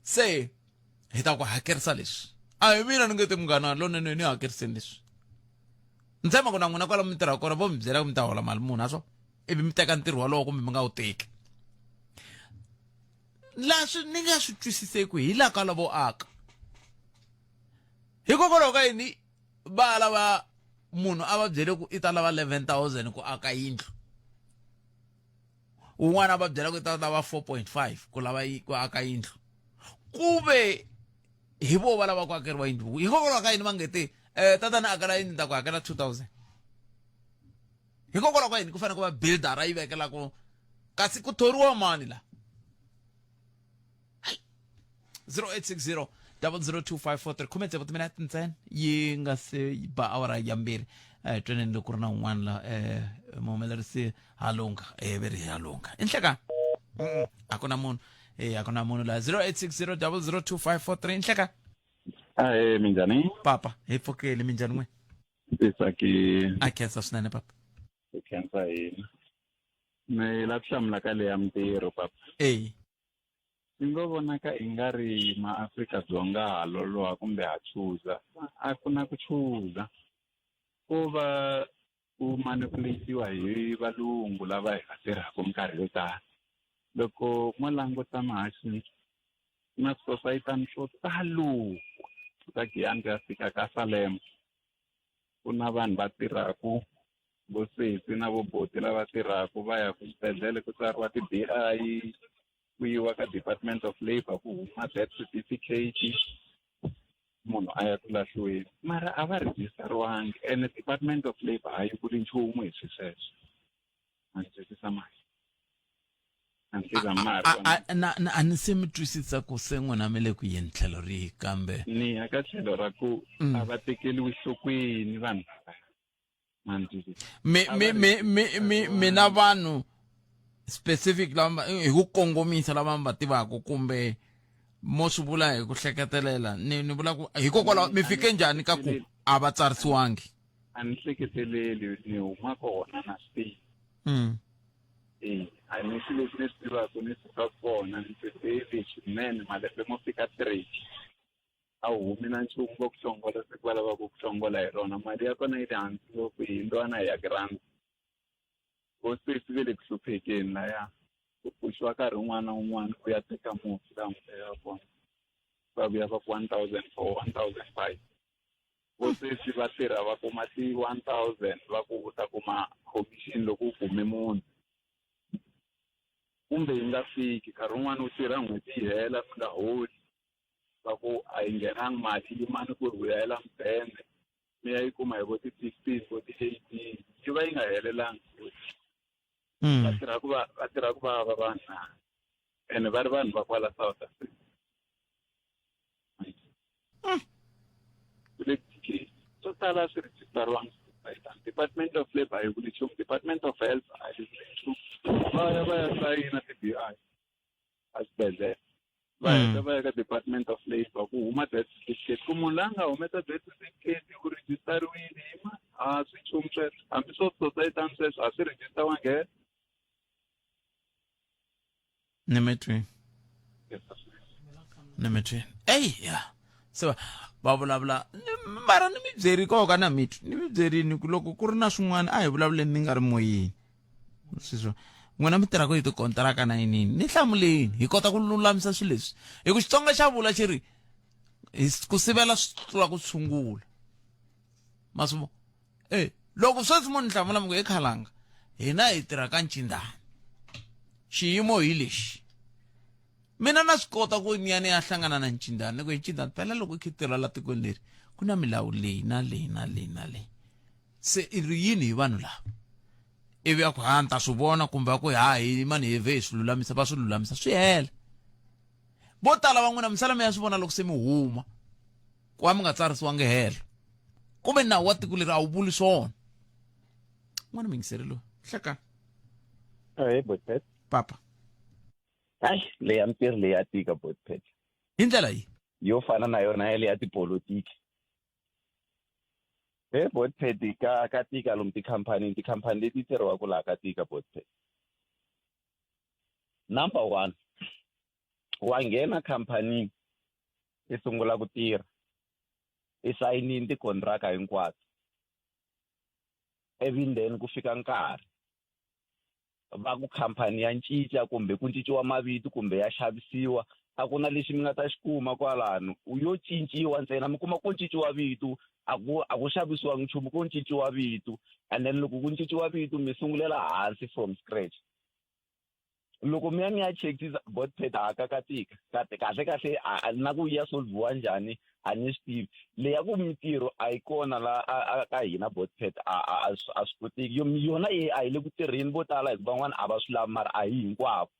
Speaker 1: se hi ta ku hakerisa leswi a hi mina ni nge te munghana lonene ni hakeriseni leswi ni tshemba ku na n'wina kwala mi tirhaka kona vo mi byela ku mi ta hola mali muni ha swo ivi mi teka ntirho wolowo kumbe mi nga wu teki laha swi ni nga swi twisiseki hi laha ka lavo aka. Hikokwalaho ka yini va lava munhu a va byele ku i ta lava 11000 ku aka yindlu un'wana a va byela ku i ta lava 4.5 ku lava ku aka yindlu ku ve hi vo va lava ku akeriwa yindlu hikokwalaho ka yini va nge te um tatana akela yindlu ni ta ku hakela 2000 hikokwalaho ka yini ku fanele ku va buildera yi vekelaku kasi ku thoriwa mani la 0860 002543 khume tsevu timinete ntsena yi nga se ba awara ya mbirhi eh tweneni loko ku ri na un'wana la eh muhumelerisi halunga eh ve ri halunga i nhlekani a ku na munhu eh a ku na munhu la 0860 002543 i nhlekani
Speaker 3: Ahee, minjhani?
Speaker 1: Papa, hi pfukile minjhani n'we?
Speaker 3: Ndzi tsakile.
Speaker 1: A khensa swinene papa.
Speaker 3: Ku khensa hina. Ni la ku hlamula ka leya mintirho papa.
Speaker 1: Eyi.
Speaker 3: Swi ngo vonaka i nga ri maAfrika-Dzonga ha loloha kumbe ha chuza. A ku na ku chuza. Ko va ku manipulate-iwa hi valungu lava hi va tirhaka minkarhi yo tala. Loko mo languta mahaxi ku na swisosayitani swo talo ku ka Giyani ku ya fika ka Salem. Ku na vanhu va tirhaku vo sesi na vo boti lava tirhaku va ya ku xibedhlele ku tsariwa ti-B_I ku yiwa ka Department of Labour ku huma death certificate munhu a ya ku lahliweni mara a va rejistariwangi ene Department of Labour a yi vuli nchumu hi swi sweswo a ni twisisa mali a ni twisisa mali
Speaker 1: a ni se mi twisisa ku se n'wina mi le ku yeni tlhelo rihi kambe
Speaker 3: ni ya ka tlhelo ra ku mm. a va tekeliwi nhlokweni vanhu lava
Speaker 1: mi mi mi mi mi mina vanhu specific lava hi ku kongomisa lava mi va tivaka kumbe mo swi vula hi ku hleketelela ni ni vula ku hikokwalaho mi fike njhani ka ku a va tsarisiwangi
Speaker 3: a ni hleketeleli ni huma kona na swi tivi
Speaker 1: mm.
Speaker 3: e a ni swilo leswi ni swi tivaka ni suka kona ni swi tivi swinene malembe mo fika 30 a wu humi na nchumu va ku hlongola siku va lavaka ku hlongola hi rona mali ya kona yi le hansi ngopfu hi ndwana ya grant vo sesi ve le ku hluphekeni laya ku pfuxiwa nkarhi wun'wana na wun'wana u ya teka mufi laha n'wi tekaka kona va vuya va ku 1000 for 1005 vo sesi va tirha va kuma ti 1000 va ku u ta kuma commission loko u kume munhu kumbe yi nga fiki nkarhi wun'wana u tirha n'hweti yi hela mi nga holi va ku a yi nghenangi mali yimani ku ri vuyela mudende mi ya yi kuma hi vo ti-fifteen vo ti-eighteen yi va yi nga helelangi futhi hmm. va tirha ku va va tirha ku vava vanhu na ene va ri vanhu va kwala South Africa hmm. ku le ku swo tala swi rejistariwanga Department of Labor a yi vuli nchumu Department of Health a yi vuli nchumu va ya va ya sayina ti-B_I a xibedhlele va mm. heta va ya ka department of labor ku huma death certificate ku munhu la nga humesa death certificate u rejistariwile yima a swi nchumu sweswo hambi swo societani sweswo a swi rejistawangi helo
Speaker 1: ni mi twi ni mi twi eyi ya se va vulavula mara ni mi byeri koka na mitwi ni mi byerini ku loko ku ri na swin'wana a hi vulavuleni ni nga ri moyeni sweswo n'wina mi tirhaka hi tikontiraka na yinini ni hlamuleni hi kota ku lulamisa swilo leswi hi ku xitsonga xa vula xi ri ku sivela swi tlula ku tshungula ma swi e loko sweswi mo ni hlamula mi ku ekhalanga hina hi tirha ka ncindana xiyimo hi lexi mina na swi kota ku ni ya ni ya hlangana na ncindana ni ku hi ncindana phela loko i khe tirha la tikweni leri ku na milawu leyi na leyi na leyi na leyi se i ri yini hi vanhu lava ivi a ku ha ni ta swi vona kumbe a ku ha hi mani hi vhe hi swi lulamisa va swi lulamisa swi hela vo tala va n'wina misala mi ya swi vona loko se mi huma ku va mi nga tsarisiwangi helo kumbe nawu wa tiko leri a wu vuli swona n'wana mingiseri loyi hleka
Speaker 6: Hey, Botpet.
Speaker 1: Papa.
Speaker 6: Hayi, leya mintirho leyi ya tika Botpet.
Speaker 1: Hi ndlela yi?
Speaker 6: Yo fana na yona yale ya tipolotiki. He Botpet ka ka tika lomu tikhampanini, tikhampani leti tirhiwaka laha ka tika Botpet. Number one, wa nghena khampanini i sungula ku tirha i sayinini tikontraka hinkwato ivi then ku fika nkarhi va ku khampani ya cinca kumbe ku cinciwa mavito kumbe ya xavisiwa A ku na lexi mi nga ta xi kuma kwalano. Yo cinciwa ntsena, mi kuma ko cinciwa vito, a ku a ku xavisiwangi nchumu, ko cinciwa vito. And then loko ku cinciwa vito mi sungulela hansi from scratch. Loko mi ya mi ya chekisisa botpet ha kakatika. Kahle kahle kahle a na ku ya solviwa njhani a ni swi tivi. Leya ku mintirho a yi kona la a ka hina botpet a a a swi koteki. Yona e a yi le ku tirheni vo tala hikuva van'wana a va swi lavi mara a hi hinkwavo.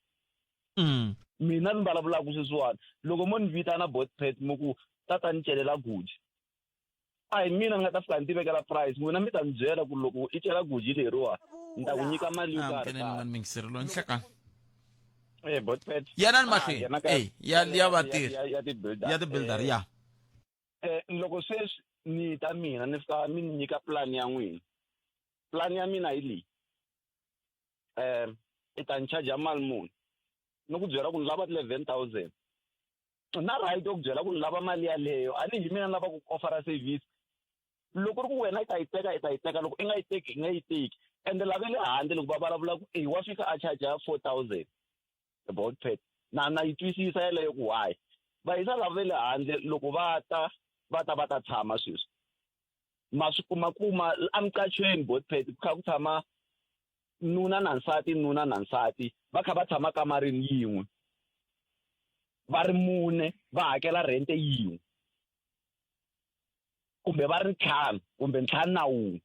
Speaker 6: Mina ni vulavulaka sweswiwani loko mo ni vitana botpet mi ku tata ni celela guji, a hi mina ni nga ta fika ni ti vekela price, n'wina mi ta ni byela ku loko i cela guji leriwa ni ta ku nyika mali yo karhi.
Speaker 1: Amukele ni n'wana mingiseri loyi nhlekani.
Speaker 6: Eh, botpet.
Speaker 1: Yanani mahlweni.
Speaker 6: Ah, yena ka-
Speaker 1: Eh, ya ya vatirhi.
Speaker 6: ya ti-builder.
Speaker 1: Ya ti-builder,
Speaker 6: Eh,
Speaker 1: ya.
Speaker 6: Eh, loko sweswi ni ta mina ni fika mi ni nyika plan ya n'wina. Plan ya mina hi leyi. Eh, i ta ni charge mali muni? Ni ku byela ku ni lava 11,000. Na right yo ku byela ku ni lava mali yaleyo, a ni hi mina ni lava ku offer service. Loko ri ku wena i ta yi teka, i ta yi teka, loko i nga yi teki, i nga yi teki. Ende lava le handle loko va vulavula ku e wa fika a charge 4,000 about pet. Na yi twisisa yeleyo ku why. Va yisa lava ve le handle loko va ta, va ta va ta tshama sweswi. Ma swi kuma kuma emuqaxweni botpet ku kha ku tshama nuna na nsati, nuna na nsati, va kha va tshama kamarini yin'we. Va ri mune, va hakela rente yin'we. Kumbe va ri ntlhanu, kumbe ntlhanu na wun'we.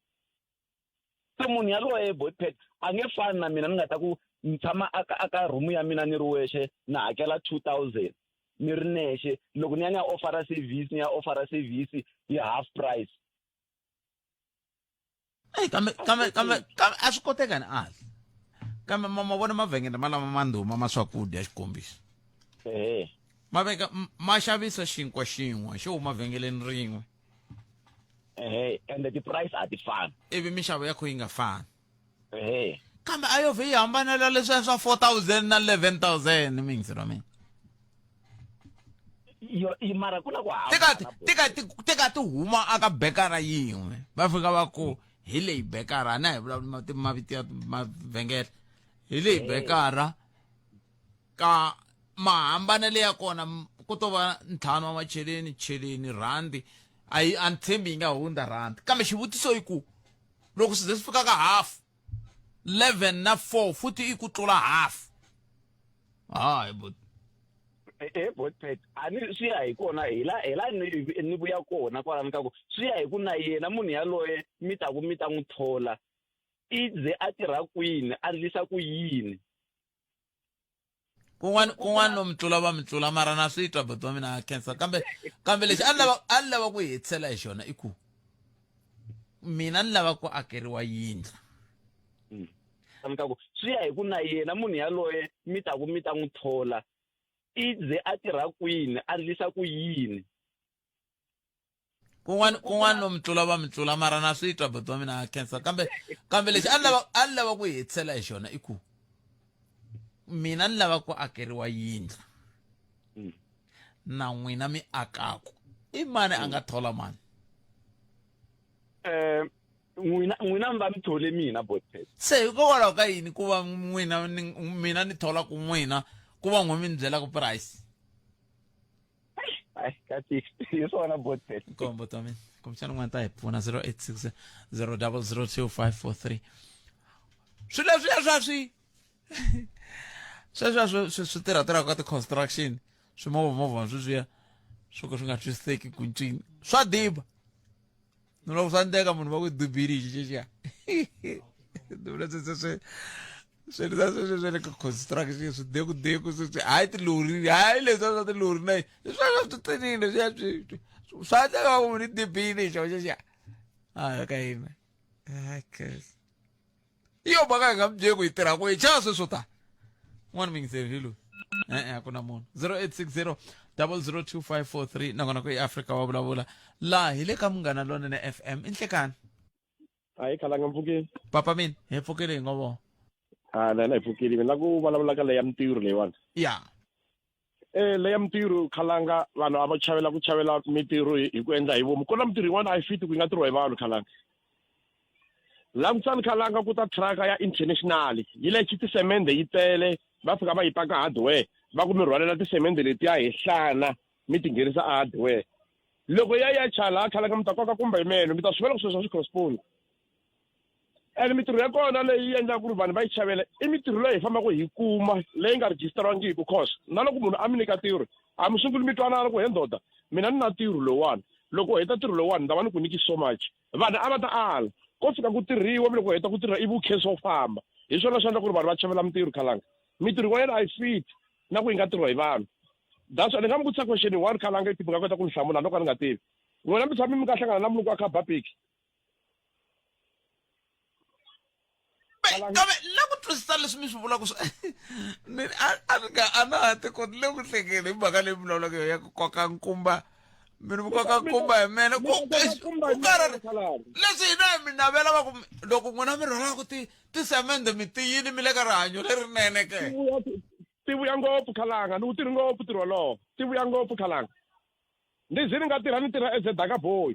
Speaker 6: Se munhu yaloye botpet a nge fani na mina ni nga ta ku ni tshama a ka room ya mina ni ri wexe, na hakela 2,000 ni ri nexe. Loko ni ya ni ya offer service, ni ya offer service hi half price.
Speaker 1: Ey, kambe, kambe, kambe, kambe a swi koteka ni ali. Kambe ma vona mavhengele ma lama ma ndhuma ma swakudya xikombiso.
Speaker 6: Ehe.
Speaker 1: Ma veka ma xavisa xinkwa xin'we xo huma vhengeleni rin'we.
Speaker 6: Ehe, ende ti-price a ti fani.
Speaker 1: Ivi minxavo ya kho yi nga fani.
Speaker 6: Ehe.
Speaker 1: Kambe a yo vhe yi hambanela leswiya swa 4,000 na 11,000 mingisi ra mina.
Speaker 6: Yo, i mara ku na ku hambana
Speaker 1: Tika tika tika ti huma aka bekara yin'we. Va fika va ku hi leyi bekara, a na hi vulavuli mavito ya mavhengele. Hi leyi bekara ka mahambanelo ya kona ku to va ntlhanu wa macheleni, cheleni, rhandi. A yi, a ni tshembi yi nga hundza rhandi. Kambe xivutiso i ku loko swi ze swi fika ka half 11 na 4 futhi i ku tlula half. Hayi but
Speaker 6: Eh, botpet a ni swi ya hi kona hi la hi la ni ni vuya kona kwalano ka ku swi ya hi ku na yena munhu yaloye mi ta ku mi ta n'wi thola i ze a tirha kwini a ndlisa ku yini.
Speaker 1: Kun'wana kun'wana no mi tlula va mi tlula mara na swi twa buti wa mina a khensa kambe kambe lexi a ni lava a ni lava ku hetisela hi xona i ku mina ni lava ku akeriwa yindlu.
Speaker 6: Ka ku swi ya hi ku na yena munhu yaloye mi ta ku mi ta n'wi thola i ze a tirha kwini a ndlisa ku yini.
Speaker 1: Kun'wana kun'wana no mi tlula va mi tlula mara na swi twa buti wa mina a khensa kambe kambe lexi a ni lava a ni lava ku hetisela hi xona i ku mina ni lava ku akeriwa yindlu. Na n'wina mi akaku. I mani a nga thola mani?
Speaker 6: N'wina n'wina mi va mi thole mina botpet.
Speaker 1: Se hikokwalaho ka yini ku va n'wina ni mina ni thola ku n'wina ku va n'we mi ni byela ku price?
Speaker 6: Ai, ka tika. Hi swona botpet.
Speaker 1: Nkombo ta mina. Kumbexana n'wana ta hi pfuna zero eight six zero double zero two five four three. Swilo leswiya swa swi sweswiya swi swi swi tirha tirhaka ka ti-construction swimovha movha sweswiya swo ka swi nga twisiseki ku ncini swa diba ni loko swa endleka munhu va ku dubile xi xexiya dubile swi swi swi swilo swa sweswi swa le ka construction swidekudeku sweswi hayi tilori hayi leswiya swa tilori na leswiya swa swi tsinile leswiya swi swa endleka ku munhu i dibile xo xexiya hayi ka yini hayi hi yo mhaka hi nga mi byeli ku hi tirha kwihi xana sweswo ta n'wana mingiseri hi loyi e-e a ku na munhu 0860 002543 nakona ku i Afrika wa vulavula laha hi le ka Munghana Lonene FM i nhlekani.
Speaker 8: Hayi khalanga mpfukeni.
Speaker 1: Papa mina hi pfukile hi ngo vona.
Speaker 8: Ah na hina hi pfukile mina ku vulavula ka leya mintirho leyiwani.
Speaker 1: Ya.
Speaker 8: Eh leya mintirho khalanga vanhu a va chavela ku chavela mintirho hi ku endla hi vomu. Ku na mintirho yin'wana a yi fiti ku yi nga tirhiwa hi vanhu khalanga. Langusani khalanga ku ta truck ya international yi leche tisemende yi tele va fika va yi paka hardware. Va ku mi rhwalela tisemende letiya hi hlana mi ti nghenisa a hardware. Loko ya ya chala khalanga mi ta koka kumbe hi meno mi ta swi vona ku swilo swa swi correspond. And mitirho ya kona leyi endlaka ku ri vanhu va yi chavela i mitirho leyi hi fambaka hi kuma leyi nga register-wangiki cause na loko munhu a mi nyika ntirho a mi sunguli mi twanana ku he ndoda mina ni na ntirho lowuwani loko u heta ntirho lowuwani ni ta va ni ku nyiki so much vanhu a va ta ala ko fika ku tirhiwa mi loko u heta ku tirha ivi u khensa u famba hi swona swi endla ku ri vanhu va chavela mitirho khalanga mitirho yin'wanyana a yi fit na ku yi nga tirhiwa hi vanhu that's why ni nga mi vutisa question one khalanga if mi nga kota ku ni hlamula loko a ni nga tivi n'wina mi tshame mi nga hlangana na mulungu a kha ba piki
Speaker 1: kambe la ku twisisa leswi mi swi vulaka swa ni a ni nga a na ha ti koti le ku hlekeni hi mhaka leyi vulavulaka yo ya ku koka nkumba mi ni koka nkumba hi mene ku karhari leswi hina hi mi navela va ku loko n'wina mi rhwalaka ti tisemende mi tiyini mi le ka rihanyo lerinene ke
Speaker 8: ti vuya ngopfu khalanga ni wu tirhi ngopfu ntirho wolowo ti vuya ngopfu khalanga ni ze ni nga tirha ni tirha as a daka boy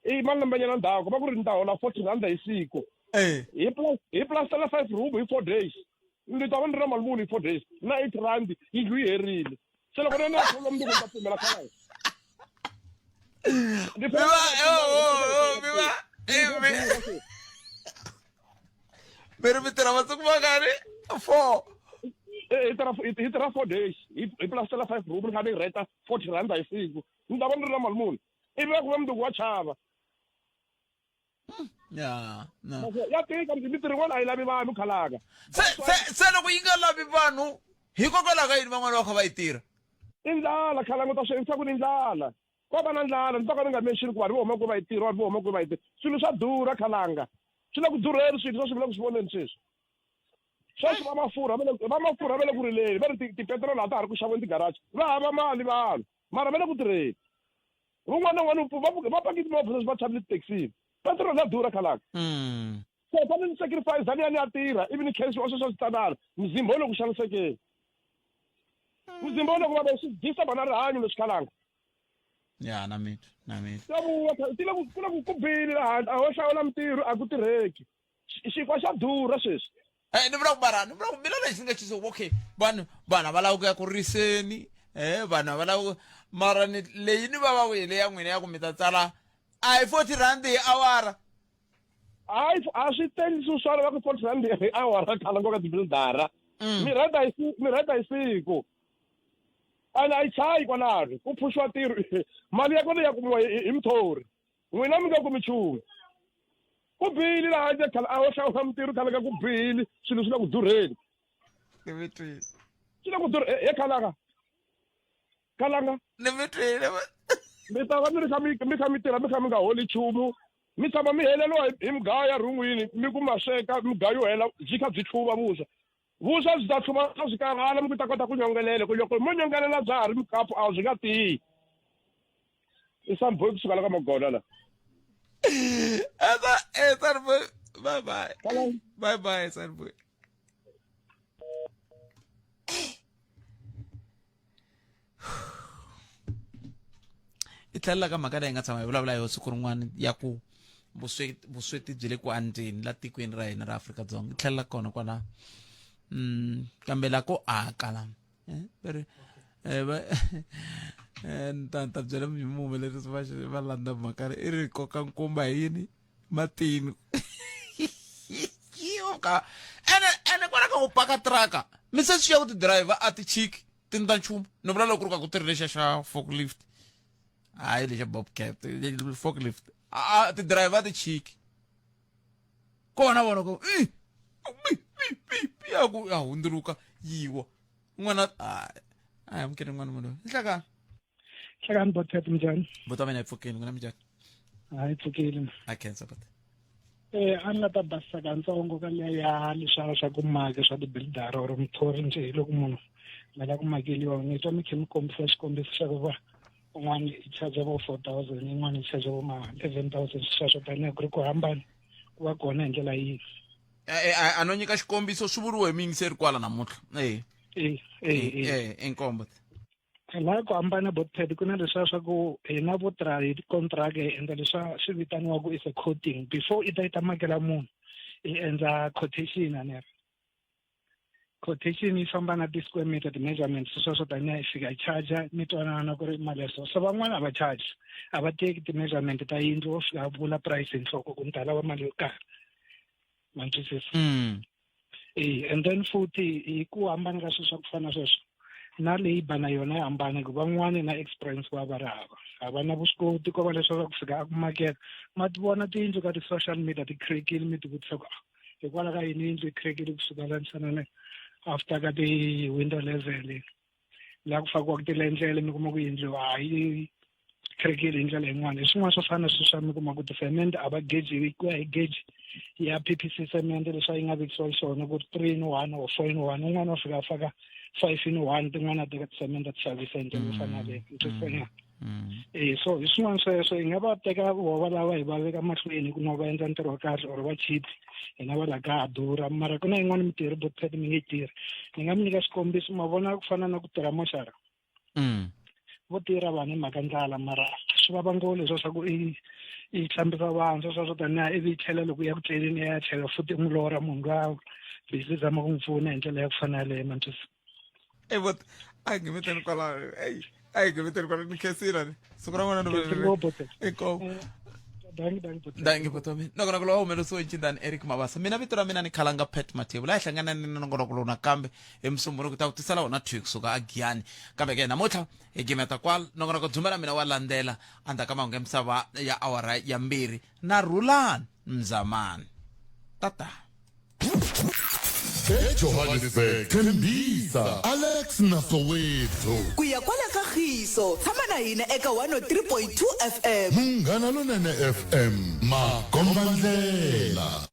Speaker 8: i malembenyana ndzhaku va ku ri ni ta hola 40 rand hi siku hi plus hi plastela 5 room hi 4 days ni ta va ni ri na mali muni hi 4 days na 8 rand yindlu yi herile se loko ni ya thola mundzuku ni ta pfumela khalanga
Speaker 1: mi va mi va mi ri mi tirha masiku mangani four
Speaker 8: hi tirha hi tirha 4 days hi plastela 5 room ni kha ni renta 40 rand hi siku ni ta va ni ri na mali muni ivi va ku va mundzuku wa chava
Speaker 1: ya no.
Speaker 8: Ya tika mitirho yin'wana a yi lavi vanhu khalaka
Speaker 1: se se se loko yi nga lavi vanhu hikokwalaho ka yini van'wana va kha va yi tirha
Speaker 8: i ndlala khalanga u ta swi endlisa ku ni ndlala ko va na ndlala ni to ka ni nga mention ku vanhu vo huma kwihi va yi tirha vanhu vo huma kwihi va yi tirha swilo swa durha khalanga swi le ku durheni swilo swa swi vula ku swi voneni sweswi sweswi va mafurha va le va mafurha va le ku rileni va ri tipetiroli a ta ha ri ku xaviweni tigaraji va hava mali vanhu mara va le ku tirheni vun'wana na un'wana va va paki timovha sweswi va tshamile tithekisini petiroli ya durha khalanga so fanele ni sacrifice ni ya ni ya tirha ivi ni khensiwa sweswo swi tsanana mzimba wu le ku xanisekeni mzimba wu le ku vava swi disturba na rihanyo leswi khalanga
Speaker 1: ya na mitwa na mitwa
Speaker 8: ya vuya ti le ku ku le ku ku bile laha handle a ho hlawula mintirho a ku tirheki xinkwa xa durha sweswi
Speaker 1: Eh, ni vula ku mara ni vula ku mina lexi ni nga xi okay vanhu vanhu a va lava ku ya ku riseni eh vanhu a va lava ku mara ni leyi ni vava ku hi leya n'wina ya ku mi ta tsala a hi 40 rand hi awara
Speaker 8: hayi a swi tengisi swala va ku 40 rand hi awara khala nkoka tibuildara mi rhenta hi mi rhenta hi siku and a yi chayi kwalano ku phuxiwa ntirho mali ya kona ya kumiwa hi muthori n'wina mi nga kumi nchumu ku bihile laha handle khale a wo hlawula mintirho khale ka ku bihile swilo swi le ku durheni
Speaker 1: ni mi twile
Speaker 8: swi le ku durha he khalanga khalanga
Speaker 1: ni mi twile
Speaker 8: mi ta va mi ri kha mi mi kha mi tirha mi kha mi nga holi nchumu mi tshama mi heleriwa hi mugayo ya rhun'wini mi ku ma sweka mugayo wu hela byi kha byi tlhuva vuswa vuswa byi ta tlhuva swi karhala mi ku ta kota ku nyongelela ku loko mo nyongelela bya ha ri mukapu a byi nga tiyi i sanboy kusuka la ka magoda la
Speaker 1: esa eh sanboy bye bye bye bye sanboy i tlhelela ka mhaka leyi nga tshama hi vulavula hi yo siku rin'wana ya ku vusweti vusweti byi le ku andzeni la tikweni ra hina ra Afrika-Dzonga i tlhelela kona kwala kambe la ko aka la eh, eh, va eh, ni ta ta byela muhumelerisi va va landza mhaka i ri koka nkumba hi yini matini ka ene ene kwala ka ku paka traka mi se swi ya ku ti-driver a ti chiki ti ni ta nchumu ni vula loko ku ri ka ku tirhi lexiya xa forklift hayi lexa bobcat forklift a ti-driver a ti chiki kona vona ku i ya ku ya hundzuluka yiwa n'wana a amukele n'wana munhu nhlakani
Speaker 21: nhlakani bothet minjhani
Speaker 1: buti wa mina hi pfukile n'wina minjhani
Speaker 21: hayi pfukile
Speaker 1: a khensa buti
Speaker 21: eh a ni la ta basisa katsongo ka liya ya leswiya swa ku maka swa tibilidara or muthori njhe hi loko munhu mi la ku makeliwa ni twa mi khe mi kombisa xikombiso xa ku va un'wana i charge vo 4000 yin'wana i charge vo ma 11000 sweswo tanihi ku ri ku hambana ku va kona hi ndlela yihi
Speaker 1: eh, eh, a no nyika xikombiso swi vuriwe hi muyingiseri kwala namuntlha e
Speaker 21: e
Speaker 1: inkombo
Speaker 21: laha ku hambana botpad ku na leswiya swa ku hina vo tirha hi contract hi endla leswa swi vitaniwaku is a quoting before i ta yi ta makela munhu i endla quotation a ni ri Quotation yi famba na ti-square meter, ti-measurements, sweswo taniya i fika i charger mi twanana ku ri mali ya so. So van'wana a va charge, a va teki ti-measurement ta yindlu, wo fika a vula price hi nhloko ku ni ta lava mali yo karhi. Ma ni twisisa? E and then futhi hi ku hambana ka swilo swa ku fana sweswo na labour na yona ya hambana ku van'wani na experience va va ri hava, a va na vuswikoti ko va leswi va ku fika a ku maketa. Ma ti vona tiyindlu ka ti-social media ti crackile, mi ti vutisa ku ah, hikwalaho ka yini yindlu yi crackile kusuka la nsanane after ka ti-window level laha ku fakiwaka tilendlele, mi kuma ku yindlu a yi crackile hi ndlela yin'wana. Hi swin'wana swo fana na sweswo, mi kuma ku ti-cement a va geji ku ya hi gauge ya PPC cement leswi yi nga vekisiwa xiswona ku ri 3 in 1 or 4 in 1, un'wana wa fika a faka 5 in 1, tin'wana a teka ti-cement a ti xavisa hi ndlela yo fana yaleyo. Ni e so hi swin'wana sweswo hi nga va teka vova lava hi va veka mahlweni ku no va endla ntirho wa kahle or va cheap, hina va la ka ha durha. Mara ku na yin'wana mintirho botpet mi nge yi tirhi. Ni nga mi nyika xikombiso, ma vona ku fana na ku tirha moxara. Vo tirha vanhu hi mhaka ndlala, mara swi vava ngopfu leswa swa ku i i hlambisa vanhu sweswo swo taniya, ivi yi tlhela loko ya ku tleleni ya tlhela futhi i n'wi lorha munhu luya busy zama ku n'wi pfuna hi ndlela ya ku fana yaleyo, mantwisa.
Speaker 9: Ey bot, a hi ngimiteni kwalaho. Ey, a hi ngimiteni kwalaho, ni khensile ni siku ra n'wina. Inkomu. Dangi botomi. Nongonoko lowu humelerisiwe hi ncindani Eric Mabasa. Mina vito ra mina ni Khalanga Pat Mathebula. La hi hlangana ni nongonoko lowu nakambe hi Musumbunuku ta ku tisela wona thwi kusuka a Giyani. Kambe ke namuntlha hi gimeta kwala nongonoko. Dzumba ra mina wa landzela endzhaku ka mahungu ya misava ya awara ya 2 na Rhulani Mzamani. Tata.
Speaker 7: EJohannesburg, Tembisa, Alex na Soweto.
Speaker 4: Ku ya kwala ka Khiso, tshama na hina eka 103.2 FM.
Speaker 7: Munghana Lonene FM, makomba ndlela.